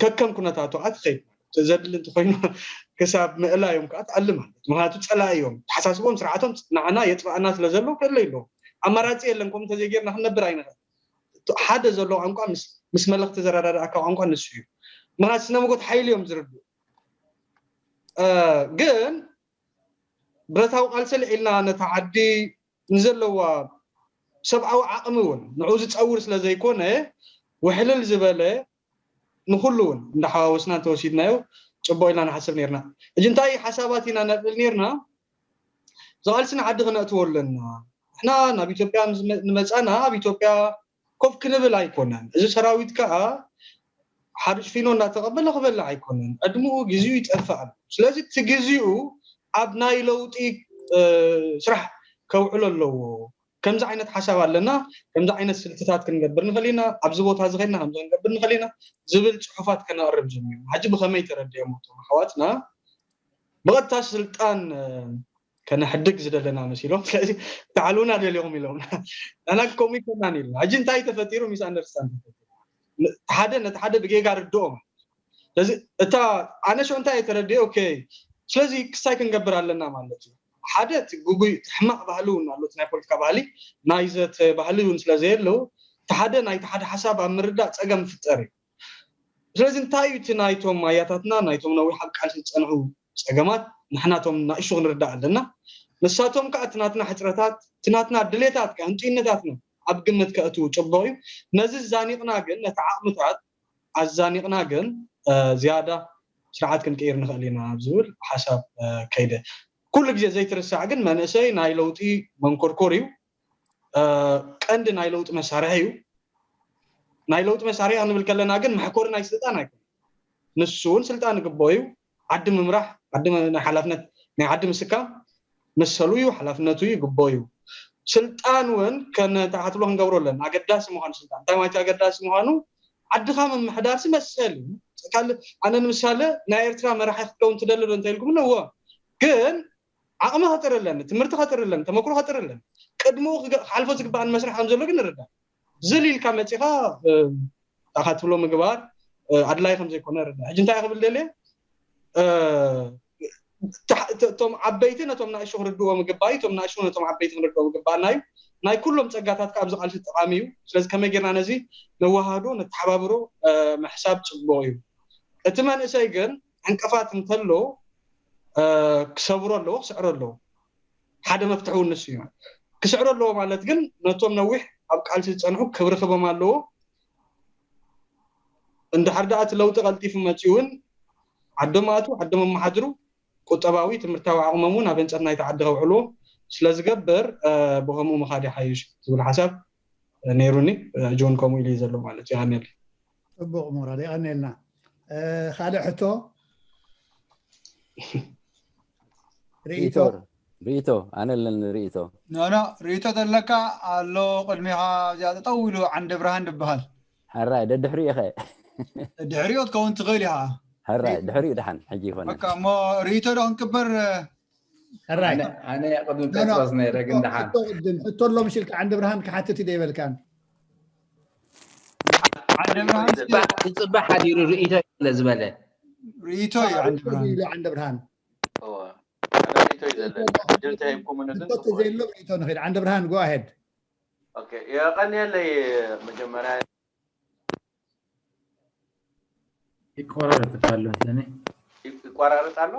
ከከም ኩነታቱ ከዓ ትኸይድ ማለት ዘድሊ እንተኮይኑ ክሳብ ምእላ እዮም ከዓ ትኣሊ ማለት ምክንያቱ ፀላኢ እዮም ተሓሳስቦም ስርዓቶም ንዓና የጥፍኣና ስለ ዘሎ ክእለ ኣለዎም ኣማራፂ የለን ከምኡ እንተዘይጌርና ክንነብር ኣይንኽእል ሓደ ዘሎ ቋንቋ ምስ መለኽቲ ዘረዳድኣካ ቋንቋ ንሱ እዩ ምክንያቱ ስነ መጎት ሓይሊ እዮም ዝርድኡ ግን ብረታዊ ቃልሲ ልዒልና ነታ ዓዲ ንዘለዋ ሰብኣዊ ዓቕሚ እውን ንዕኡ ዝፀውር ስለ ዘይኮነ ውሕልል ዝበለ ንኩሉ እውን እንዳሓዋወስና እንተወሲድናዮ ፅቡቅ ኢልና ንሓስብ ነርና ሕጂ እንታይ ሓሳባት ኢና ነልዕል ነርና ዝቃልሲ ንዓዲ ክነእትዎ ኣለና ንሕና ናብ ኢትዮጵያ ንመፃና ኣብ ኢትዮጵያ ኮፍ ክንብል ኣይኮነን እዚ ሰራዊት ከዓ ሓርጭ ፊኖ እናተቐበለ ክበልዕ ኣይኮነን። ዕድምኡ ግዜኡ ይጠፍእ ኣሎ። ስለዚ እቲ ግዜኡ ኣብ ናይ ለውጢ ስራሕ ከውዕሎ ኣለዎ። ከምዚ ዓይነት ሓሳብ ኣለና፣ ከምዚ ዓይነት ስልትታት ክንገብር ንኽእል ኢና፣ ኣብዚ ቦታ እዚ ኸይድና ከምዚ ክንገብር ንኽእል ኢና ዝብል ፅሑፋት ከነቕርብ ጀሚሩ። ሕጂ ብኸመይ ተረዲኦም እቶም ኣሕዋትና ብቐጥታ ስልጣን ከነሕድግ ዝደለና መሲሎም፣ ስለዚ ክተዕልውና ደሊኹም ኢሎም። ንሕና ከምኡ ይኮናን ኢልና። ሕጂ እንታይ ተፈጢሩ? ሚስ ኣንደርስታንድ ተፈጢሩ። ሓደ ነቲ ሓደ ብጌጋ ርድኦ ማለት እዩ። ስለዚ እታ ኣነ ሸው እንታይ ተረዲኦ? ኦኬ፣ ስለዚ ክስታይ ክንገብር ኣለና ማለት እዩ። ሓደ እቲ ግጉይ እቲ ሕማቕ ባህሊ እውን ኣሎ፣ እቲ ናይ ፖለቲካ ባህሊ ናይ ዘተ ባህሊ እውን ስለ ዘየለው፣ እቲ ሓደ ናይቲ ሓደ ሓሳብ ኣብ ምርዳእ ፀገም ፍጠር እዩ። ስለዚ እንታይ እዩ እቲ ናይቶም ኣያታትና ናይቶም ነዊሕ ኣብ ቃልሲ ዝፀንሑ ፀገማት? ንሕናቶም ናእሹ ክንርዳእ ኣለና። ንሳቶም ከዓ እቲ ናትና ሕፅረታት እቲ ናትና ድሌታት ከዓ ህንጡይነታትና ኣብ ግምት ከእትዉ ፅቡቕ እዩ። ነዚ ዛኒቕና ግን ነቲ ዓቕምታት ኣዛኒቕና ግን ዝያዳ ስርዓት ክንቅይር ንኽእል ኢና ኣብ ዝብል ሓሳብ ከይደ። ኩሉ ግዜ ዘይትርሳዕ ግን መንእሰይ ናይ ለውጢ መንኮርኮር እዩ። ቀንዲ ናይ ለውጢ መሳርሒ እዩ። ናይ ለውጢ መሳርሒ ክንብል ከለና ግን መሕኮሪ ናይ ስልጣን ኣይኮነ። ንሱ እውን ስልጣን ይግበኦ እዩ። ዓዲ ምምራሕ ዓዲ ናይ ሓላፍነት ናይ ዓዲ ምስካም መሰሉ እዩ፣ ሓላፍነቱ እዩ፣ ይግበኦ እዩ። ስልጣን እውን ከነተሓትሎ ክንገብሮ ኣለና። ኣገዳሲ ምዃኑ ስልጣን እንታይ ማለት ኣገዳሲ ምዃኑ ዓድኻ ምምሕዳርሲ መሰል እዩ። ካልእ ኣነ ንምሳሌ ናይ ኤርትራ መራሒ ክትከውን ትደሊ ዶ እንተኢልኩም እወ፣ ግን ዓቕሚ ከጥርለን ትምህርቲ ከጥርለን ተመክሮ ከጥርለን ቅድምኡ ክሓልፎ ዝግባኣን መስርሕ ከም ዘሎ ግን ንርዳእ። ዝል ኢልካ መፂኻ ኣኻ ትብሎ ምግባር ኣድላይ ከም ዘይኮነ ርዳእ። ሕጂ እንታይ ክብል ደልየ እቶም ዓበይቲ ነቶም ናእሹ ክርድዎ ምግባእ እዩ። እቶም ናእሹ ነቶም ዓበይቲ ክንርድዎ ምግባእና እዩ። ናይ ኩሎም ፀጋታት ከዓ ኣብዚ ቃልሲ ጠቃሚ እዩ። ስለዚ ከመይ ጌርና ነዚ ነወሃዶ ነተሓባብሮ ምሕሳብ ፅቡቅ እዩ። እቲ መንእሰይ ግን ዕንቅፋት እንተሎ ክሰብሮ ኣለዎ፣ ክስዕሮ ኣለዎ። ሓደ መፍትሒ እውን ንሱ እዩ። ክስዕሮ ኣለዎ ማለት ግን ነቶም ነዊሕ ኣብ ቃልሲ ዝፀንሑ ክብሪ ክቦም ኣለዎ። እንድሕር ደኣ እቲ ለውጢ ቀልጢፉ መፂኡ እውን ዓዶም ኣቱ ዓዶም ኣመሓድሩ ቁጠባዊ ትምህርታዊ ዓቕሞም እውን ኣብ ህንፀት ናይቲ ዓዲ ከውዕልዎ ስለዝገብር ብከምኡ ምኻድ ይሓይሽ ዝብል ሓሳብ ነይሩኒ። ጆን ከምኡ ኢሉ እዩ ዘሎ ማለት እዩ። ኣነል ፅቡቕ ሞራል የቐንየልና። ካልእ ሕቶ ርእቶ ርእቶ ኣነ ኣለኒ ርእቶ ኖኖ ርእቶ ዘለካ ኣሎ ቅድሚኻ እዚኣ ጠጠው ኢሉ ዓንደ ብርሃን ድበሃል ሕራይ ደድሕሪኡ ኢኸ ድሕሪኦ ትከውን ትኽእል ኢኻ ሕራይ ድሕሪኡ ደሓን ሕጂ ይኾነ በቃ እሞ ርእቶ ዶ ክንቅበር ሕራይ ኣነ ቅድሚ ጴጥሮስ ነይረ ግን ደሓን ሕቶ ቅድም ሕቶ ኣሎ ምሽልካ ዓንደ ብርሃን ክሓትት እዩ ደይበልካን ዓንደ ብርሃን ክፅበ ሓዲሩ ርእቶ ስለ ዝበለ ርእቶ እዩ ዓንደ ብርሃን ኢሉ ዓንደ ብርሃን ርእቶ እዩ ዘለኒ ዕድል ተሂብኩምኒ ግን ሕቶ ተዘየሎ ርእቶ ንኽእል ዓንደ ብርሃን go ahead ኦኬ የቐንየለይ መጀመርያ ይቆራረጥ ኣሎ መስለኒ ይቋራረጥ ኣሎ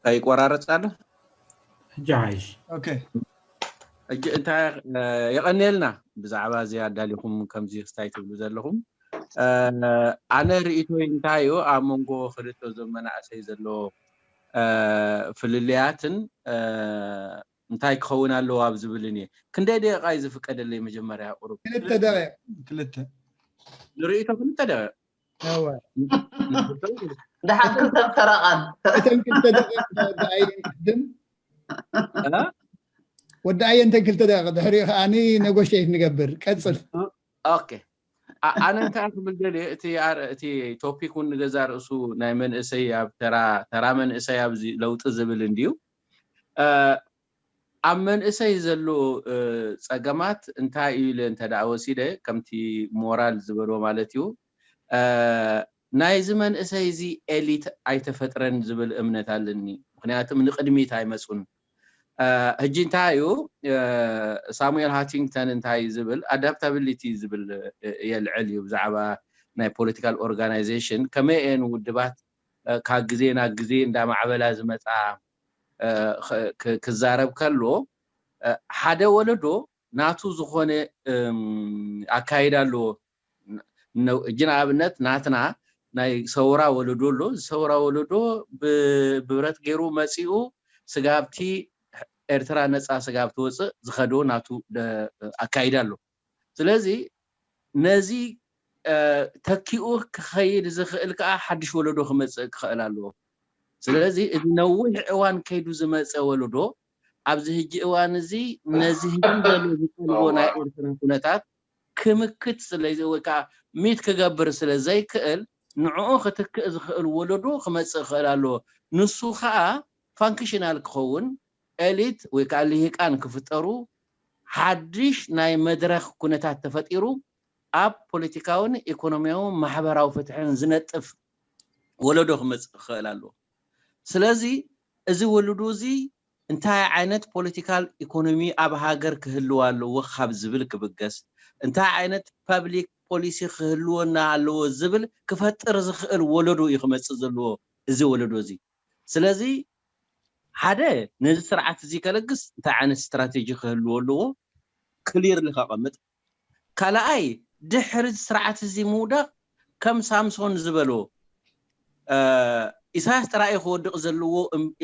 ይቆራረጽ ኣሎ ሕጂ ሓይሽ ኦኬ ሕጂ እንታይ የቐንየልና ብዛዕባ እዚ ኣዳሊኹም ከምዚ ክስታይ ትብሉ ዘለኹም ኣነ ርእቶይ እንታይ እዩ ኣብ መንጎ ክልተ ዞም መናእሰይ ዘሎ ፍልልያትን እንታይ ክኸውን ኣለዎ ኣብ ዝብልን እየ ክንደይ ደቂቃ እዩ ዝፍቀደለይ መጀመርያ ቁሩብ ክልተ ደቂቕ ክልተ ንርእቶ ክልተ ደቂቕ እወ ደሓን ክልተ ሰረቓን እተን ክልተ ደቂቕ ወዲ ኣየን ቅድም ወዲ ኣየን እተን ክልተ ደቂቕ ድሕሪኡ ከዓኒ ነጎሽት ንገብር ቀፅል ኦኬ ኣነ እንታይ ክብል ደልየ እቲ እቲ ቶፒክ እውን ንገዛ ርእሱ ናይ መንእሰይ ኣብ ተራ ተራ መንእሰይ ኣብዚ ለውጢ ዝብል እንድዩ ኣብ መንእሰይ ዘሎ ፀገማት እንታይ እዩ ኢለ እንተ ደኣ ወሲደ ከምቲ ሞራል ዝበሎ ማለት እዩ ናይዚ መንእሰይ እዚ ኤሊት ኣይተፈጥረን ዝብል እምነት ኣለኒ ምክንያቱም ንቅድሚት ኣይመፁን ሕጂ እንታይ እዩ ሳሙኤል ሃቲንግተን እንታይ ዝብል ኣዳፕታቢሊቲ ዝብል የልዕል እዩ ብዛዕባ ናይ ፖለቲካል ኦርጋናይዜሽን ከመይ እየን ውድባት ካብ ግዜ ናብ ግዜ እንዳማዕበላ ዝመፃ ክዛረብ ከሎ ሓደ ወለዶ ናቱ ዝኾነ ኣካይዳ ኣለዎ እጂ ንኣብነት ናትና ናይ ሰውራ ወለዶ ኣሎ ሰውራ ወለዶ ብብረት ገይሩ መፂኡ ስጋብቲ ኤርትራ ነፃ ስጋብ ትወፅእ ዝኸዶ ናቱ ኣካይዳ ኣሎ ስለዚ ነዚ ተኪኡ ክኸይድ ዝኽእል ከዓ ሓድሽ ወለዶ ክመፅእ ክኽእል ኣለዎ። ስለዚ እዚ ነዊሕ እዋን ከይዱ ዝመፀ ወለዶ ኣብዚ ሕጂ እዋን እዚ ነዚ ሕጂ ዘሎ ዝጠልቦ ናይ ኤርትራ ኩነታት ክምክት ስለ ወይ ከዓ ሚት ክገብር ስለ ዘይክእል ንዕኡ ክትክእ ዝኽእል ወለዶ ክመፅእ ክኽእል ኣለዎ። ንሱ ከዓ ፋንክሽናል ክኸውን ኤሊት ወይ ከዓ ልሂቃን ክፍጠሩ ሓድሽ ናይ መድረኽ ኩነታት ተፈጢሩ ኣብ ፖለቲካውን ኢኮኖሚያውን ማሕበራዊ ፍትሕን ዝነጥፍ ወለዶ ክመፅእ ክኽእል ኣለዎ። ስለዚ እዚ ወለዶ እዚ እንታይ ዓይነት ፖለቲካል ኢኮኖሚ ኣብ ሃገር ክህልው ኣለዎ ካብ ዝብል ክብገስ እንታይ ዓይነት ፐብሊክ ፖሊሲ ክህልወና ኣለዎ ዝብል ክፈጥር ዝኽእል ወለዶ እዩ ክመፅእ ዘለዎ እዚ ወለዶ እዚ። ስለዚ ሓደ ነዚ ስርዓት እዚ ከለግስ እንታይ ዓይነት ስትራቴጂ ክህልዎ ኣለዎ ክሊርሊ ከቐምጥ። ካልኣይ ድሕሪ ስርዓት እዚ ምውዳቕ ከም ሳምሶን ዝበሎ ኢሳያስ ጥራይ ክወድቕ ዘለዎ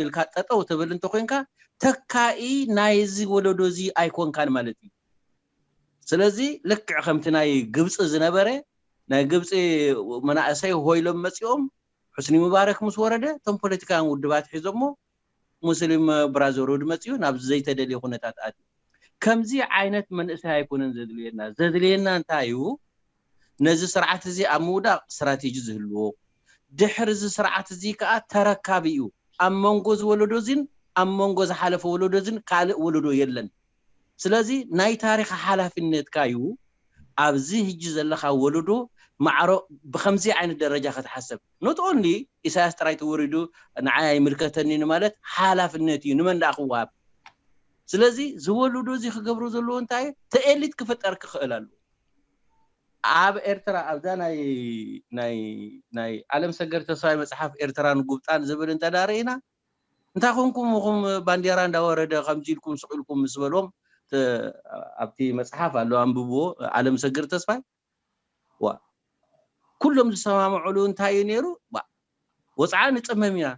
ኢልካ ጠጠው ትብል እንተኮንካ ተካኢ ናይዚ ወለዶ እዚ ኣይኮንካን ማለት እዩ። ስለዚ ልክዕ ከምቲ ናይ ግብፂ ዝነበረ ናይ ግብፂ መናእሰይ ሆይሎም መፂኦም ሕስኒ ሙባረክ ምስ ወረደ እቶም ፖለቲካውያን ውድባት ሒዞሞ ሙስሊም ብራዘርሁድ መፂኡ ናብ ዘይተደልየ ኩነታት ኣትዩ። ከምዚ ዓይነት መንእሰይ ኣይኮነን ዘድልየና። ዘድልየና እንታይ እዩ? ነዚ ስርዓት እዚ ኣብ ምውዳቕ ስትራቴጂ ዝህልዎ፣ ድሕሪ እዚ ስርዓት እዚ ከዓ ተረካቢ እዩ። ኣብ መንጎ እዚ ወለዶ እዚን ኣብ መንጎ ዝሓለፈ ወለዶ እዚን ካልእ ወለዶ የለን። ስለዚ ናይ ታሪኽ ሓላፍነትካ እዩ ኣብዚ ሕጂ ዘለኻ ወለዶ ማዕሮ ብከምዚ ዓይነት ደረጃ ክትሓሰብ። ኖት ኦንሊ ኢሳያስ ጥራይ ተወሪዱ ንዓይ ኣይምልከተኒ ንማለት ሓላፍነት እዩ። ንመን ደኣ ክወሃብ? ስለዚ ዝወልዶ እዚ ክገብሮ ዘለዎ እንታይ እዩ? ተኤሊት ክፍጠር ክኽእል ኣለዎ። ኣብ ኤርትራ ኣብዛ ናይ ናይ ናይ ዓለም ሰገድ ተስፋይ መጽሓፍ ኤርትራን ጉብጣን ዝብል እንተ ዳ ርኢና እንታይ ኮንኩም እኹም ባንዴራ እንዳወረደ ከምዚ ኢልኩም ስቕ ኢልኩም ምስ በልዎም ኣብቲ መጽሓፍ ኣሎ ኣንብብዎ። ዓለም ሰገድ ተስፋይ ዋ ኩሎም ዝሰማምዑሉ እንታይ እዩ ነይሩ? ወፅዓ ንፀመም ኢና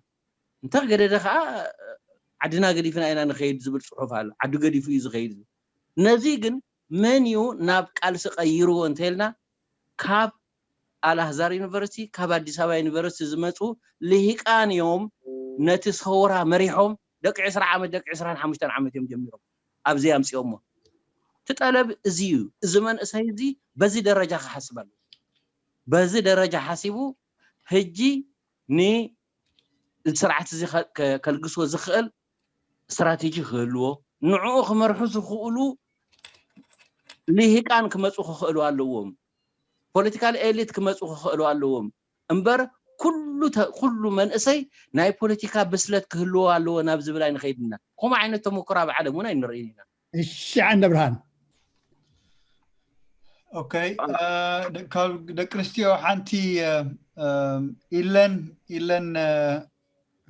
እንተ ገደደ ከዓ ዓድና ገዲፍና ኢና ንኸይድ ዝብል ፅሑፍ ኣሎ። ዓዱ ገዲፉ እዩ ዝኸይድ። ነዚ ግን መን እዩ ናብ ቃልሲ ቀይርዎ እንተልና ካብ ኣልኣህዛር ዩኒቨርሲቲ ካብ ኣዲስ ኣበባ ዩኒቨርሲቲ ዝመፁ ልሂቃን እዮም። ነቲ ሰውራ መሪሖም ደቂ ዕስራ ዓመት ደቂ ዕስራን ሓሙሽተን ዓመት እዮም ጀሚሮም ኣብዚ ኣምፅኦሞ። እቲ ጠለብ እዚ እዩ። እዚ መንእሰይ እዚ በዚ ደረጃ ክሓስብ ኣለዎ። በዚ ደረጃ ሓሲቡ ሕጂ ንስርዓት እዚ ከልግሶ ዝኽእል ስትራቴጂ ክህልዎ ንዕኡ ክመርሑ ዝኽእሉ ልሂቃን ክመፁ ክኽእሉ ኣለዎም። ፖለቲካል ኤሊት ክመፁ ክኽእሉ ኣለዎም እምበር ኩሉ መንእሰይ ናይ ፖለቲካ ብስለት ክህልዎ ኣለዎ ናብ ዝብል ኣይንኸይድና። ከምኡ ዓይነት ተመክሮ ኣብ ዓለም እውን ኣይንርእይን ኢና። እሺ ዓንደ ብርሃን። ኦኬ ካብ ደቂ ኣንስትዮ ሓንቲ ኢለን ኢለን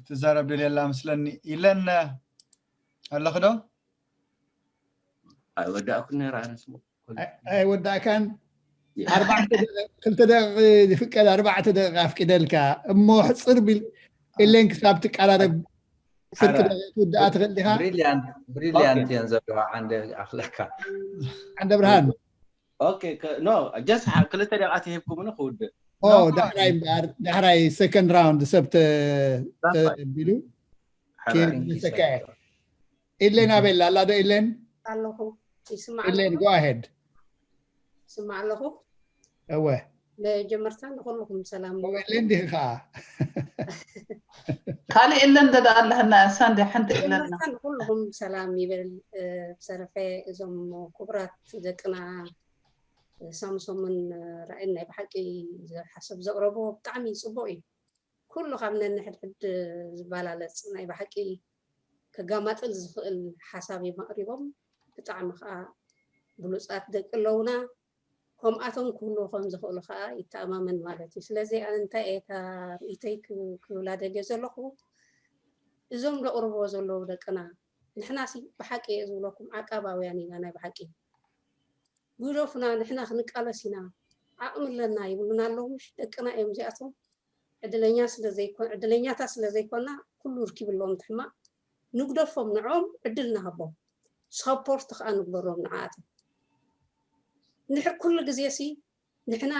ትዛረብ ደልየላ ምስለኒ ኢለን ኣለኽዶ? ኣይወዳእኩ ነራ ኣነስ ኣይወዳእካን ክልተ ደቂ ዝፍቀድ ኣርባዕተ ደቂ ኣፍቂደልካ እሞ ሕፅር ቢል ኢለን ክሳብ ትቀራረብ ስልክ ትውድኣ ትኽእል ዲኻ? ብሪልያንት እየን ዘለዋ ዓንደ ኣኽለካ ዓንደ ብርሃን ኖ ጀስ ክልተ ደቂቃ ተሂብኩምኒ ክውድእ ዳሕራይ እምበኣር ዳሕራይ ሰከንድ ራውንድ ሰብ ተቢሉ ሰከ ኢሌን ኣበይ ኣላ ዶ ኢሌን ኣለኹ ይስማዕ ኢሌን go ahead ይስማዕ ኣለኹ እወ መጀመርታ ንኩልኹም ሰላም ኢሌን ዲኺ ከዓ ካልእ ኢለን ደኣ ኣለህና እሳ እንዲ ሓንቲ ኢለና መጀመርታ ንኩልኹም ሰላም ይብል ብሰረፈ እዞም ክቡራት ደቅና ሳምሶምን ራእን ናይ ብሓቂ ሓሳብ ዘቕረብዎ ብጣዕሚ ፅቡቕ እዩ ኩሉ ካብ ነንሕድሕድ ዝበላለፅ ናይ ብሓቂ ከጋማጥል ዝኽእል ሓሳብ እዮም ኣቕሪቦም ብጣዕሚ ከዓ ብሉፃት ደቂ ኣለውና ከምኣቶም ክህልዉ ከም ዝኽእሉ ከዓ ይተኣማመን ማለት እዩ ስለዚ ኣነ እንታይ እየ እታ ርእይተይ ክብላ ደልየ ዘለኹ እዞም ዘቕርብዎ ዘለዉ ደቅና ንሕናሲ ብሓቂ እየ ዝብለኩም ዓቃባውያን ኢና ናይ ብሓቂ ግደፉና ንሕና ክንቃለስ ኢና ዓቕሚ ኣለና ይብሉና ኣለዉ ምሽ ደቅና እዮም እዚኣቶም ዕድለኛ ስለዘይኮን ዕድለኛታት ስለዘይኮና ኩሉ ርኪብሎም ትሕማቕ ንግደፎም ንዖም ዕድል ንሃቦም ሰፖርት ከዓ ንግበሮም ንዓኣቶም እንድሕር ኩሉ ግዜ ሲ ንሕና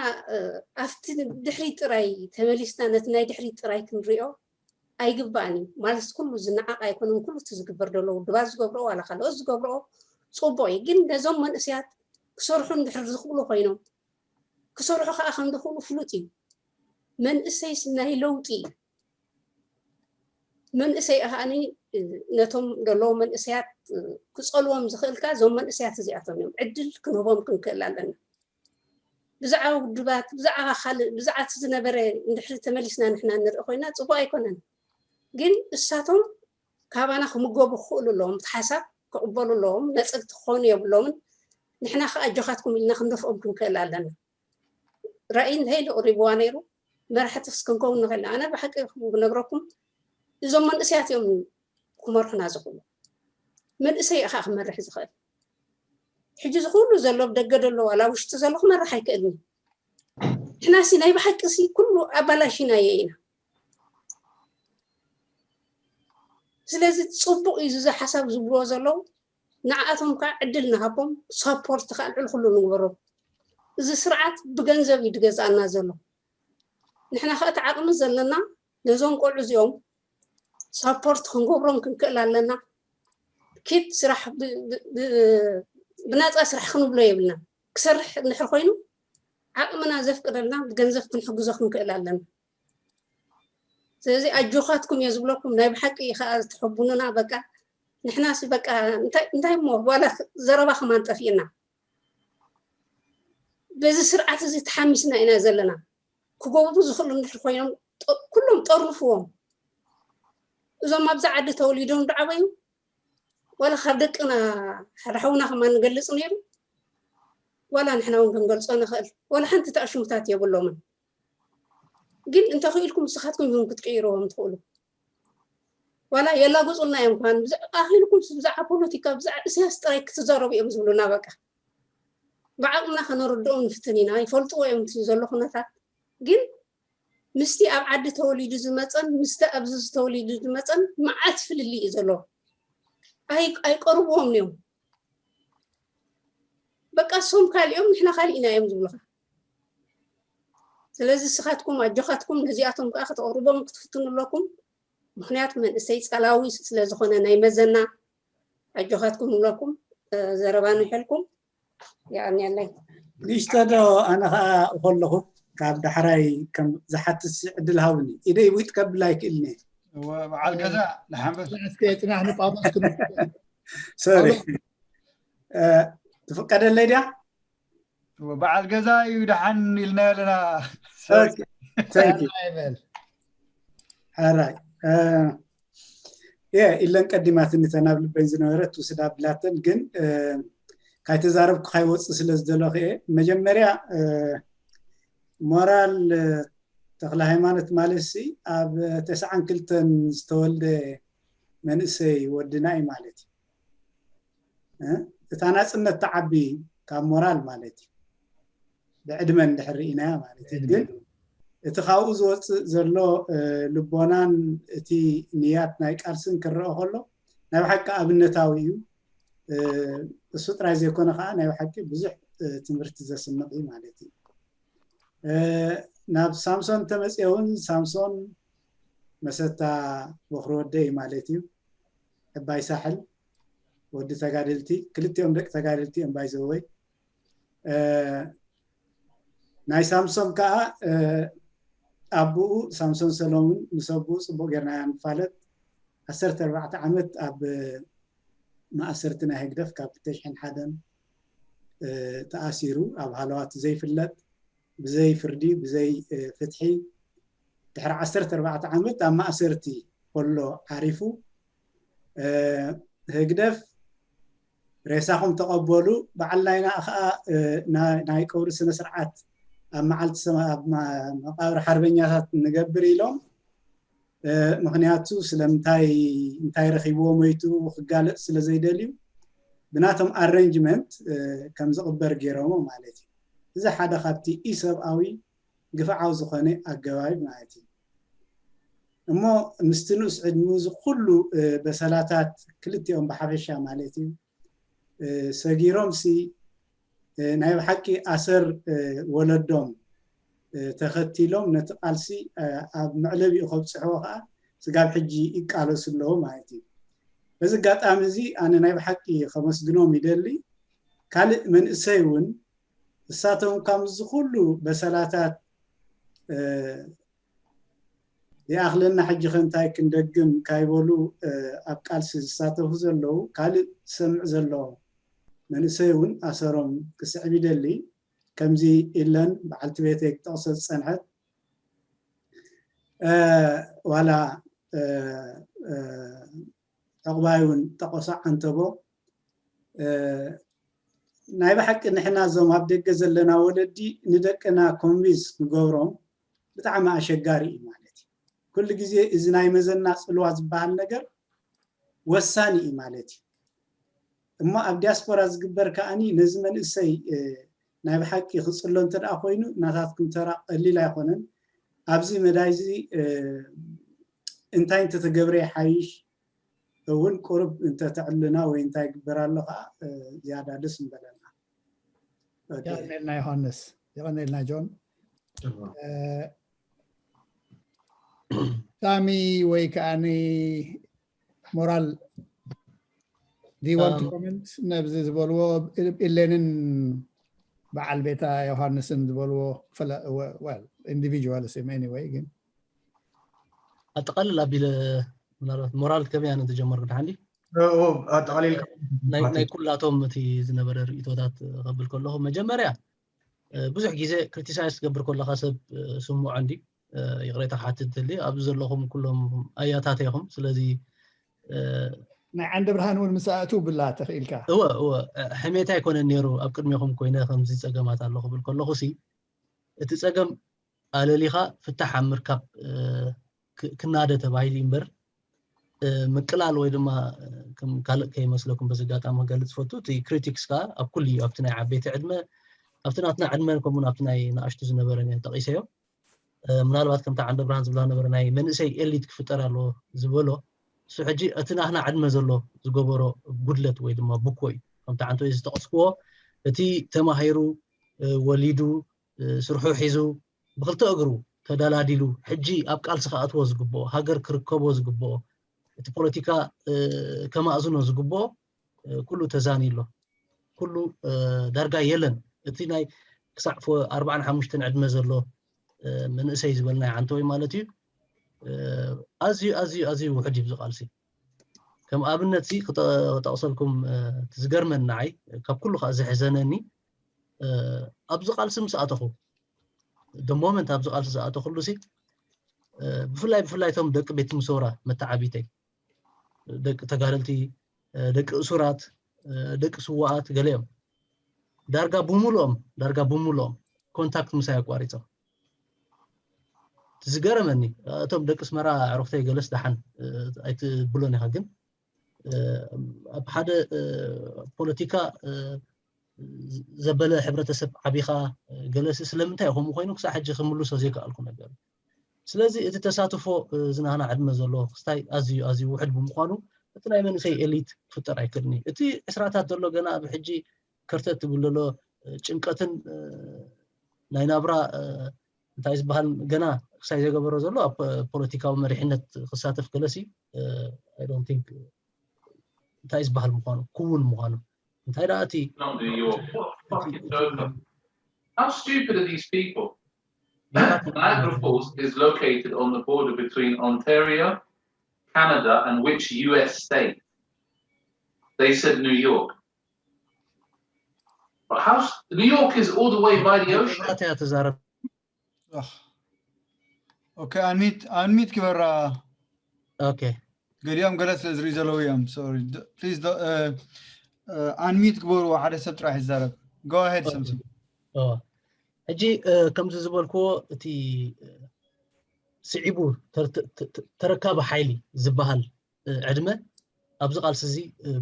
ኣብቲ ድሕሪት ጥራይ ተመሊስና ነቲ ናይ ድሕሪት ጥራይ ክንሪኦ ኣይግባእን እዩ። ማለት ኩሉ ዝነዓቕ ኣይኮነን። ኩሉ እቲ ዝግበር ዘሎ ውድባት ዝገብርኦ ዋላ ካልኦት ዝገብርኦ ጽቡቕ እዩ። ግን ነዞም መንእሰያት ክሰርሑ እንድሕር ዝኽእሉ ኮይኖም ክሰርሑ ከዓ ከም ዝኽእሉ ፍሉጥ እዩ። መንእሰይስ ናይ ለውጢ እዩ። መንእሰይ ከዓኒ ነቶም ዘለዉ መንእሰያት ክጸልዎም ዝኽእልካ እዞም መንእሰያት እዚኣቶም እዮም። ዕድል ክንህቦም ክንክእል ኣለና። ብዛዕባ ውድባት፣ ብዛዕባ ካልእ፣ ብዛዕባ እቲ ዝነበረ እንድሕሪ ተመሊስና ንሕና ንርኢ ኮይና ጽቡቕ ኣይኮነን። ግን እሳቶም ካባና ክምገቡ ክኽእሉ ኣለዎም። እቲ ሓሳብ ክቕበሉ ኣለዎም። ነጸግቲ ክኾኑ የብሎምን። ንሕና ከኣ ኣጆኻትኩም ኢልና ክንደፍኦም ክንክእል ኣለና። ራእይ እንታይ ኢሉ ቅሪብዋ ነይሩ? መራሕትስ ክንከውን ንኽእል። ኣነ ብሓቂ ክነግረኩም እዞም መንእሰያት እዮም ክመርሑና ዝኽእሉ። መንእሰይ እዩ ከዓ ክመርሕ ዝኽእል። ሕጂ ዝኹሉ ዘሎ ደገ ዘሎ ዋላ ውሽጢ ዘሎ ክመርሕ ኣይክእልን። ንሕናሲ ናይ ብሓቂ ሲ ኩሉ ኣባላሽናዮ ኢና። ስለዚ ጽቡቕ እዩ እዚ ሓሳብ ዝብልዎ ዘለዉ። ንዓኣቶም ከዓ ዕድል ንሃቦም፣ ሳፖርት ከዓ ልዕሊ ኩሉ ንግበሮም። እዚ ስርዓት ብገንዘብ እዩ ዝገዝኣና ዘሎ። ንሕና ከዓ እቲ ዓቕሚ ዘለና ነዞም ቆልዑ እዚኦም ሳፖርት ክንገብሮም ክንክእል ኣለና። ኪድ ስራሕ ብ- ብ- ብ- ብናፃ ስራሕ ክንብሎ የብልና። ክሰርሕ እንድሕር ኮይኑ ዓቕምና ዘፍቅደልና ብገንዘብ ክንሕግዞ ክንክእል ኣለና። ስለዚ ኣጆኻትኩም እየ ዝብለኩም። ናይ ብሓቂ ከዓ ትሕቡኑና። በቃ ንሕናሲ በቃ እንታይ እንታይ እሞ ዋላ ዘረባ ከማን ጠፊእና። በዚ ስርዓት እዚ ተሓሚስና ኢና ዘለና። ክገብሩ ዝኽእሉ እንድሕር ኮይኖም ኩሎም ጠርንፍዎም። እዞም ኣብዚ ዓዲ ተወሊዶም ዝዓበዩ ዋላ ካብ ደቅና ሓደ ሓውና ከማን ንገልፅ ነይሩ። ዋላ ንሕና እውን ክንገልፆ ንኽእል። ዋላ ሓንቲ ተኣሽሙታት የብሎምን። ግን እንተኽኢልኩም ንስኻትኩም ኢኹም ክትቅይርዎም ትኽእሉ። ዋላ የላግፁልና እዮም። ኳን ኣኽኢልኩም ብዛዕባ ፖለቲካ ብዛዕባ እስያስ ጥራይ ክትዛረቡ እዮም ዝብሉና። በቃ ብዓቕምና ከነረድኦም ንፍትን ኢና። ይፈልጥዎ እዮም እቲ ዘሎ ኩነታት። ግን ምስቲ ኣብ ዓዲ ተወሊዱ ዝመፀን ምስቲ ኣብዚ ዝተወሊዱ ዝመፀን መዓት ፍልልይ እዩ ዘሎ። ኣይቀርብዎም እዮም። በቃ እሶም ካሊኦም ንሕና ካሊእና እዮም ዝብሉኻ። ስለዚ ንስኻትኩም ኣጆኻትኩም ነዚኣቶም ከዓ ከተቕርቦም ክትፍትኑ ኣለኩም። ምክንያቱ መንእሰይ ጸላዊ ስለዝኾነ ናይ መዘና ኣጆኻትኩም ንብለኩም። ዘረባ ንውሕልኩም። የቐንየለይ። ንእሽቶ ዶ ኣነ ከዓ ከለኹ ካብ ዳሕራይ ከም ዝሓትት ዕድል ሃብኒ። ኢደይ ዊጥ ከብል ኣይክእልን እየ። በዓል ገዛ ንሓንበስ እስከ ጽናሕ ንጳውሎስ ክን ሶሪ ትፍቀደለይ ድያ? በዓል ገዛ እዩ ደሓን ኢልና ኣለና። Thank you. ይበል ሕራይ የ ኢለን ቀዲማትኒ ተናብ ልበኝ ዝነበረት ውስድ ኣቢላተን ግን ካይተዛረብኩ ካይወፅእ ስለ ዝደለኹ እየ። መጀመርያ ሞራል ተኽለ ሃይማኖት ማለት ሲ ኣብ ተስዓን ክልተን ዝተወልደ መንእሰይ ወድና እዩ ማለት እዩ። እ? እታ ናፅነት ትዓቢ ካብ ሞራል ማለት እዩ። ብዕድመ እንድሕር ርኢናያ ማለት እዩ። ግን እቲ ካብኡ ዝወፅእ ዘሎ ልቦናን እቲ ንያት ናይ ቃልስን ክረአ ከሎ ናይ ብሓቂ ኣብነታዊ እዩ። እሱ ጥራይ ዘይኮነ ከዓ ናይ ብሓቂ ብዙሕ ትምህርቲ ዘስንቕ እዩ ማለት እዩ። ናብ ሳምሶን ተመፅኦ እውን ሳምሶን መሰታ በኽሪ ወደይ ማለት እዩ። ዕባይ ሳሕል ወዲ ተጋደልቲ ክልቲኦም ደቂ ተጋደልቲ እዮም ባይዘወይ። ናይ ሳምሶን ከዓ ኣቦኡ ሳምሶን ሰሎሙን ምስ ኣቦኡ ፅቡቅ ጌርና ንፋለጥ ዓሰርተ ኣርባዕተ ዓመት ኣብ ማእሰርቲ ናይ ህግደፍ ካብ ተሽሕን ሓደን ተኣሲሩ ኣብ ሃለዋት ዘይፍለጥ ብዘይ ፍርዲ ብዘይ ፍትሒ ድሕሪ ዓሰርተ ኣርባዕተ ዓመት ኣብ ማእሰርቲ ከሎ ዓሪፉ ህግደፍ ሬሳኹም ተቐበሉ በዓል ናይና ከዓ ናይ ቀብሪ ስነ ስርዓት ኣብ መዓልቲ መቃብር ሓርበኛታት ንገብር ኢሎም ምክንያቱ ስለምንታይ እንታይ ረኪብዎ ሞይቱ ክጋለፅ ስለዘይደልዩ ብናቶም ኣረንጅመንት ከም ዝቕበር ገይሮሞ ማለት እዩ። እዚ ሓደ ካብቲ ኢሰብኣዊ ግፍዓዊ ዝኾነ ኣገባብ ማለት እዩ። እሞ ምስቲ ንኡስ ዕድሚኡ እዚ ኩሉ በሰላታት ክልቲኦም ብሓፈሻ ማለት እዩ ሰጊሮም ሲ ናይ ብሓቂ ኣሰር ወለዶም ተኸቲሎም ነቲ ቃልሲ ኣብ መዕለቢኡ ከብፅሕዎ ከዓ ስጋብ ሕጂ ይቃለሱ ኣለዉ ማለት እዩ። በዚ ኣጋጣሚ እዚ ኣነ ናይ ብሓቂ ከመስግኖም ይደሊ። ካልእ መንእሰይ እውን እሳቶም ካብ ዝኩሉ በሰላታት ይኣኽለና ሕጂ ከ እንታይ ክንደግም ካይበሉ ኣብ ቃልሲ ዝሳተፉ ዘለዉ ካልእ ዝሰምዕ ዘሎ መንእሰይ እውን ኣሰሮም ክስዕብ ይደሊ። ከምዚ ኢለን በዓልቲ ቤተይ ክጠቕሶ ዝፀንሐት ዋላ ዕቑባይ እውን ጠቐሶ ዓንተቦ ናይ ብሓቂ ንሕና እዞም ኣብ ደገ ዘለና ወለዲ ንደቅና ኮንቪንስ ክገብሮም ብጣዕሚ ኣሸጋሪ እዩ ማለት እዩ። ኩሉ ግዜ እዚ ናይ መዘና ፅልዋ ዝበሃል ነገር ወሳኒ እዩ ማለት እዩ። እሞ ኣብ ዲያስፖራ ዝግበር ከኣኒ ነዚ መንእሰይ ናይ ብሓቂ ክፅሎ እንተ ደኣ ኮይኑ ናታትኩም ተራ ቀሊል ኣይኮነን። ኣብዚ መዳይ እዚ እንታይ እንተተገብረ ይሓይሽ እውን ቁሩብ እንተተዕልና ወይ እንታይ ይግበር ኣሎ ከዓ ዝያዳ ደስ ምበለና። የቐኔልና ዮሃንስ፣ የቐኔልና ጆን። ሳሚ ወይ ከዓኒ ሞራል ዲዋን ኮመንት ነብዚ ዝበልዎ ኢሌንን በዓል ቤታ ዮሃንስን ዝበልዎ ኢንዲቪጁዋል ስም ኤኒወይ ግን ኣጠቃልል ኣቢለ ምናልባት ሞራል ከመይ ኣነ ተጀመርኩ ድሓንዲ ኣጠቃሊልካ ናይ ኩላቶም እቲ ዝነበረ ርእቶታት ከብል ከለኹ መጀመርያ ብዙሕ ግዜ ክሪቲሳይዝ ትገብር ከለካ ሰብ ስምዖ እንዲ ይቅሬታ ክሓትት ትሊ ኣብዚ ዘለኹም ኩሎም ኣያታት ኢኹም ስለዚ ናይ ዓንደ ብርሃን እውን ምስ ኣእትው ብላ ተኽኢልካ እወ እወ ሕሜታ ኣይኮነን ነይሩ ኣብ ቅድሜኹም ኮይነ ከምዚ ፀገማት ኣሎ ክብል ከለኹ ሲ እቲ ፀገም ኣለሊኻ ፍታሕ ኣብ ምርካብ ክናደ ተባሂሉ እምበር ምቅላል ወይ ድማ ካልእ ከይመስለኩም በዚ ኣጋጣሚ ክገልፅ ፈቱ እቲ ክሪቲክስ ከዓ ኣብ ኩሉ እዩ ኣብቲ ናይ ዓበይቲ ዕድመ ኣብቲ ናትና ዕድመ ከምኡን ኣብቲ ናይ ንኣሽቱ ዝነበረ ጠቂሰዮ ምናልባት ከምቲ ዓንደ ብርሃን ዝብላ ነበረ ናይ መንእሰይ ኤሊት ክፍጠር ኣለዎ ዝበሎ እሱ ሕጂ እቲ ናትና ዕድመ ዘሎ ዝገበሮ ጉድለት ወይ ድማ ቡኮ እዩ ከምቲ ዓንተ ዝጠቀስክዎ እቲ ተማሂሩ ወሊዱ ስርሑ ሒዙ ብክልተ እግሩ ተደላዲሉ ሕጂ ኣብ ቃልሲ ክኣትዎ ዝግብኦ ሃገር ክርከቦ ዝግብኦ እቲ ፖለቲካ ከማእዝኖ ዝግብኦ ኩሉ ተዛንዩ ኣሎ ኩሉ ዳርጋ የለን እቲ ናይ ክሳዕ ኣርባዓን ሓሙሽተን ዕድመ ዘሎ መንእሰይ ዝበልናይ ዓንተወይ ማለት እዩ ኣዝዩ ኣዝዩ ኣዝዩ ውሕድ እዩ ቃልሲ ከም ኣብነት ክጠቕሰልኩም ዝገርመኒ ንዓይ ካብ ኩሉ ከዓ ዘሕዘነኒ ኣብዚ ቃልሲ ምስ ኣተኹ ሞመንት ኣብዚ ቃልሲ ዝኣተኹሉ ሲ ብፍላይ ብፍላይ እቶም ደቂ ቤት ምሶራ መተዓቢተይ ደቂ ተጋደልቲ ደቂ እሱራት ደቂ ስዋኣት ገለ እዮም ዳርጋ ብምሉኦም ዳርጋ ብምሉኦም ኮንታክት ምሳይ ኣቋሪፆም ዝገረመኒ እቶም ደቂ ስመራ ዕሩክተይ ገለስ ደሓን ኣይትብሎን ኢኻ ግን ኣብ ሓደ ፖለቲካ ዘበለ ሕብረተሰብ ዓቢኻ ገለሲ ስለምንታይ ከምኡ ኮይኑ ክሳብ ሕጂ ክምልሶ ዘይከኣልኩ ነገር ስለዚ እቲ ተሳትፎ ዝናህና ዕድመ ዘሎ ክስታይ ኣዝዩ ኣዝዩ ውሕድ ብምዃኑ እቲ ናይ መንእሰይ ኤሊት ክፍጠር ኣይክእልን እዩ እቲ ዕስራታት ዘሎ ገና ኣብ ሕጂ ከርተት ትብል ዘሎ ጭንቀትን ናይ ናብራ እንታይ ዝበሃል ገና ክሳይ ዘገበሮ ዘሎ ኣብ ፖለቲካዊ መሪሕነት ክሳተፍ ገለሲ ቲንክ እንታይ ዝበሃል ምዃኑ ክውን ምዃኑ እንታይ ደኣ እቲ How stupid are these people? Niagara Falls is located on the border between Ontario, Canada, and which U S state? They said New York. But how? New York is all the way by the ocean. እያ ትዛረብ ኦኬ ኣንሚት ኣንሚት ግበራ ኦኬ ገሊኦም ገለ ስለ ዝርኢ ዘለዉ እዮም ፕሊዝ ኣንሚት ግበሩ ሓደ ሰብ ጥራሕ ይዛረብ ጎ ኣሄድ ሰምስም ሕጂ ከምዚ ዝበልክዎ እቲ ስዒቡ ተረካቢ ሓይሊ ዝበሃል ዕድመ ኣብዚ ቃልሲ እዚ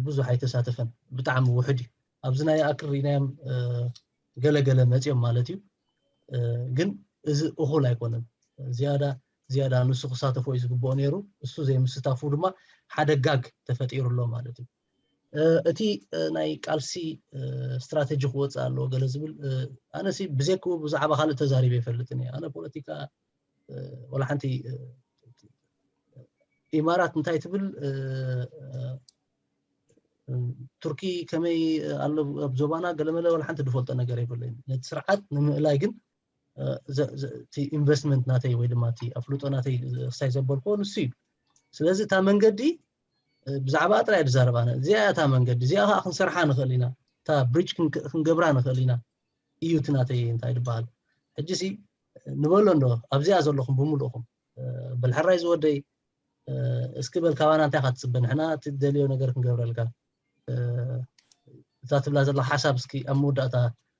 ብዙሕ ኣይተሳተፈን ብጣዕሚ ውሕድ እዩ ኣብዚ ናይ ኣክል ርኢናዮም ገለገለ መፂኦም ማለት እዩ ግን እዚ እኹል ኣይኮነን ዝያዳ ዝያዳ ንሱ ክሳተፎ እዩ ዝግብኦ ነይሩ እሱ ዘይምስታፉ ድማ ሓደ ጋግ ተፈጢሩ ኣሎ ማለት እዩ እቲ ናይ ቃልሲ ስትራተጂ ክወፅእ ኣለዎ ገለ ዝብል ኣነሲ ብዘይክኡ ብዛዕባ ካልእ ተዛሪበ ይፈልጥን እየ። ኣነ ፖለቲካ ወላ ሓንቲ ኢማራት እንታይ ትብል፣ ቱርኪ ከመይ ኣሎ ኣብ ዞባና ገለመለ ወላ ሓንቲ ዝፈልጦ ነገር የብለይን። ነቲ ስርዓት ንምእላይ ግን እቲ ኢንቨስትመንት ናተይ ወይ ድማ እቲ ኣፍልጦ ናተይ ክሳይ ዘበልክዎ ንሱ እዩ። ስለዚ እታ መንገዲ ብዛዕባ ጥራይ ዝዛረብ ኣነ እዚኣ እታ መንገዲ እዚኣ ከዓ ክንሰርሓ ንኽእል ኢና። እታ ብሪጅ ክንገብራ ንኽእል ኢና እዩ እቲ ናተይ እንታይ ዝበሃል። ሕጂ ሲ ንበሎ እንዶ ኣብዚኣ ዘለኹም ብምልእኹም በልሕራይ ዝወደይ እስኪ በል ካባና እንታይ ኢኻ ትፅበ? ንሕና እቲ ትደልዮ ነገር ክንገብረልካ። እዛ ትብላ ዘላ ሓሳብ እስኪ ኣብ መወዳእታ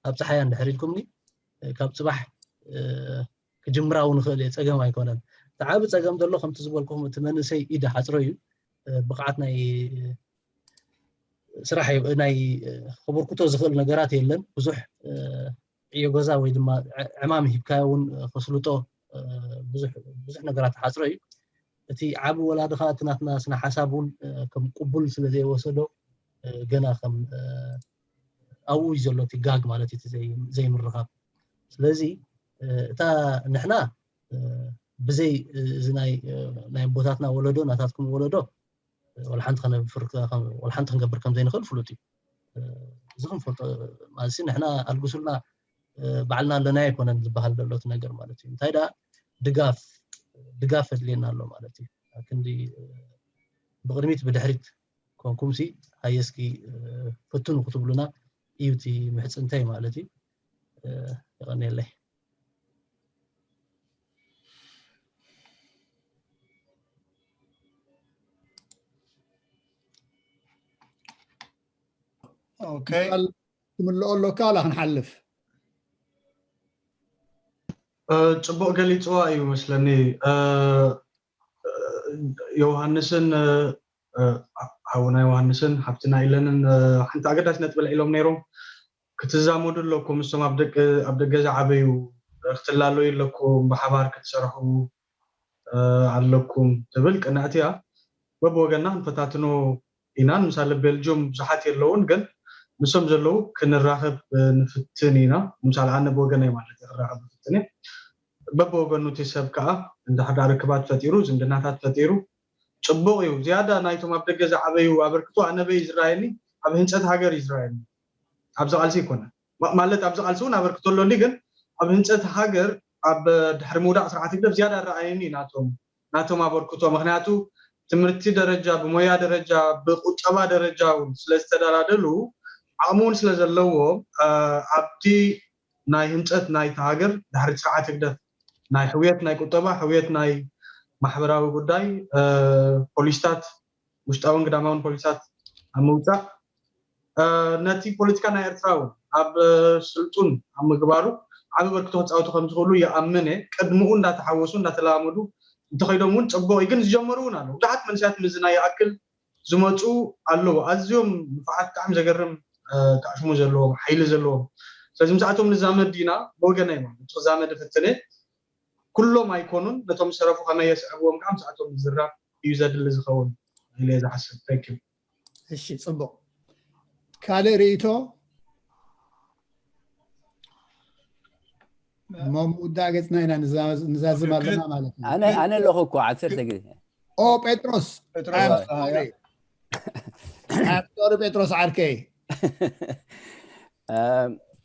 ኣብ ፀሓያ እንድሕር ኢልኩምኒ ካብ ፅባሕ ክጅምራ እውን ንኽእል እየ፣ ፀገም ኣይኮነን። እቲ ዓቢ ፀገም ዘሎ ከምቲ ዝበልኩም እቲ መንእሰይ ኢድ ሓፅሮ እዩ። ብቕዓት ናይ ስራሕ ናይ ከበርክቶ ዝኽእል ነገራት የለን። ብዙሕ ዕዮ ገዛ ወይ ድማ ዕማም ሂብካዮ እውን ከስልጦ ብዙሕ ነገራት ሓፅሮ እዩ። እቲ ዓቢ ወላዲ ከዓ እቲ ናትና ስነ ሓሳብ እውን ከም ቅቡል ስለ ዘይወሰዶ ገና ከም ኣብኡ እዩ ዘሎ እቲ ጋግ ማለት እዩ ዘይምርኻብ። ስለዚ እታ ንሕና ብዘይ እዚ ናይ ኣቦታትና ወለዶ ናታትኩም ወለዶ ወላ ሓንቲ ክንገብር ከም ዘይንኽእል ፍሉጥ እዩ። እዚ ክንፈልጦ ማለት ንሕና ኣልግሱልና ባዕልና ኣለና ኣይኮነን ዝበሃል ዘሎ እቲ ነገር ማለት እዩ። እንታይ ደኣ ድጋፍ ድጋፍ ኣድልየና ኣሎ ማለት እዩ። ክንዲ ብቕድሚት ብድሕሪት ኮንኩምሲ ሃየስኪ ፍትኑ ክትብሉና እዩ እቲ ምሕፅንተይ ማለት እዩ። የቐንየለይ። ኦኬ፣ ትምልኦ ኣሎ ካላ ክንሓልፍ። ጽቡቕ ገሊጽዋ እዩ መስለኒ። ዮሃንስን ሓውና ዮሃንስን ሓብትና ኢለንን ሓንቲ ኣገዳሲ ነጥቢ ኣልዒሎም ነይሮም። ክትዛመዱ ኣለኩም። ምስቶም ኣብ ደገ ኣብ ደገ ዝዓበዩ ክትላለዩ ኣለኩም፣ ብሓባር ክትሰርሑ ኣለኩም ትብል ቅንዕቲ እያ። በብወገንና ክንፈታትኖ ኢና። ንምሳሌ ቤልጅዮም ብዙሓት የለውን፣ ግን ምስቶም ዘለዉ ክንራኸብ ንፍትን ኢና። ንምሳሌ ኣነ ብወገነይ ማለት እየ ክራኸብ ንፍትን እየ። በብወገኑ እቲ ሰብ ከዓ እንድሕር ደኣ ርክባት ፈጢሩ ዝምድናታት ፈጢሩ ፅቡቕ እዩ። ዝያዳ ናይቶም ኣብ ደገ ዝዓበዩ ኣበርክቶ ኣነ በይ ዝረኣየኒ ኣብ ህንፀት ሃገር እዩ ዝረኣየኒ። ኣብዚ ቃልሲ ኣይኮነን ማለት ኣብዚ ቃልሲ እውን ኣበርክቶ ኣሎኒ፣ ግን ኣብ ህንፀት ሃገር ኣብ ድሕሪ ምውዳቕ ስርዓት ህግደፍ ዝያዳ ረኣየኒ ናቶም ናቶም ኣበርክቶ። ምክንያቱ ትምህርቲ ደረጃ ብሞያ ደረጃ ብቁጠባ ደረጃ እውን ስለ ዝተደላደሉ ዓቕሚ እውን ስለ ዘለዎም ኣብቲ ናይ ህንፀት ናይቲ ሃገር ድሕሪ ስርዓት ህግደፍ ናይ ሕውየት ናይ ቁጠባ ሕውየት ናይ ማሕበራዊ ጉዳይ ፖሊስታት ውሽጣውን ግዳማውን ፖሊስታት ኣብ ምውፃእ ነቲ ፖለቲካ ናይ ኤርትራ እውን ኣብ ስልጡን ኣብ ምግባሩ ዓቢ በርክቶ ክፃወቱ ከም ዝኽእሉ ይኣምን እየ። ቅድምኡ እንዳተሓወሱ እንዳተለማመዱ እንተኸይዶም እውን ፅቡቕ እዩ። ግን ዝጀመሩ እውን ኣለዉ። ብዙሓት መንእሰያት ምዝና ይኣክል ዝመፁ ኣለዉ። ኣዝዮም ንፉዓት ብጣዕሚ ዘገርም ኣቃዕሽሙ ዘለዎም ሓይሊ ዘለዎም። ስለዚ ምስኣቶም ንዛመድ ዲና ብወገነይ ማለት ክዛመድ እፍትን እየ። ኩሎም ኣይኮኑን፣ ነቶም ዝተረፉ ከመይ የስዕብዎም ከዓ ምስኣቶም ምዝራብ እዩ ዘድሊ ዝኸውን ኢለ እየ ዝሓስብ። Thank you። እሺ፣ ፅቡቕ። ካልእ ርእይቶ? እሞ ምውዳእ ገፅና ኢና ንዛዝም ኣለና ማለት እዩ። ኣነ ኣለኹ እኮ ዓሰርተ ግዜ። ኦ ጴጥሮስ፣ ጴጥሮስ፣ I'm sorry። I'm sorry ጴጥሮስ ዓርከይ።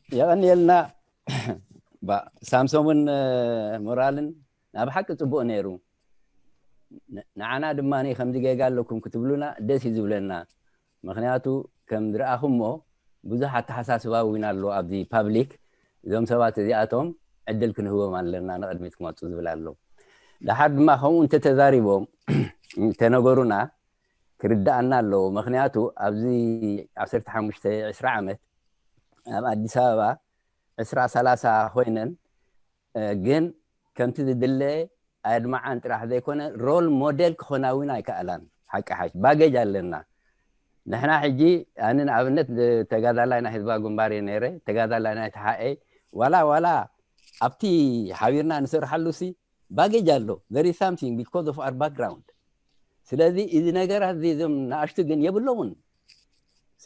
የቐንየልና። ሳምሶምን ሞራልን ናብ ሓቂ ፅቡቕ ነይሩ። ንዓና ድማ ከምዚ ጌጋ ኣለኩም ክትብሉና ደስ እዩ ዝብለና። ምክንያቱ ከም ዝረኣኹሞ ብዙሕ ኣተሓሳስባ እውን ኣሎ ኣብዚ ፓብሊክ። እዞም ሰባት እዚኣቶም ዕድል ክንህቦም ኣለና ንቕድሚት ክመፁ ዝብል ኣሎ። ደሓር ድማ ከምኡ እንተተዛሪቦም እንተነገሩና ክርዳኣና ኣለዎ። ምክንያቱ ኣብዚ ዓሰርተ ሓሙሽተ ዕስራ ዓመት ኣብ ኣዲስ ኣበባ ዕስራ ሰላሳ ኮይነን ግን ከምቲ ዝድለ ኣየድምዓን ጥራሕ ዘይኮነ ሮል ሞዴል ክኾና እውን ኣይከኣላን። ሓቂ ሓሽ ባገጅ ኣለና ንሕና ሕጂ ኣነ ንኣብነት ተጋዳላይ ናይ ህዝባዊ ግንባር እየ ነይረ ተጋዳላይ ናይ ተሓኤ ዋላ ዋላ ኣብቲ ሓቢርና ንሰርሓሉ ሲ ባጌጅ ኣሎ there is something because of our background ስለዚ እዚ ነገራት እዚ እዞም ንኣሽቱ ግን የብሎምን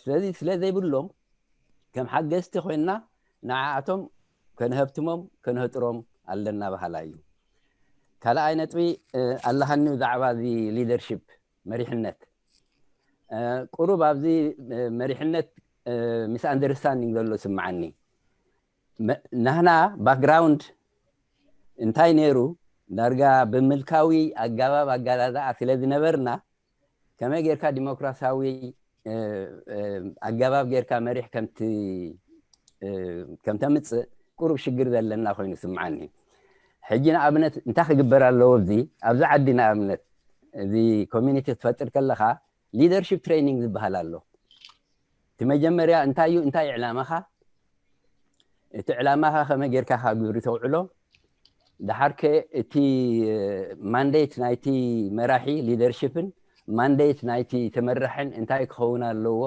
ስለዚ ስለ ዘይብሎም ከም ሓገዝቲ ኮይንና ንዓኣቶም ከነሀብትሞም ከነህጥሮም ኣለና በሃላይ እዩ። ካልኣይ ነጥቢ ኣለሃኒ ብዛዕባ እዚ ሊደርሺፕ መሪሕነት ቁሩብ ኣብዚ መሪሕነት ሚስ ኣንደርስታንዲንግ ዘሎ ስምዓኒ። ናህና ባክግራውንድ እንታይ ነይሩ ዳርጋ ብምልካዊ ኣጋባብ ኣጋዛዝኣ ስለ ዝነበርና ከመይ ጌርካ ዲሞክራሲያዊ ኣጋባብ ጌርካ መሪሕ ከምተምፅእ ቁሩብ ሽግር ዘለና ኮይኑ ስምዓኒ። ሕጂ ንኣብነት እንታይ ክግበር ኣለዎ? ኣብዚ ኣብዚ ዓዲ ንኣብነት እዚ ኮሚኒቲ ክትፈጥር ከለኻ ሊደርሺፕ ትሬኒንግ ዝበሃል ኣሎ። እቲ መጀመርያ እንታይ እዩ? እንታይ ዕላማኻ? እቲ ዕላማኻ ከመይ ጌርካ ካብ ግብሪ ተውዕሎ? ደሓርከ እቲ ማንዴት ናይቲ መራሒ ሊደርሺፕን ማንዴት ናይቲ ተመራሕን እንታይ ክኸውን ኣለዎ?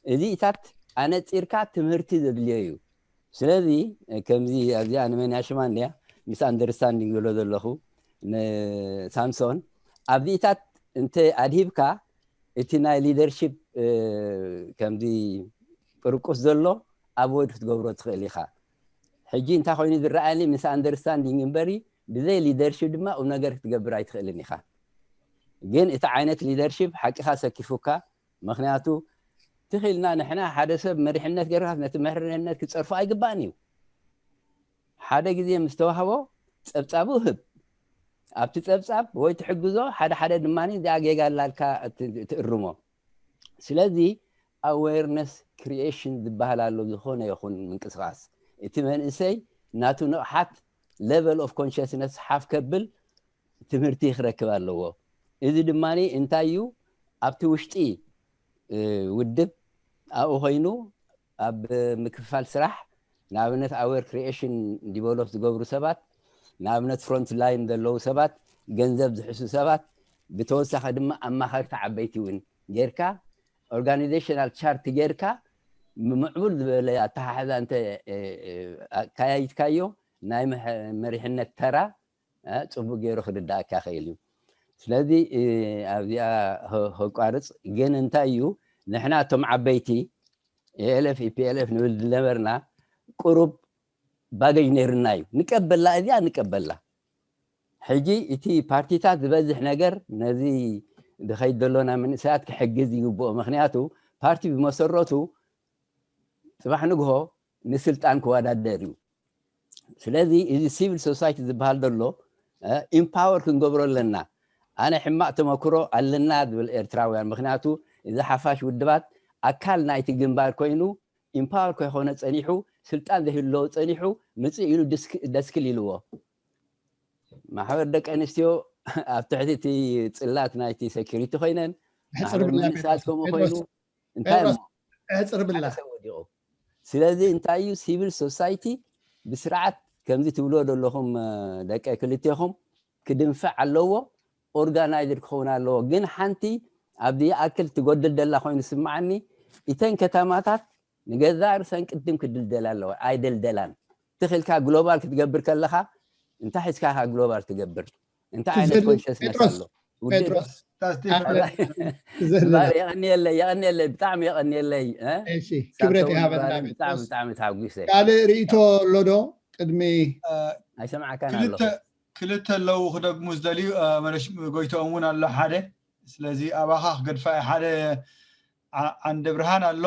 እዚኢታት ኣነፂርካ ትምህርቲ ዘድልዮ እዩ። ስለዚ ከምዚ ኣብዚኣ ንመን ያሽማ እንድያ ምስ ኣንደርስታንዲንግ ዝብሎ ዘለኹ ንሳምሶን ኣብዚኢታት እንተ ኣድሂብካ እቲ ናይ ሊደርሺፕ ከምዚ ቅርቁስ ዘሎ ኣብ ወድ ክትገብሮ ትኽእል ኢኻ። ሕጂ እንታይ ኮይኑ ዝረኣየኒ ምስ ኣንደርስታንዲንግ እምበሪ ብዘይ ሊደርሺፕ ድማ ቁም ነገር ክትገብር ኣይትኽእልን ኢኻ። ግን እቲ ዓይነት ሊደርሺፕ ሓቂኻ ሰኪፉካ ምኽንያቱ ትኽኢልና ንሕና ሓደ ሰብ መሪሕነት ገርካስ ነቲ መሪሕነት ክፀርፎ ኣይግባእን እዩ። ሓደ ግዜ ምስ ተዋህቦ ፀብፃቡ ህብ ኣብቲ ፀብፃብ ወይ ትሕግዞ ሓደ ሓደ ድማ እዚኣ ጌጋ ኣላልካ ትእርሞ። ስለዚ ኣዌርነስ ክሪኤሽን ዝበሃል ኣሎ። ዝኾነ ይኹን ምንቅስቃስ እቲ መንእሰይ ናቱ ንቕሓት ሌቨል ኦፍ ኮንሽስነስ ሓፍ ከብል ትምህርቲ ክረክብ ኣለዎ። እዚ ድማ እንታይ እዩ ኣብቲ ውሽጢ ውድብ ኣብኡ ኮይኑ ኣብ ምክፍፋል ስራሕ ንኣብነት ኣዌር ክሪኤሽን ዲቨሎፕ ዝገብሩ ሰባት ንኣብነት ፍሮንት ላይን ዘለዉ ሰባት ገንዘብ ዝሕሱ ሰባት ብተወሳኺ ድማ ኣማኸርቲ ዓበይቲ እውን ጌርካ ኦርጋኒዜሽናል ቻርት ጌርካ ምዕቡል ዝበለ ኣተሓሕዛ እንተ ኣካያይድካዮ ናይ መሪሕነት ተራ ፅቡቅ ገይሩ ክርዳእካ ክእል እዩ። ስለዚ ኣብዚኣ ከቋርፅ ግን እንታይ እዩ ንሕና እቶም ዓበይቲ ኤኤልኤፍ ኢፒኤልኤፍ ንብል ዝነበርና ቁሩብ ባገጅ ነይርና እዩ ንቀበላ እዚኣ ንቀበላ። ሕጂ እቲ ፓርቲታት ዝበዝሕ ነገር ነዚ ዝኸይድ ዘሎና መንእሰያት ክሕግዝ ይግብኦ። ምክንያቱ ፓርቲ ብመሰረቱ ፅባሕ ንግሆ ንስልጣን ክወዳደር እዩ። ስለዚ እዚ ሲቪል ሶሳይቲ ዝበሃል ዘሎ ኢምፓወር ክንገብሮ ኣለና። ኣነ ሕማቅ ተመክሮ ኣለና ዝብል ኤርትራውያን ምክንያቱ እዚ ሓፋሽ ውድባት ኣካል ናይቲ ግንባር ኮይኑ ኢምፓወር ከይኮነ ፀኒሑ ስልጣን ዘይህለዎ ፀኒሑ ምፅእ ኢሉ ደስክል ኢልዎ። ማሕበር ደቂ ኣንስትዮ ኣብ ትሕቲ እቲ ፅላት ናይቲ ሴኪሪቲ ኮይነን ማሕበር መንእሰያት ከምኡ ኮይኑ እንታይ እሞ ሕፅር ብላ ወዲቑ። ስለዚ እንታይ እዩ ሲቪል ሶሳይቲ ብስርዓት ከምዚ ትብልዎ ዘለኹም ደቂ ክልቴኹም ክድንፍዕ ኣለዎ። ኦርጋናይዝድ ክኸውን ኣለዎ። ግን ሓንቲ ኣብዚ ይኣክል ትጎድል ደላ ኮይኑ ስምዓኒ። እተን ከተማታት ንገዛ ርእሰን ቅድም ክድልደላ ኣለዎ። ኣይደልደላን። ትኽልካ ግሎባል ክትገብር ከለኻ እንታይ ሒዝካ ኢኻ ግሎባል ትገብር? እንታይ ዓይነት ኮንሽስነስ ኣሎ? ጴጥሮስ የቐንየለይ የቐንየለይ ብጣዕሚ የቐንየለይ። ክብረት ይሃበና። ብጣዕሚ ተሓጒሰ። ካልእ ርእይቶ ኣሎ ዶ? ቅድሚ ኣይሰምዓካን ኣለኹ። ክልተ ኣለዉ ክደግሙ ዝደልዩ መለሽ ጎይትኦም እውን ኣሎ ሓደ። ስለዚ ኣባኻ ክገድፋ ሓደ ዓንደ ብርሃን ኣሎ።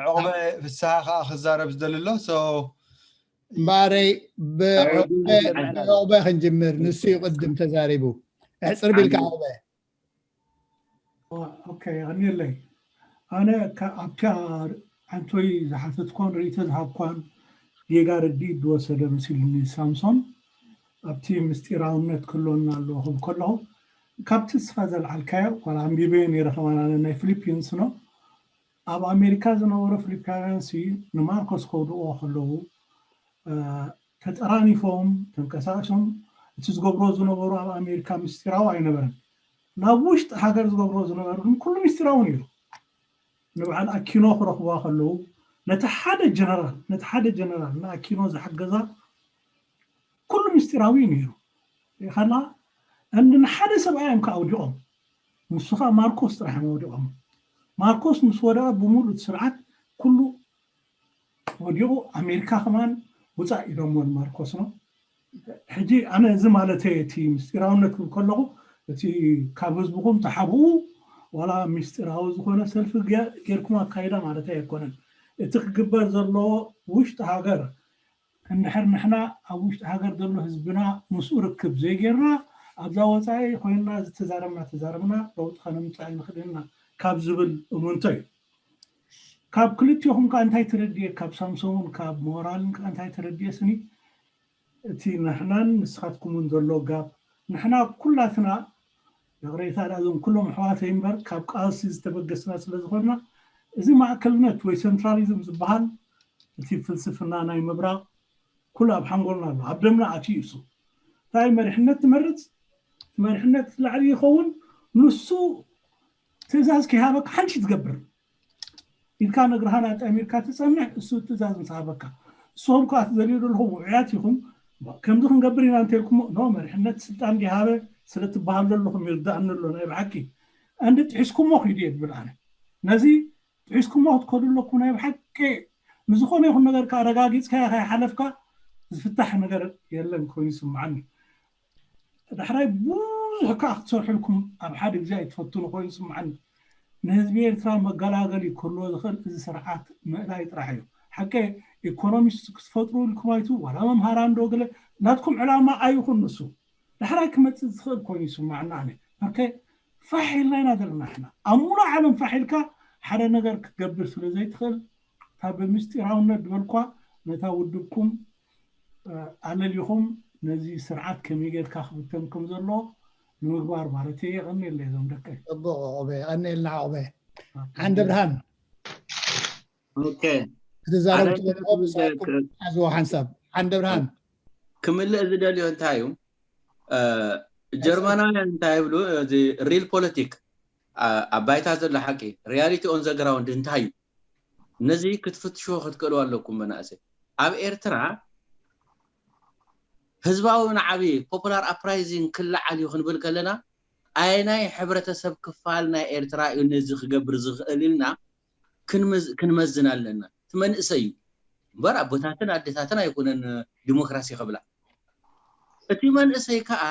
ዕቑበ ፍስሃ ከዓ ክዛረብ ዝደሊ ኣሎ። እምበኣረይ ብዕቑበ ክንጅምር ንሱ እዩ ቅድም ተዛሪቡ። ኣሕፅር ቢልካ ዕቑበ። ኦኬ የቐንየለይ። ኣነ ኣብታ ዓንቶይ ዝሓተትኳን ርእይቶ ዝሃብኳን ጌጋ ርድኢት ዝወሰደ መሲሉኒ ሳምሶን። ኣብቲ ምስጢራውነት ክህልወና ኣለዎ ክብል ከለኹ ካብቲ ንስኻ ዘልዓልካዮ ዋላ ኣንቢበዮ ነይረ ከማን ኣነ ናይ ፊሊፒንስ ኖ ኣብ ኣሜሪካ ዝነበሩ ፊሊፒንስ ንማርኮስ ከውድቕዎ ከለዉ ተጠራኒፎም ተንቀሳቅሶም እቲ ዝገብሮ ዝነበሩ ኣብ ኣሜሪካ ምስጢራዊ ኣይነበረን። ናብ ውሽጢ ሃገር ዝገብሮ ዝነበሩ ግን ኩሉ ምስጢራዊ ነይሩ። ንበዓል ኣኪኖ ክረኽብዋ ከለዉ ነቲ ሓደ ጀነራል ነቲ ሓደ ጀነራል ንኣኪኖ ዝሓገዛ ኩሉ ምስጢራዊ እዩ ነይሩ። ከላ እንዲ ንሓደ ሰብኣይ እዮም ከኣውዲቖም ንሱ ከዓ ማርኮስ ጥራሕ እዮም ኣውዲቖም። ማርኮስ ምስ ወደቐ ብምሉእ እቲ ስርዓት ኩሉ ወዲቑ። ኣሜሪካ ከማን ውፃእ ኢሎሞ ንማርኮስ ነው። ሕጂ ኣነ እዚ ማለት እቲ ምስጢራውነት ክብል ከለኹ እቲ ካብ ህዝብኹም ተሓብኡ ዋላ ምስጢራዊ ዝኾነ ሰልፊ ጌርኩም ኣካይዳ ማለት ኣይኮነን። እቲ ክግበር ዘለዎ ውሽጢ ሃገር እንድሕር ንሕና ኣብ ውሽጢ ሃገር ዘሎ ህዝብና ምስኡ ርክብ ዘይጌርና ኣብዛ ወፃኢ ኮይንና ዝተዛረብና ተዛረብና ለውጢ ከነምፅእ ኣይንኽእል ኢና ካብ ዝብል እሙንቶ እዩ። ካብ ክልቲኹም ከ እንታይ ተረድየ? ካብ ሳምሶምን ካብ ሞራልን ከ እንታይ ተረድየ ስኒ? እቲ ንሕናን ንስኻትኩምን ዘሎ ጋብ ንሕና ኩላትና ይቕሬታ ዳ እዞም ኩሎም ኣሕዋተይ እምበር ካብ ቃልሲ ዝተበገስና ስለ ዝኾንና እዚ ማእከልነት ወይ ሰንትራሊዝም ዝበሃል እቲ ፍልስፍና ናይ ምብራቕ ኩሉ ኣብ ሓንጎልና ኣሎ፣ ኣብ ደምና ኣትዩ እሱ። እንታይ መሪሕነት ትመርፅ? እቲ መሪሕነት ላዕሊ ይኸውን። ንሱ ትእዛዝ ከይሃበካ ሓንቲ ትገብር ኢልካ ነግርሃን ኣጣሚርካ ትፀንሕ። እሱ ትእዛዝ ምስ ሃበካ እሶም ከዓ ትደልዩ ዘለኹም ውዕያት ኢኹም። ከምዚ ክንገብር ኢና እንተልኩሞ ኖ መሪሕነት ስልጣን ዲሃበ ስለ ትበሃሉ ዘለኹም ይርዳእኒ ኣሎ ናይ ብሓቂ። እንዲ ጥሒስኩሞ ኪዱ እየ ዝብል ኣነ። ነዚ ጥሒስኩሞ ክትከዱ ኣለኩም ናይ ብሓቂ። ንዝኾነ ይኹን ነገር ከዓ ኣረጋጊፅካ ከይሓለፍካ ዝፍታሕ ነገር የለን ኮይኑ ይስምዓኒ። ዳሕራይ ብዙሕ ከዓ ክትሰርሑልኩም ኣብ ሓደ ግዜ ኣይትፈትኑ ኮይኑ ይስምዓኒ። ንህዝቢ ኤርትራ መገላገሊ ክህልዎ ዝኽእል እዚ ስርዓት ምእላይ ጥራሕ እዩ። ሓቂ ኢኮኖሚስት ክትፈጥሩ ኢልኩም ኣይቱ ዋላ መምሃራን ዶ ገለ ናትኩም ዕላማ ኣይኹን ንሱ ዳሕራይ ክመፅእ ዝኽእል ኮይኑ ይስማዕና ኣነ። ኦኬ ፋሕ ኢልና ኢና ዘለና ሕና ኣብ ሙሉ ዓለም ፋሕ ኢልካ ሓደ ነገር ክትገብር ስለ ዘይትኽእል እታ ብምስጢራውነት ዝበልኳ ነታ ውድብኩም ኣለሊኹም ነዚ ስርዓት ከመይ ጌርካ ክብተን ከም ዘሎ ንምግባር ማለት እየ። የቐንየለይ እዞም ደቀይ። ጽቡቕ ዑቕበ፣ የቐንየልና ዑቕበ። ዓንደ ብርሃን፣ ኦኬ። ክትዛረቡ ኣነ ትደልዩ ንስኹም ሓዝዎ ሓንሳብ። ዓንደ ብርሃን። ክምልእ ዝደልዮ እንታይ እዩ? እ፣ ጀርመናውያን እንታይ ይብሉ? እዚ ሪል ፖለቲክ፣ ኣ-፣ ኣብ ባይታ ዘሎ ሓቂ፣ ሪያሊቲ ኦን ዘ ግራውንድ እንታይ እዩ? ነዚ ክትፍትሽዎ ክትክእልዎ ኣለኩም መናእሰይ። ኣብ ኤርትራ ህዝባዊ ናዕቢ፣ ፖፑላር ኣፕራይዚንግ ክለዓል እዩ ክንብል ከለና፣ ኣየናይ ሕብረተሰብ ክፋል ናይ ኤርትራ እዩ ነዚ ክገብር ዝኽእል ኢልና ክንምዝ-፣ ክንመዝን ኣለና። እቲ መንእሰይ እዩ። እምበር ኣቦታትን ኣዴታትን ኣይኮነን ዲሞክራሲ ክብላ። እቲ መንእሰይ ከኣ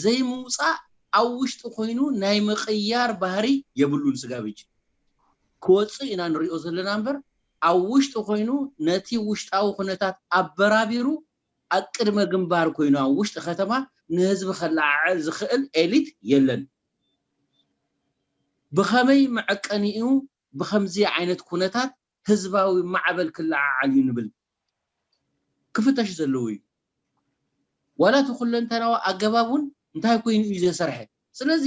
ዘይምውጻእ ኣብ ውሽጢ ኮይኑ ናይ ምቕያር ባህሪ የብሉን ስጋብጂ። ክወጽእ ኢና ንሪኦ ዘለና እምበር ኣብ ውሽጢ ኮይኑ ነቲ ውሽጣዊ ኩነታት ኣበራቢሩ ኣብ ቅድመ ግንባር ኮይኑ ኣብ ውሽጢ ከተማ ንህዝቢ ከለዓዕል ዝኽእል ኤሊት የለን። ብኸመይ መዐቀኒኡ ብኸምዚ ዓይነት ኩነታት ህዝባዊ ማዕበል ክለዓዓል እዩ ንብል ክፍተሽ ዘለዎ እዩ። ዋላ እቲ ኩለንተናዊ ኣገባብ እውን እንታይ ኮይኑ እዩ ዘሰርሐ? ስለዚ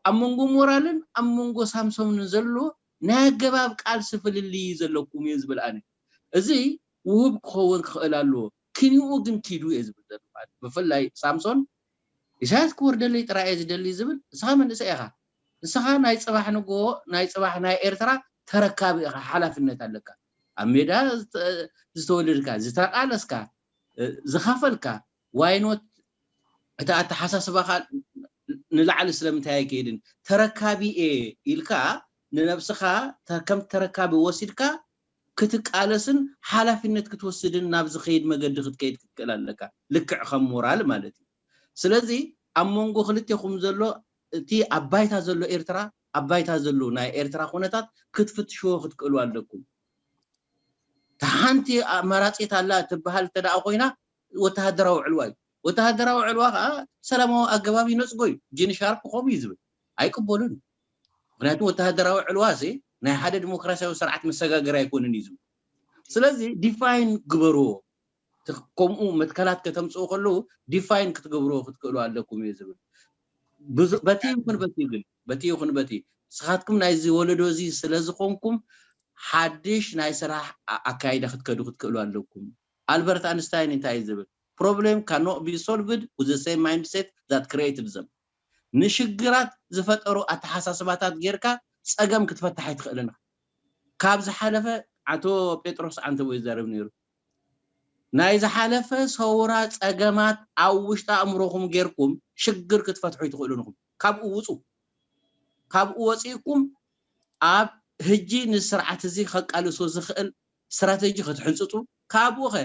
ኣብ መንጎ ሞራልን ኣብ መንጎ ሳምሶንን ዘሎ ናይ ኣገባብ ቃልሲ ፍልልይ እዩ ዘለኩም እየ ዝብል ኣነ። እዚ ውሁብ ክኸውን ክኽእል ኣለዎ። ክንኡ ግን ኪዱ እየ ዝብል ዘለኹ ኣነ። ብፍላይ ሳምሶን ኢሳያስ ክወርደለይ ጥራይ እየ ዝደሊ ዝብል፣ ንስኻ መንእሰይ ኢኻ። ንስኻ ናይ ጽባሕ ንግሆ፣ ናይ ጽባሕ ናይ ኤርትራ ተረካቢ ኢኻ፣ ሓላፍነት ኣለካ። ኣብ ሜዳ ዝተ-፣ ዝተወለድካ፣ ዝተቃለስካ፣ እ፣ ዝኸፈልካ፣ ዋይኖት እቲ ኣተሓሳስባኻ ንላዕሊ ስለምንታይ ኣይከይድን? ተረካቢ እየ ኢልካ ንነብስኻ ተ-፣ ከም ተረካቢ ወሲድካ ክትቃለስን ሓላፊነት ክትወስድን ናብ ዝኸይድ መገዲ ክትከይድ ክትክእል ኣለካ። ልክዕ ከም ሞራል ማለት እዩ። ስለዚ ኣብ መንጎ ክልቴኹም ዘሎ እቲ ኣብ ባይታ ዘሎ ኤርትራ፣ ኣብ ባይታ ዘሎ ናይ ኤርትራ ኩነታት ክትፍትሽዎ ክትክእሉ ኣለኩም። እታ ሓንቲ ኣማራጺት ኣላ ትበሃል እንተ ደኣ ኮይና ወተሃደራዊ ዕልዋ እዩ። ወተሃደራዊ ዕልዋ ከኣ ሰላማዊ ኣገባብ ይነጽጎ እዩ። ጂኒ ሻርፕ ከምኡ እዩ ዝብል። ኣይቅበሉን እዩ። ምክንያቱ ወተሃደራዊ ዕልዋ ሲ ናይ ሓደ ዲሞክራሲያዊ ስርዓት መሰጋገሪ ኣይኮንን እዩ ዝብል። ስለዚ ዲፋይን ግበርዎ። እቲ ከምኡ መትከላት ከተምጽኡ ከለዉ ዲፋይን ክትገብርዎ ክትክእሉ ኣለኩም እዩ ዝብል። ብዙ-፣ በቲ ይኹን በቲ ግን፣ በቲ ይኹን በቲ ንስኻትኩም ናይዚ ወለዶ እዚ ስለ ዝኾንኩም ሓድሽ ናይ ስራሕ ኣ-፣ ኣካይዳ ክትከዱ ክትክእሉ ኣለኩም። ኣልበርት ኣንስታይን እንታይ እዩ ዝብል? Problem cannot be solved with the same mindset that created them። ንሽግራት ዝፈጠሩ ኣተሓሳስባታት ጌርካ ጸገም ክትፈትሕ ኣይትኽእልን ኢኻ። ካብ ዝሓለፈ ኣቶ ጴጥሮስ ዓንተቦ ይዛረብ ነይሩ። ናይ ዝሓለፈ ሰውራ ጸገማት ኣብ ውሽጢ ኣእምሮኹም ጌርኩም ሽግር ክትፈትሑ ኣይትኽእሉን ኢኹም። ካብኡ ውጹ። ካብኡ ወጺእኩም ኣብ ህጂ ንስርዓት እዚ ከቃልሶ ዝኽእል ስትራተጂ ክትሕንፅፁ፣ ካብኡ ኸ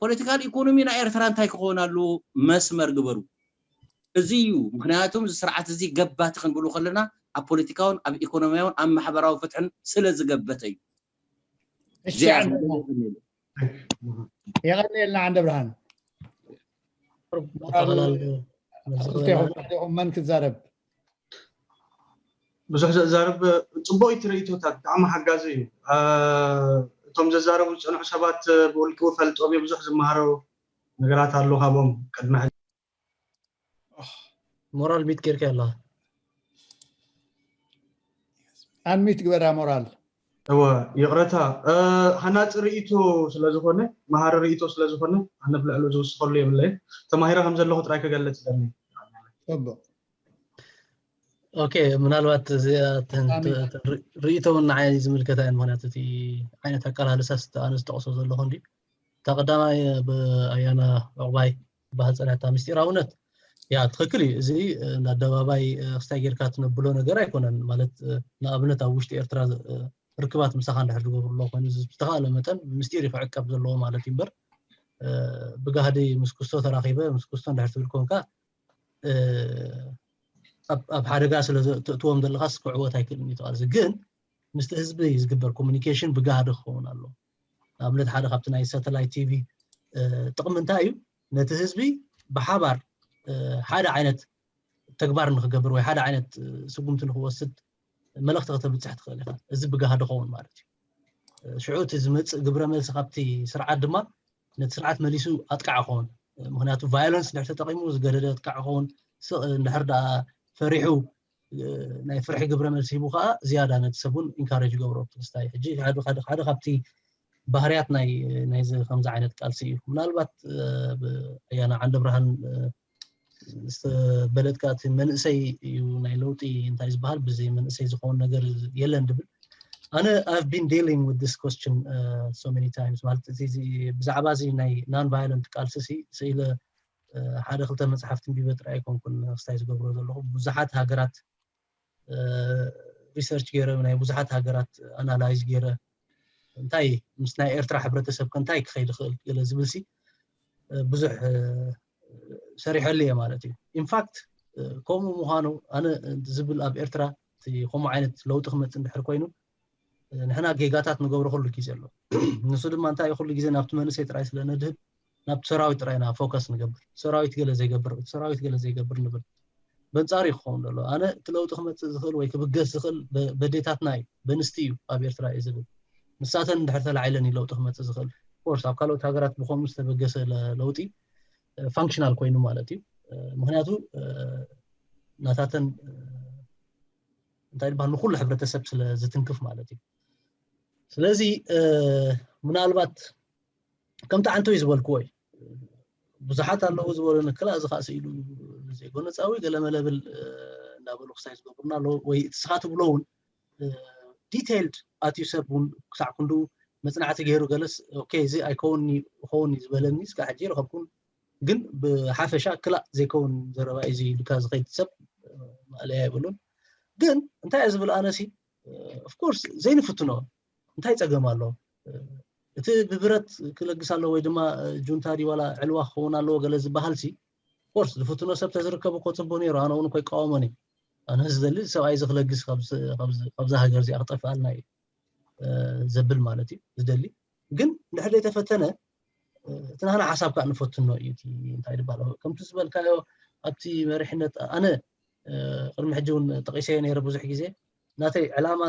ፖለቲካል ኢኮኖሚ ናይ ኤርትራ እንታይ ክኸውን ኣለዎ? መስመር ግበሩ። እዚ እዩ። ምክንያቱም እዚ ስርዓት እዚ ገባቲ ክንብሉ ከለና ኣብ ፖለቲካውን ኣብ ኢኮኖሚያውን ኣብ ማሕበራዊ ፍትሕን ስለ ዝገበተ እዩ። እሺ እዚኣ ዓንደ እያ ብርሃን። ዝብል። የቐንየልና ዓንደ ብርሃን። ኣጠቓላሊ ክልቴኹም መን ክዛረብ? ብዙሕ ዘዛርብ ጽቡቕ እዩ ትርኢቶታት፣ ብጣዕሚ ሓጋዚ እዩ። እቶም ዘዛረቡ ዝጸንሑ ሰባት ብውልቂ ፈልጦም እዩ፣ ብዙሕ ዝመሃሮ ነገራት ኣሎ ካብኦም። ቅድሚ ሕጂ ሞራል ሚት ጌርካ ኣላ። ኣንሚት ግበራ ሞራል። እወ፣ ይቕረታ። ሃናጺ ርእይቶ ስለዝኾነ፣ መሃሪ ርእይቶ ስለዝኾነ፣ ኣነ ብልዕሉ ዝውስኸሉ የብለይን። ተማሂረ ከም ዘለኹ ጥራይ ክገልጽ ደሊ። ጽቡቕ። ኦኬ፣ ምናልባት እዚኣ ርእይቶ እውን ንዓይ ዝምልከት እየን። ምክንያቱ እቲ ዓይነት ኣቀላልሳ ኣነ ዝጠቕሶ ዘለኹ እንዲ እታ ቀዳማይ ብኣያና ዕቑባይ ዝበሃል ጸኒሕታ ምስጢራውነት፣ ያ ትኽክል እዩ። እዚ ንኣደባባይ ክስታይ ጌርካ ትነብሎ ነገር ኣይኮነን። ማለት ንኣብነት ኣብ ውሽጢ ኤርትራ ርክባት ምሳኻ እንድሕር ዝገብሩ ኣለዉ ኮይኑ፣ እዚ ብዝተኻእለ መጠን ብምስጢር እዩ ክዕቀብ ዘለዎ ማለት እዩ። እምበር ብጋህዲ ምስ ክስቶ ተራኺበ ምስ ክስቶ እንድሕር ትብል ኮንካ ኣብ ሓደጋ ስለ ተእትዎም ዘለኻስ ክዕወት ኣይክእልን እዩ ተቓልሲ። ግን ምስቲ ህዝቢ ዝግበር ኮሚኒኬሽን ብጋህዲ ክኸውን ኣለዎ። ንኣብነት ሓደ ካብቲ ናይ ሳተላይት ቲቪ ጥቕሚ እንታይ እዩ? ነቲ ህዝቢ ብሓባር ሓደ ዓይነት ተግባር ንክገብር ወይ ሓደ ዓይነት ስጉምቲ ንክወስድ መልእኽቲ ከተብፅሕ ትኽእል ኢኻ። እዚ ብጋህዲ ክኸውን ማለት እዩ። ሽዑ እቲ ዝመፅእ ግብረ መልሲ ካብቲ ስርዓት ድማ ነቲ ስርዓት መሊሱ ኣጥቃዕ ክኸውን። ምክንያቱ ቫዮለንስ እንድሕር ተጠቒሙ ዝገደደ ኣጥቃዕ ክኸውን። ስቕ እንድሕር ደኣ ፈሪሑ ናይ ፍርሒ ግብረ መልሲ ሂቡ ከዓ ዝያዳ ነቲ ሰብ እውን ኢንካሬጅ ይገብሮ። ክስታይ ሕጂ ሓደ ሓደ ሓደ ካብቲ ባህርያት ናይ ናይዚ ከምዚ ዓይነት ቃልሲ እዩ። ምናልባት ኣያና ዓንደ ብርሃን ዝተበለጥካ እቲ መንእሰይ እዩ ናይ ለውጢ እንታይ ዝበሃል ብዘይ መንእሰይ ዝኸውን ነገር የለን ድብል። ኣነ I've been dealing with this question so many times ማለት እዚ ብዛዕባ እዚ ናይ non violent ቃልሲ ስኢለ ሓደ ክልተ መፅሓፍቲ ንቢበ ጥራይ ኣይኮንኩን ክስታይ ዝገብሮ ዘለኹ ብዙሓት ሃገራት ሪሰርች ገይረ ናይ ብዙሓት ሃገራት ኣናላይዝ ገይረ እንታይ ምስ ናይ ኤርትራ ሕብረተሰብ ከ እንታይ ክኸይድ ይኽእል ገለ ዝብል ሲ ብዙሕ ሰሪሐሉ እየ ማለት እዩ። ኢንፋክት ከምኡ ምዃኑ ኣነ ዝብል ኣብ ኤርትራ ከምኡ ዓይነት ለውጢ ክመፅእ እንድሕር ኮይኑ ንሕና ጌጋታት ንገብሮ ኩሉ ግዜ ኣሎ። ንሱ ድማ እንታይ ኩሉ ግዜ ናብቲ መንእሰይ ጥራይ ስለ ነድህብ ናብቲ ሰራዊት ጥራይ ኢና ፎከስ ንገብር። ሰራዊት ገለ ዘይገብር፣ ሰራዊት ገለ ዘይገብር ንብል። በንጻሩ እዩ ክኸውን ዘሎ። ኣነ እቲ ለውጢ ክመጽእ ዝኽእል ወይ ክብገስ ዝኽእል በዴታትና እዩ፣ በንስቲ እዩ ኣብ ኤርትራ እዩ ዝብል። ንሳተን እንድሕር ተላዒለን እዩ ለውጢ ክመጽእ ዝኽእል። ኮርስ ኣብ ካልኦት ሃገራት ብኸምኡ ዝተበገሰ ለውጢ ፋንክሽናል ኮይኑ ማለት እዩ። ምክንያቱ ናታተን እንታይ ዝበሃል ንኩሉ ሕብረተሰብ ስለ ዝትንክፍ ማለት እዩ። ስለዚ ምናልባት ከምቲ ዓንተወይ ዝበልክዎ እዩ። ብዙሓት ኣለዉ ዝበሉ ንክላ እዚ ከዓ ስኢሉ ዘይጎነፃዊ ገለ መለብል እናበሉ ክሳይ ዝገብሩና ኣለዉ ወይ እቲ ስኻ ትብሎ እውን ዲቴይልድ ኣትዩ ሰብ እውን ክሳዕ ክንድኡ መፅናዕቲ ገይሩ ገለስ ኦኬ እዚ ኣይከውን ይኸውን እዩ ዝበለኒ እስካ ሕጂ ይረኸብኩን ግን ብሓፈሻ ክላእ ዘይከውን ዘረባ እዩ ኢሉካ ዝኸይድ ሰብ ማእለያ የብሉን። ግን እንታይ እየ ዝብል ኣነሲ ኦፍኮርስ ዘይንፍትኖ እንታይ ፀገም ኣሎ? እቲ ብብረት ክለግስ ኣሎ ወይ ድማ ጁንታ ድዩ ዋላ ዕልዋ ክኸውን ኣለዎ ገለ ዝበሃል ሲ ኮርስ ዝፍትኖ ሰብ ተዝርከብ እኮ ፅቡቅ ነይሩ። ኣነ እውን እኮ ይቃወሞን እዩ። ኣነ ዝደሊ ሰብኣይ እዚ ክለግስ ካብዛ ሃገር እዚኣ ክጠፍኣልና እዩ ዘብል ማለት እዩ ዝደሊ። ግን እንድሕር ዘይተፈተነ እቲ ናህና ሓሳብ ከዓ ንፈትኖ እዩ። እቲ እንታይ ድባል ከምቲ ዝበልካዮ ኣብቲ መሪሕነት ኣነ ቅድሚ ሕጂ እውን ጠቂሰዮ ነይረ ብዙሕ ግዜ ናተይ ዕላማ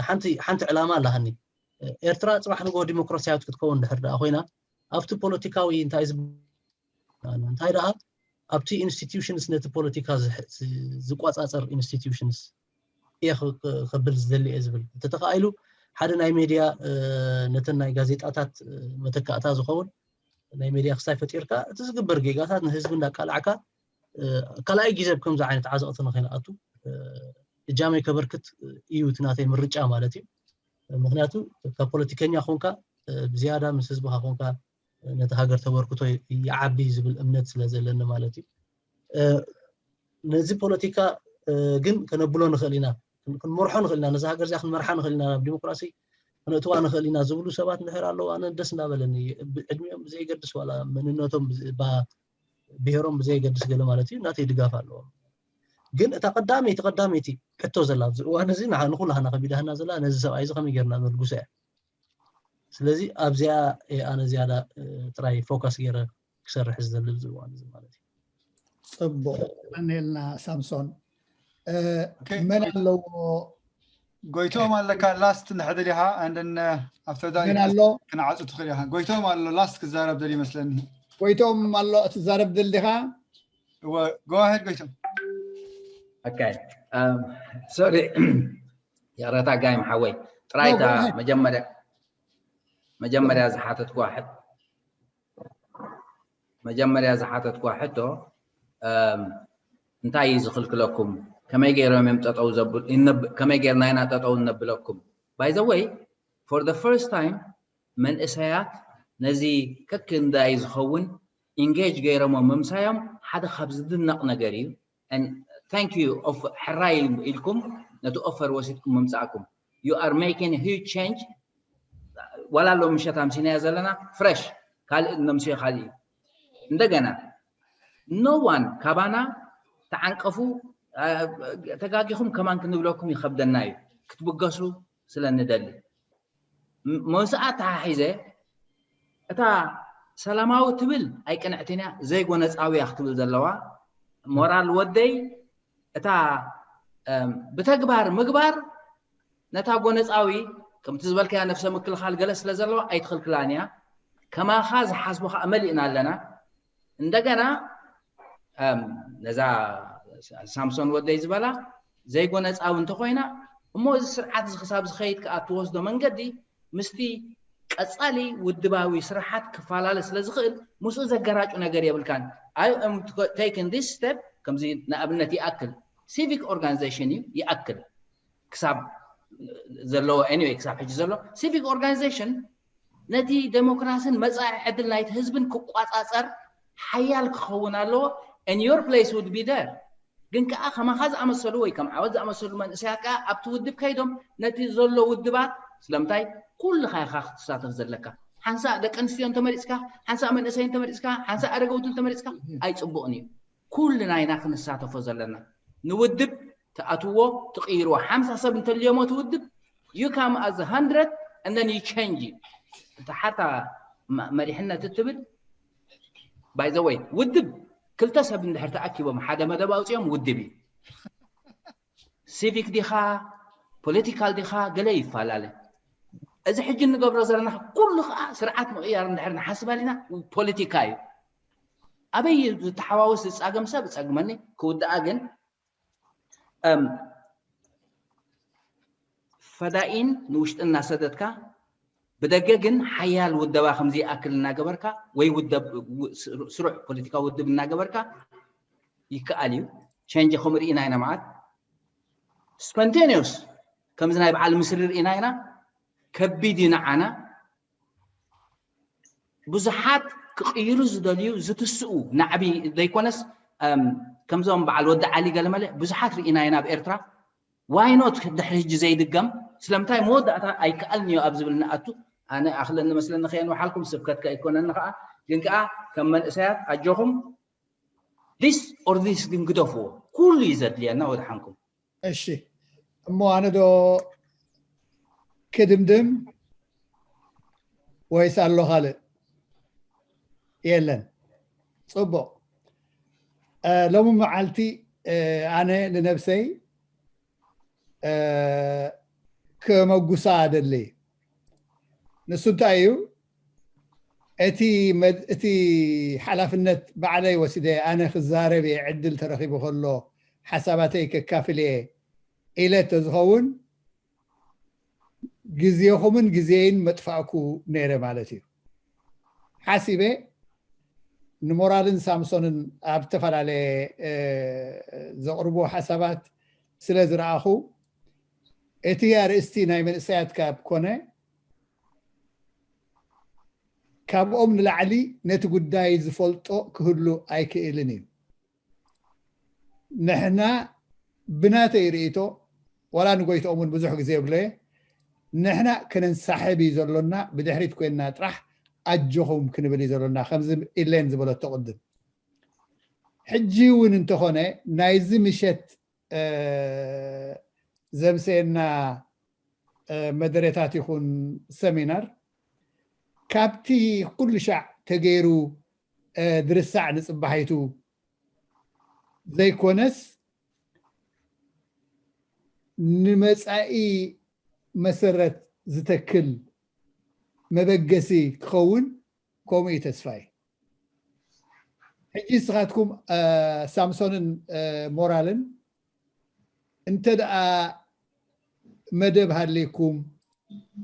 ሓንቲ ዕላማ ኣለሃኒ። ኤርትራ ፅባሕ ንግሆ ዲሞክራሲያዊት ክትከውን ድሕር ደኣ ኮይና ኣብቲ ፖለቲካዊ እንታይ እንታይ ደኣ ኣብቲ ኢንስቲትዩሽንስ ነቲ ፖለቲካ ዝቆፃፀር ኢንስቲትዩሽንስ እየ ከብል ዝደሊ እየ ዝብል እንተተኻኢሉ ሓደ ናይ ሜድያ ነተን ናይ ጋዜጣታት መተካእታ ዝኸውን ናይ ሜድያ ክስታይ ፈጢርካ እቲ ዝግበር ጌጋታት ንህዝቢ እንዳቃላዕካ ካልኣይ ግዜ ብከምዚ ዓይነት ዓዘቕቲ ንኸይንኣቱ እጃመይ ከበርክት እዩ እቲ ናተይ ምርጫ ማለት እዩ። ምክንያቱ ካብ ፖለቲከኛ ኮንካ ብዝያዳ ምስ ህዝብካ ኮንካ ነቲ ሃገር ተበርክቶ ይዓቢ ዝብል እምነት ስለ ዘለኒ ማለት እዩ። ነዚ ፖለቲካ ግን ከነብሎ ንኽእል ኢና። ክንመርሖ ንኽእል ኢና፣ ነዛ ሃገር እዚኣ ክንመርሓ ንኽእል ኢና፣ ናብ ዲሞክራሲ ክነእትዋ ንኽእል ኢና ዝብሉ ሰባት እንድሕር ኣለዉ፣ ኣነ ደስ እናበለኒ። ዕድሚኦም ብዘይገድስ፣ ዋላ መንነቶም፣ ብሄሮም ብዘይገድስ፣ ገለ ማለት እዩ፣ ናተይ ድጋፍ ኣለዎም። ግን እታ ቀዳመይቲ ቀዳመይቲ ሕቶ ዘላ ኣብዚ እዋን እዚ ንኹላህና ከቢዳህና ዘላ፣ ነዚ ሰብኣይ እዚ ከመይ ጌርና ነልግሶ እያ። ስለዚ ኣብዚኣ ኣነ ዝያዳ ጥራይ ፎከስ ገይረ ክሰርሕ ዝደሊ ኣብዚ እዋን እዚ ማለት እዩ። ፅቡቅ። ቀኒልና ሳምሶን። መን ኣለዎ? ጎይቶም ኣለካ? ላስት ንሕድል ኢኻ። ኣንድን ኣብተዳ መን ኣሎ? ክነዓፁ ትኽእል ኢኻ። ጎይቶም ኣሎ፣ ላስት ክዛረብ ደል ይመስለኒ። ጎይቶም ኣሎ፣ ትዛረብ ደል ዲኻ? እወ፣ ጎሄድ ጎይቶም። ኦኬ። ሶሪ፣ ይቕረታ ጋይም ሓወይ፣ ጥራይ እታ መጀመርያ መጀመርያ ዝሓተትኳ መጀመርያ ዝሓተትኳ ሕቶ እንታይ እዩ ዝኽልክለኩም? ከመይ ገይሮም እዮም ጠጠው ዘብል? ከመይ ገይርና ኢና ጠጠው እነብለኩም? By the way, for the first time መንእሰያት ነዚ ከክንዳይ ዝኸውን ኢንጌጅ ገይሮሞ ምምሳዮም ሓደ ካብ ዝድነቕ ነገር እዩ። Thank you ሕራይ ኢልኩም ነቲ ኦፈር ወሲድኩም ምምፃእኩም። You are making huge change። ዋላ ሎ ምሸት ኣምሲናዮ ዘለና ፍረሽ ካልእ ነምስዮ ካልእ እዩ። እንደገና no one ካባና ተዓንቀፉ ተጋጊኹም ከማን ክንብለኩም ይኸብደና እዩ ክትብገሱ ስለ ንደሊ። መውስኣ ተሓሒዘ እታ ሰላማዊ ትብል ኣይቅንዕትን እያ፣ ዘይጎነፃዊ እያ ክትብል ዘለዋ። ሞራል ወደይ እታ ብተግባር ምግባር ነታ ጎነፃዊ ከምቲ ዝበልካያ ነፍሰ ምክልኻል ገለ ስለ ዘለዋ ኣይትኽልክላን እያ። ከማኻ ዝሓስቡ ከዓ መሊእና ኣለና። እንደገና ነዛ ሳምሶን ወደይ ዝበላ ዘይጎነፃዊ እንተኮይና እሞ እዚ ስርዓት እዚ ክሳብ ዝኸይድ ከዓ እትወስዶ መንገዲ ምስቲ ቀፃሊ ውድባዊ ስራሓት ክፈላለ ስለ ዝኽእል ምስኡ ዘገራጩ ነገር የብልካን። I am taking this step ከምዚ ንኣብነት ይኣክል ሲቪክ ኦርጋናይዜሽን እዩ ይኣክል ክሳብ ዘለዎ anyway ክሳብ ሕጂ ዘሎ ሲቪክ ኦርጋናይዜሽን ነቲ ዴሞክራሲን መፃኢ ዕድል ናይቲ ህዝብን ክቋፃፀር ሓያል ክኸውን ኣለዎ። And your place would be there። ግን ከዓ ከማኻ ዝኣመሰሉ ወይ ከም ዓወት ዝኣመሰሉ መንእሰያት ከዓ ኣብቲ ውድብ ከይዶም ነቲ ዘሎ ውድባት ስለምንታይ ኩልኻ ኢኻ ክትሳተፍ ዘለካ። ሓንሳእ ደቂ ኣንስትዮ እንተመሪፅካ፣ ሓንሳእ መንእሰይ እንተመሪፅካ፣ ሓንሳእ ኣረገውቲ እንተመሪፅካ ኣይፅቡቕን እዩ። ኩልና ኢና ክንሳተፎ ዘለና። ንውድብ ትኣትዎ ትቕይርዎ። ሓምሳ ሰብ እንተልዮሞ እቲ ውድብ you come as hundred and then you change እዩ። እታ ሓታ መሪሕነት እትብል by the way ውድብ ክልተ ሰብ እንድሕር ተኣኪቦም ሓደ መደብ ኣውፅኦም ውድብ እዩ። ሲቪክ ዲኻ ፖለቲካል ዲኻ ገለ ይፈላለ። እዚ ሕጂ እንገብሮ ዘለና ኩሉ ከዓ ስርዓት ምቕያር እንድሕር ንሓስብ ኣሊና ፖለቲካ እዩ። ኣበይ ዝተሓዋወስ ዝፃገም ሰብ እፀግመኒ ክውድኣ ግን ፈዳኢን ንውሽጢ እናሰደድካ ብደገ ግን ሓያል ውደባ ከምዚ ይኣክል እናገበርካ ወይ ስሩዕ ፖለቲካዊ ውድብ እናገበርካ ይከኣል እዩ። ቸንጅ ከም ርኢና ኢና መዓት ስፖንቴኒዮስ ከምዚ ናይ በዓል ምስሪ ርኢና ኢና። ከቢድ እዩ ንዓና። ብዙሓት ክቕይሩ ዝደልዩ ዝትስኡ ናዕቢ ዘይኮነስ ከምዞም በዓል ወዲ ዓሊ ገለመለ ብዙሓት ርኢና ኢና ኣብ ኤርትራ። ዋይኖት ድሕሪ ሕጂ ዘይድገም ስለምንታይ መወዳእታ ኣይከኣልን እዩ ኣብ ዝብል ንኣቱ። ኣነ ኣኽለኒ መስለኒ ከየንውሓልኩም ስብከት ከይኮነኒ ከዓ ግን ከዓ ከም መንእሰያት ኣጆኹም this or this ግን ግደፍዎ ኩሉ እዩ ዘድልየና ወድሓንኩም። እሺ እሞ ኣነ ዶ ክድምድም ወይስ ኣሎ ካልእ? የለን። ፅቡቕ። ሎሚ መዓልቲ ኣነ ንነብሰይ ከመጉሳ ኣደሊ። ንሱ እንታይ እዩ? እቲ ሓላፍነት ባዕለይ ወሲደ ኣነ ክዛረብ እየ ዕድል ተረኺቡ ከሎ ሓሳባተይ ከካፍል እየ ኢለ ተዝኸውን ግዜኹምን ግዜይን መጥፋእኩ ነይረ ማለት እዩ። ሓሲበ ንሞራልን ሳምሶንን ኣብ ዝተፈላለየ ዘቕርቦ ሓሳባት ስለ ዝረኣኹ እቲ ኣርእስቲ ናይ መንእሰያት ካብ ኮነ ካብኦም ንላዕሊ ነቲ ጉዳይ ዝፈልጦ ክህሉ ኣይክእልን እዩ። ንሕና ብናተይ ርእይቶ ዋላ ንጎይትኦም እውን ብዙሕ ግዜ የብለየ። ንሕና ከነንሳሕብ እዩ ዘሎና፣ ብድሕሪት ኮይንና ጥራሕ ኣጆኹም ክንብል እዩ ዘሎና፣ ከምዚ ኢሌን ዝበለቶ ቅድም። ሕጂ እውን እንተኾነ ናይዚ ምሸት ዘምሰየና መደረታት ይኹን ሰሚናር ካብቲ ኩሉ ሻዕ ተገይሩ ድርሳዕ ንፅባሒቱ ዘይኮነስ ንመፃኢ መሰረት ዝተክል መበገሲ ክኸውን ከምኡ እዩ ተስፋይ። ሕጂ ንስኻትኩም ሳምሶንን ሞራልን እንተ ደኣ መደብ ሃልይኩም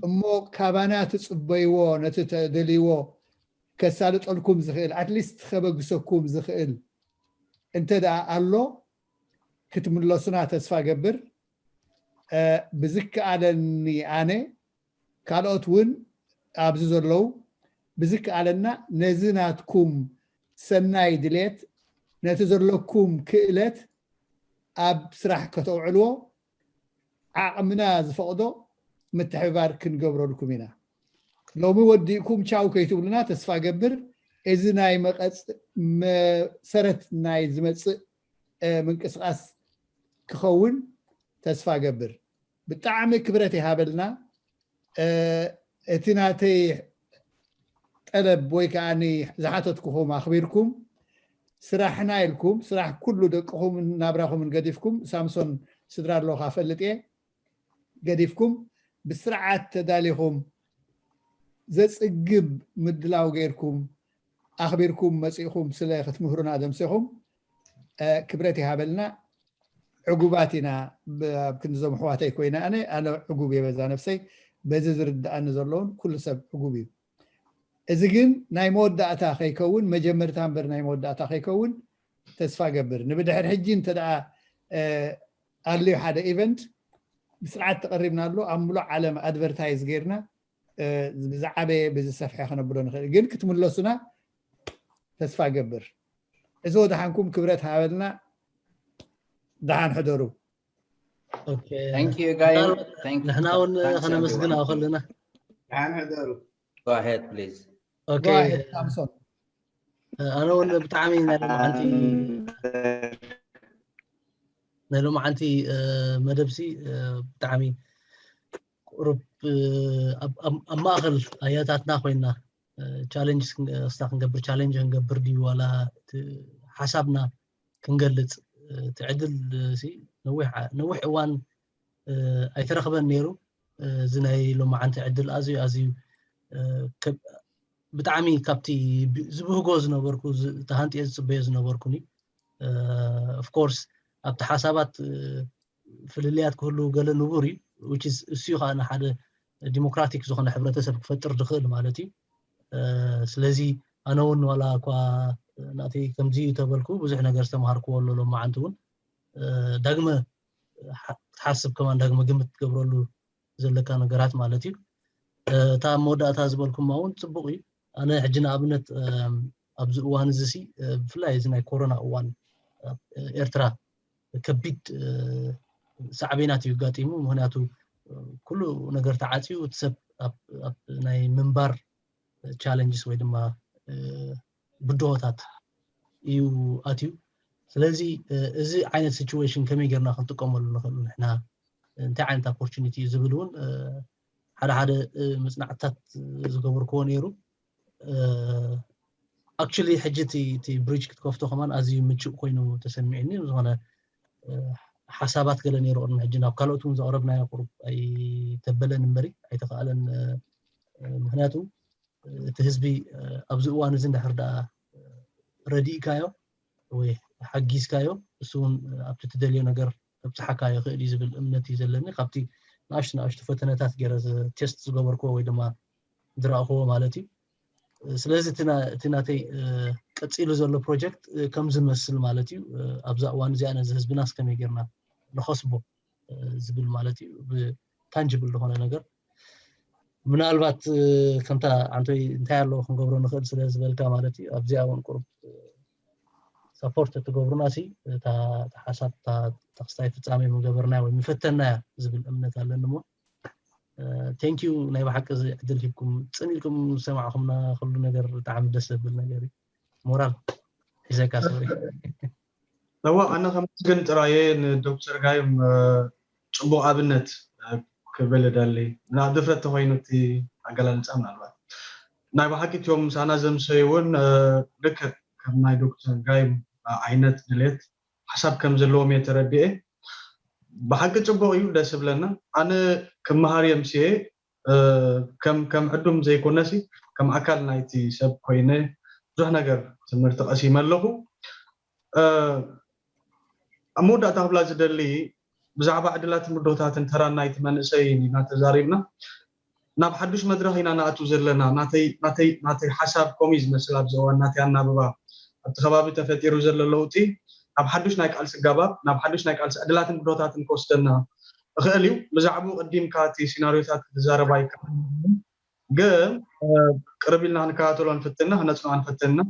እሞ ካባና ትጽበይዎ፣ ነቲ ተደልይዎ ከሳልጠልኩም ዝኽእል፣ ኣትሊስት ከበግሰኩም ዝኽእል እንተ ደኣ ኣሎ ክትምለሱና ተስፋ ገብር። ብዝከኣለኒ ኣነ ካልኦት እውን ኣብዚ ዘለዉ ብዝከኣለና ነዚ ናትኩም ሰናይ ድሌት ነቲ ዘለኩም ክእለት ኣብ ስራሕ ከተውዕልዎ ዓቕምና ዝፈቕዶ ምትሕብባር ክንገብረልኩም ኢና። ሎሚ ወዲእኩም ቻው ከይትብሉና ተስፋ ገብር። እዚ ናይ መቐፅ መሰረት ናይ ዝመፅእ ምንቅስቃስ ክኸውን ተስፋ ገብር። ብጣዕሚ ክብረት ይሃበልና። እቲ ናተይ ጠለብ ወይ ከዓ ዝሓተትኩኹም ኣኽቢርኩም ስራሕና ኢልኩም ስራሕ ኩሉ ደቅኹምን ናብራኹምን ገዲፍኩም፣ ሳምሶን ስድራ ኣለኻ ፈልጥ እየ፣ ገዲፍኩም ብስርዓት ተዳሊኹም ዘፅግብ ምድላው ገይርኩም ኣኽቢርኩም መፂእኹም ስለ ክትምህሩና ደምሴኹም ክብረት ይሃበልና። ዕጉባት ኢና። ኣብ ክንዲ ዞም ኣሕዋተይ ኮይነ ኣነ ኣነ ዕጉብ እየ በዛ ነፍሰይ። በዚ ዝርድኣኒ ዘለውን ኩሉ ሰብ ዕጉብ እዩ። እዚ ግን ናይ መወዳእታ ከይከውን፣ መጀመርታ እምበር ናይ መወዳእታ ከይከውን ተስፋ ገብር። ንብድሕር ሕጂ እንተ ደኣ ኣልዩ ሓደ ኢቨንት ብስርዓት ተቐሪብና ኣሎ ኣብ ሙሉእ ዓለም ኣድቨርታይዝ ጌርና ብዝዓበየ ብዝሰፍሐ ከነብሎ ንኽእል፣ ግን ክትምለሱና ተስፋ ገብር። እዚ ወደሓንኩም ክብረት ሃበልና። ደሓን ሕደሩ። ንሕና እውን ከነመስግን ኣብ ከለና ደሓን ሕደሩ። ኣነ እውን ብጣዕሚ ናይ ሎማዓንቲ ናይ ሎማዓንቲ መደብሲ ብጣዕሚ ቁሩብ ኣብ ማእኸል ኣያታትና ኮይና ቻሌንጅ ስታ ክንገብር ቻሌንጅ ክንገብር ድዩ ዋላ ሓሳብና ክንገልፅ እቲ ዕድል ነዊሕ እዋን ኣይተረኽበን ነይሩ። እዚ ናይ ሎማዓንቲ ዕድል ኣዝዩ ኣዝዩ ብጣዕሚ ካብቲ ዝብህጎ ዝነበርኩ ተሃንጥየ ዝፅበዮ ዝነበርኩን እዩ። ኦፍኮርስ ኣብቲ ሓሳባት ፍልልያት ክህሉ ገለ ንቡር እዩ። እሱ ከዓ ንሓደ ዲሞክራቲክ ዝኾነ ሕብረተሰብ ክፈጥር ዝኽእል ማለት እዩ። ስለዚ ኣነ እውን ዋላ እኳ ናተይ ከምዚ እዩ ተበልኩ ብዙሕ ነገር ዝተምሃርክዎ ኣሎ። ሎማዓንቲ እውን ዳግመ ክትሓስብ ከማን ዳግመ ግምት ትገብረሉ ዘለካ ነገራት ማለት እዩ። እታ መወዳእታ ዝበልኩማ እውን ፅቡቅ እዩ። ኣነ ሕጂ ንኣብነት ኣብዚ እዋን እዚ ሲ ብፍላይ እዚ ናይ ኮሮና እዋን ኤርትራ ከቢድ ሳዕቤናት እዩ ኣጋጢሙ። ምክንያቱ ኩሉ ነገር ተዓፅዩ እቲ ሰብ ናይ ምንባር ቻለንጅስ ወይ ድማ ብድሆታት እዩ ኣትዩ። ስለዚ እዚ ዓይነት ሲቹዌሽን ከመይ ጌርና ክንጥቀመሉ ንኽእል ንሕና እንታይ ዓይነት ኦፖርቹኒቲ እዩ ዝብል እውን ሓደ ሓደ መፅናዕትታት ዝገበርክዎ ነይሩ። ኣክቹሊ ሕጂ እቲ ብሪጅ ክትከፍቶ ከማን ኣዝዩ ምቹእ ኮይኑ ተሰሚዑኒ። ዝኾነ ሓሳባት ገለ ነይሩ ቅድሚ ሕጂ ናብ ካልኦት እውን ዘቕረብናዮ ቁሩብ ኣይተበለን እምበሪ ኣይተኸኣለን። ምክንያቱ እቲ ህዝቢ ኣብዚ እዋን እዚ እንድሕር ደኣ ረዲእካዮ ወይ ሓጊዝካዮ እሱ እውን ኣብቲ ትደልዮ ነገር ከብፅሓካ ይኽእል እዩ ዝብል እምነት እዩ ዘለኒ። ካብቲ ንኣሽቱ ንኣሽቱ ፈተነታት ገይረ ቴስት ዝገበርክዎ ወይ ድማ ዝረእኽዎ ማለት እዩ። ስለዚ እቲ ናተይ ቀፂሉ ዘሎ ፕሮጀክት ከም ዝመስል ማለት እዩ። ኣብዛ እዋን እዚኣ ነዚ ህዝብናስ ከመይ ጌርና ንኸስቦ ዝብል ማለት እዩ። ብታንጅብል ዝኾነ ነገር ምናልባት ከምታ ዓንቶይ እንታይ ኣለዎ ክንገብሮ ንኽእል ስለ ዝበልካ ማለት እዩ። ኣብዚኣ እውን ቁሩብ ሰፖርት እትገብሩና ሲ እታ ሓሳብ ተክስታይ ፍፃሜ ምገበርናያ ወይ ምፈተናያ ዝብል እምነት ኣለኒ። እሞ ቴንኪዩ ናይ ብሓቂ እዚ ዕድል ሂብኩም ፅን ኢልኩም ዝሰማዕኹምና ኩሉ ነገር ብጣዕሚ ደስ ዘብል ነገር እዩ። ሞራል ሒዘካ ሰው እዋ ኣነ ከመስግን ጥራየ ንዶክተር ጋይም ፅቡቅ ኣብነት ክብል እደሊ። ናብ ድፍረት ተኮይኑ እቲ ኣገላልፃ ምናልባት ናይ ብሓቂ እትዮም ምሳና ዘምሰዩ እውን ልክዕ ከም ናይ ዶክተር ጋይም ዓይነት ድሌት ሓሳብ ከም ዘለዎም እየ ተረዲኤ። ብሓቂ ፅቡቅ እዩ፣ ደስ ይብለና። ኣነ ክመሃር እየ ምስየ ከም ዕዱም ዘይኮነሲ ከም ኣካል ናይቲ ሰብ ኮይነ ብዙሕ ነገር ትምህርቲ ቀሲመ ኣለኹ። ኣብ መወዳእታ ክብላ ዝደሊ ብዛዕባ ዕድላትን ምዶታትን ተራን ናይቲ መንእሰይ ኢና ተዛሪብና። ናብ ሓዱሽ መድረኽ ኢና ንኣቱ ዘለና። ናተይ ሓሳብ ከምኡ እዩ ዝመስል። ኣብዚ እዋን ናተይ ኣናብባ ኣብቲ ከባቢ ተፈጢሩ ዘሎ ለውጢ ናብ ሓዱሽ ናይ ቃልሲ ኣገባብ፣ ናብ ሓዱሽ ናይ ቃልሲ ዕድላትን ምዶታትን ክወስደና ይኽእል እዩ። ብዛዕባኡ ቅዲምካ እቲ ሲናሪዮታት ክትዛረብ ኣይከኣልን። ግን ቅርብ ኢልና ክንከታተሎ ንፍትን ኢና፣ ክነጽንዖ ንፍትን ኢና።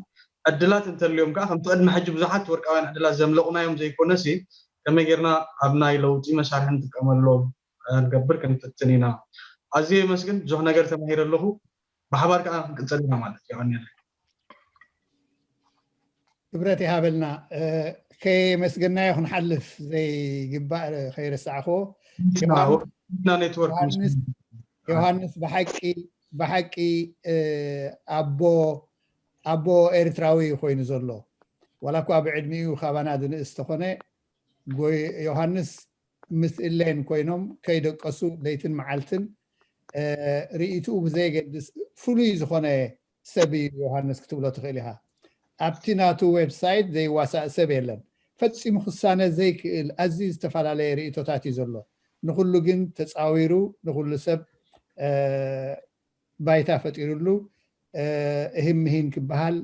ዕድላት እንተልዮም ከዓ ከምቲ ቅድሚ ሕጂ ብዙሓት ወርቃውያን ዕድላት ዘምለቑናዮም ዘይኮነሲ ከመይ ጌርና ኣብ ናይ ለውጢ መሳርሒ ንጥቀመሎም ንገብር ክንፍትን ኢና። ኣዝየ የመስግን፣ ብዙሕ ነገር ተማሂረ ኣለኹ። ብሓባር ከዓ ክንቅጽል ኢና ማለት እዩ። የቐንየለይ። ክብረት ይሃበልና። ከየመስገናዮ ክንሓልፍ ዘይግባእ ከይረሳዕኽዎ። ና ኔትወርክ ዮሃንስ ብሓቂ ብሓቂ ኣቦ ኣቦ ኤርትራዊ ኮይኑ ዘሎ፣ ዋላ እኳ ብዕድሚኡ ካባና ዝንእስ ተኾነ፣ ዮሃንስ ምስ እሌን ኮይኖም ከይደቀሱ ለይትን መዓልትን ርእይትኡ ብዘየገድስ ፍሉይ ዝኾነ ሰብ እዩ ዮሃንስ ክትብሎ ትኽእል ኢኻ። ኣብቲ ናቱ ዌብሳይት ዘይዋሳእ ሰብ የለን። ፈጺሙ ክሳነ ዘይክእል ኣዝዩ ዝተፈላለየ ርእይቶታት እዩ ዘሎ። ንኹሉ ግን ተጻዊሩ ንኹሉ ሰብ ባይታ ፈጢሩሉ እህም ምሂን ክበሃል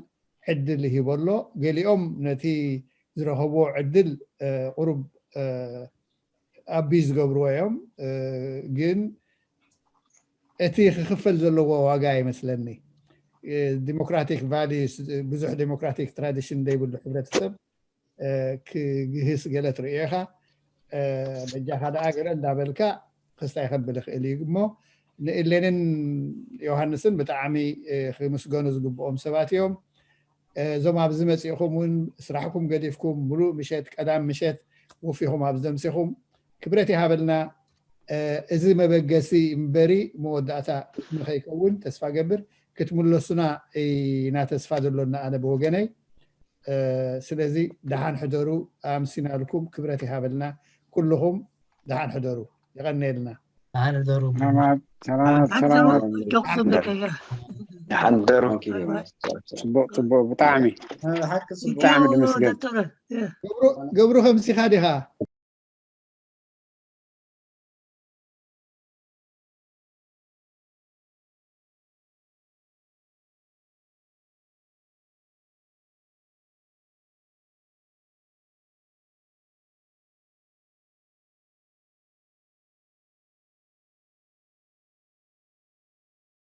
ዕድል ይሂቦ ኣሎ። ገሊኦም ነቲ ዝረኸብዎ ዕድል ቁሩብ ኣቢዝ ዝገብርዎ እዮም። ግን እቲ ክኽፈል ዘለዎ ዋጋ ይመስለኒ። ዲሞክራቲክ ቫሊዩስ ብዙሕ ዲሞክራቲክ ትራዲሽን ዘይብሉ ሕብረተሰብ ክግህስ ገለ ትርእዮ ኢኻ። በጃኻ ደኣ ገለ እንዳበልካ ክስታይ ከብል ይኽእል እዩ እሞ ንእሌንን ዮሃንስን ብጣዕሚ ክምስገኑ ዝግብኦም ሰባት እዮም። እዞም ኣብዚ መፂእኹም እውን ስራሕኩም ገዲፍኩም ሙሉእ ምሸት ቀዳም ምሸት ወፊኹም ኣብዚ ዘምሲኹም ክብረት ይሃበልና። እዚ መበገሲ እምበሪ መወዳእታ ንኸይከውን ተስፋ ገብር ክትምለሱና ኢና ተስፋ ዘሎና ኣነ ብወገነይ። ስለዚ ደሓን ሕደሩ ኣምሲናልኩም ክብረት ይሃበልና ኩልኹም ደሓን ሕደሩ። የቐንየልና። ደሓን ሕደሩ። ሰላማት ሰላማት ሰላማት ደሓን ሕደሩ። ፅቡቅ ፅቡቅ ብጣዕሚ ሓቂ ፅቡቅ ብጣዕሚ ድመስገን። ገብሩ ከምሲኻ ዲኻ?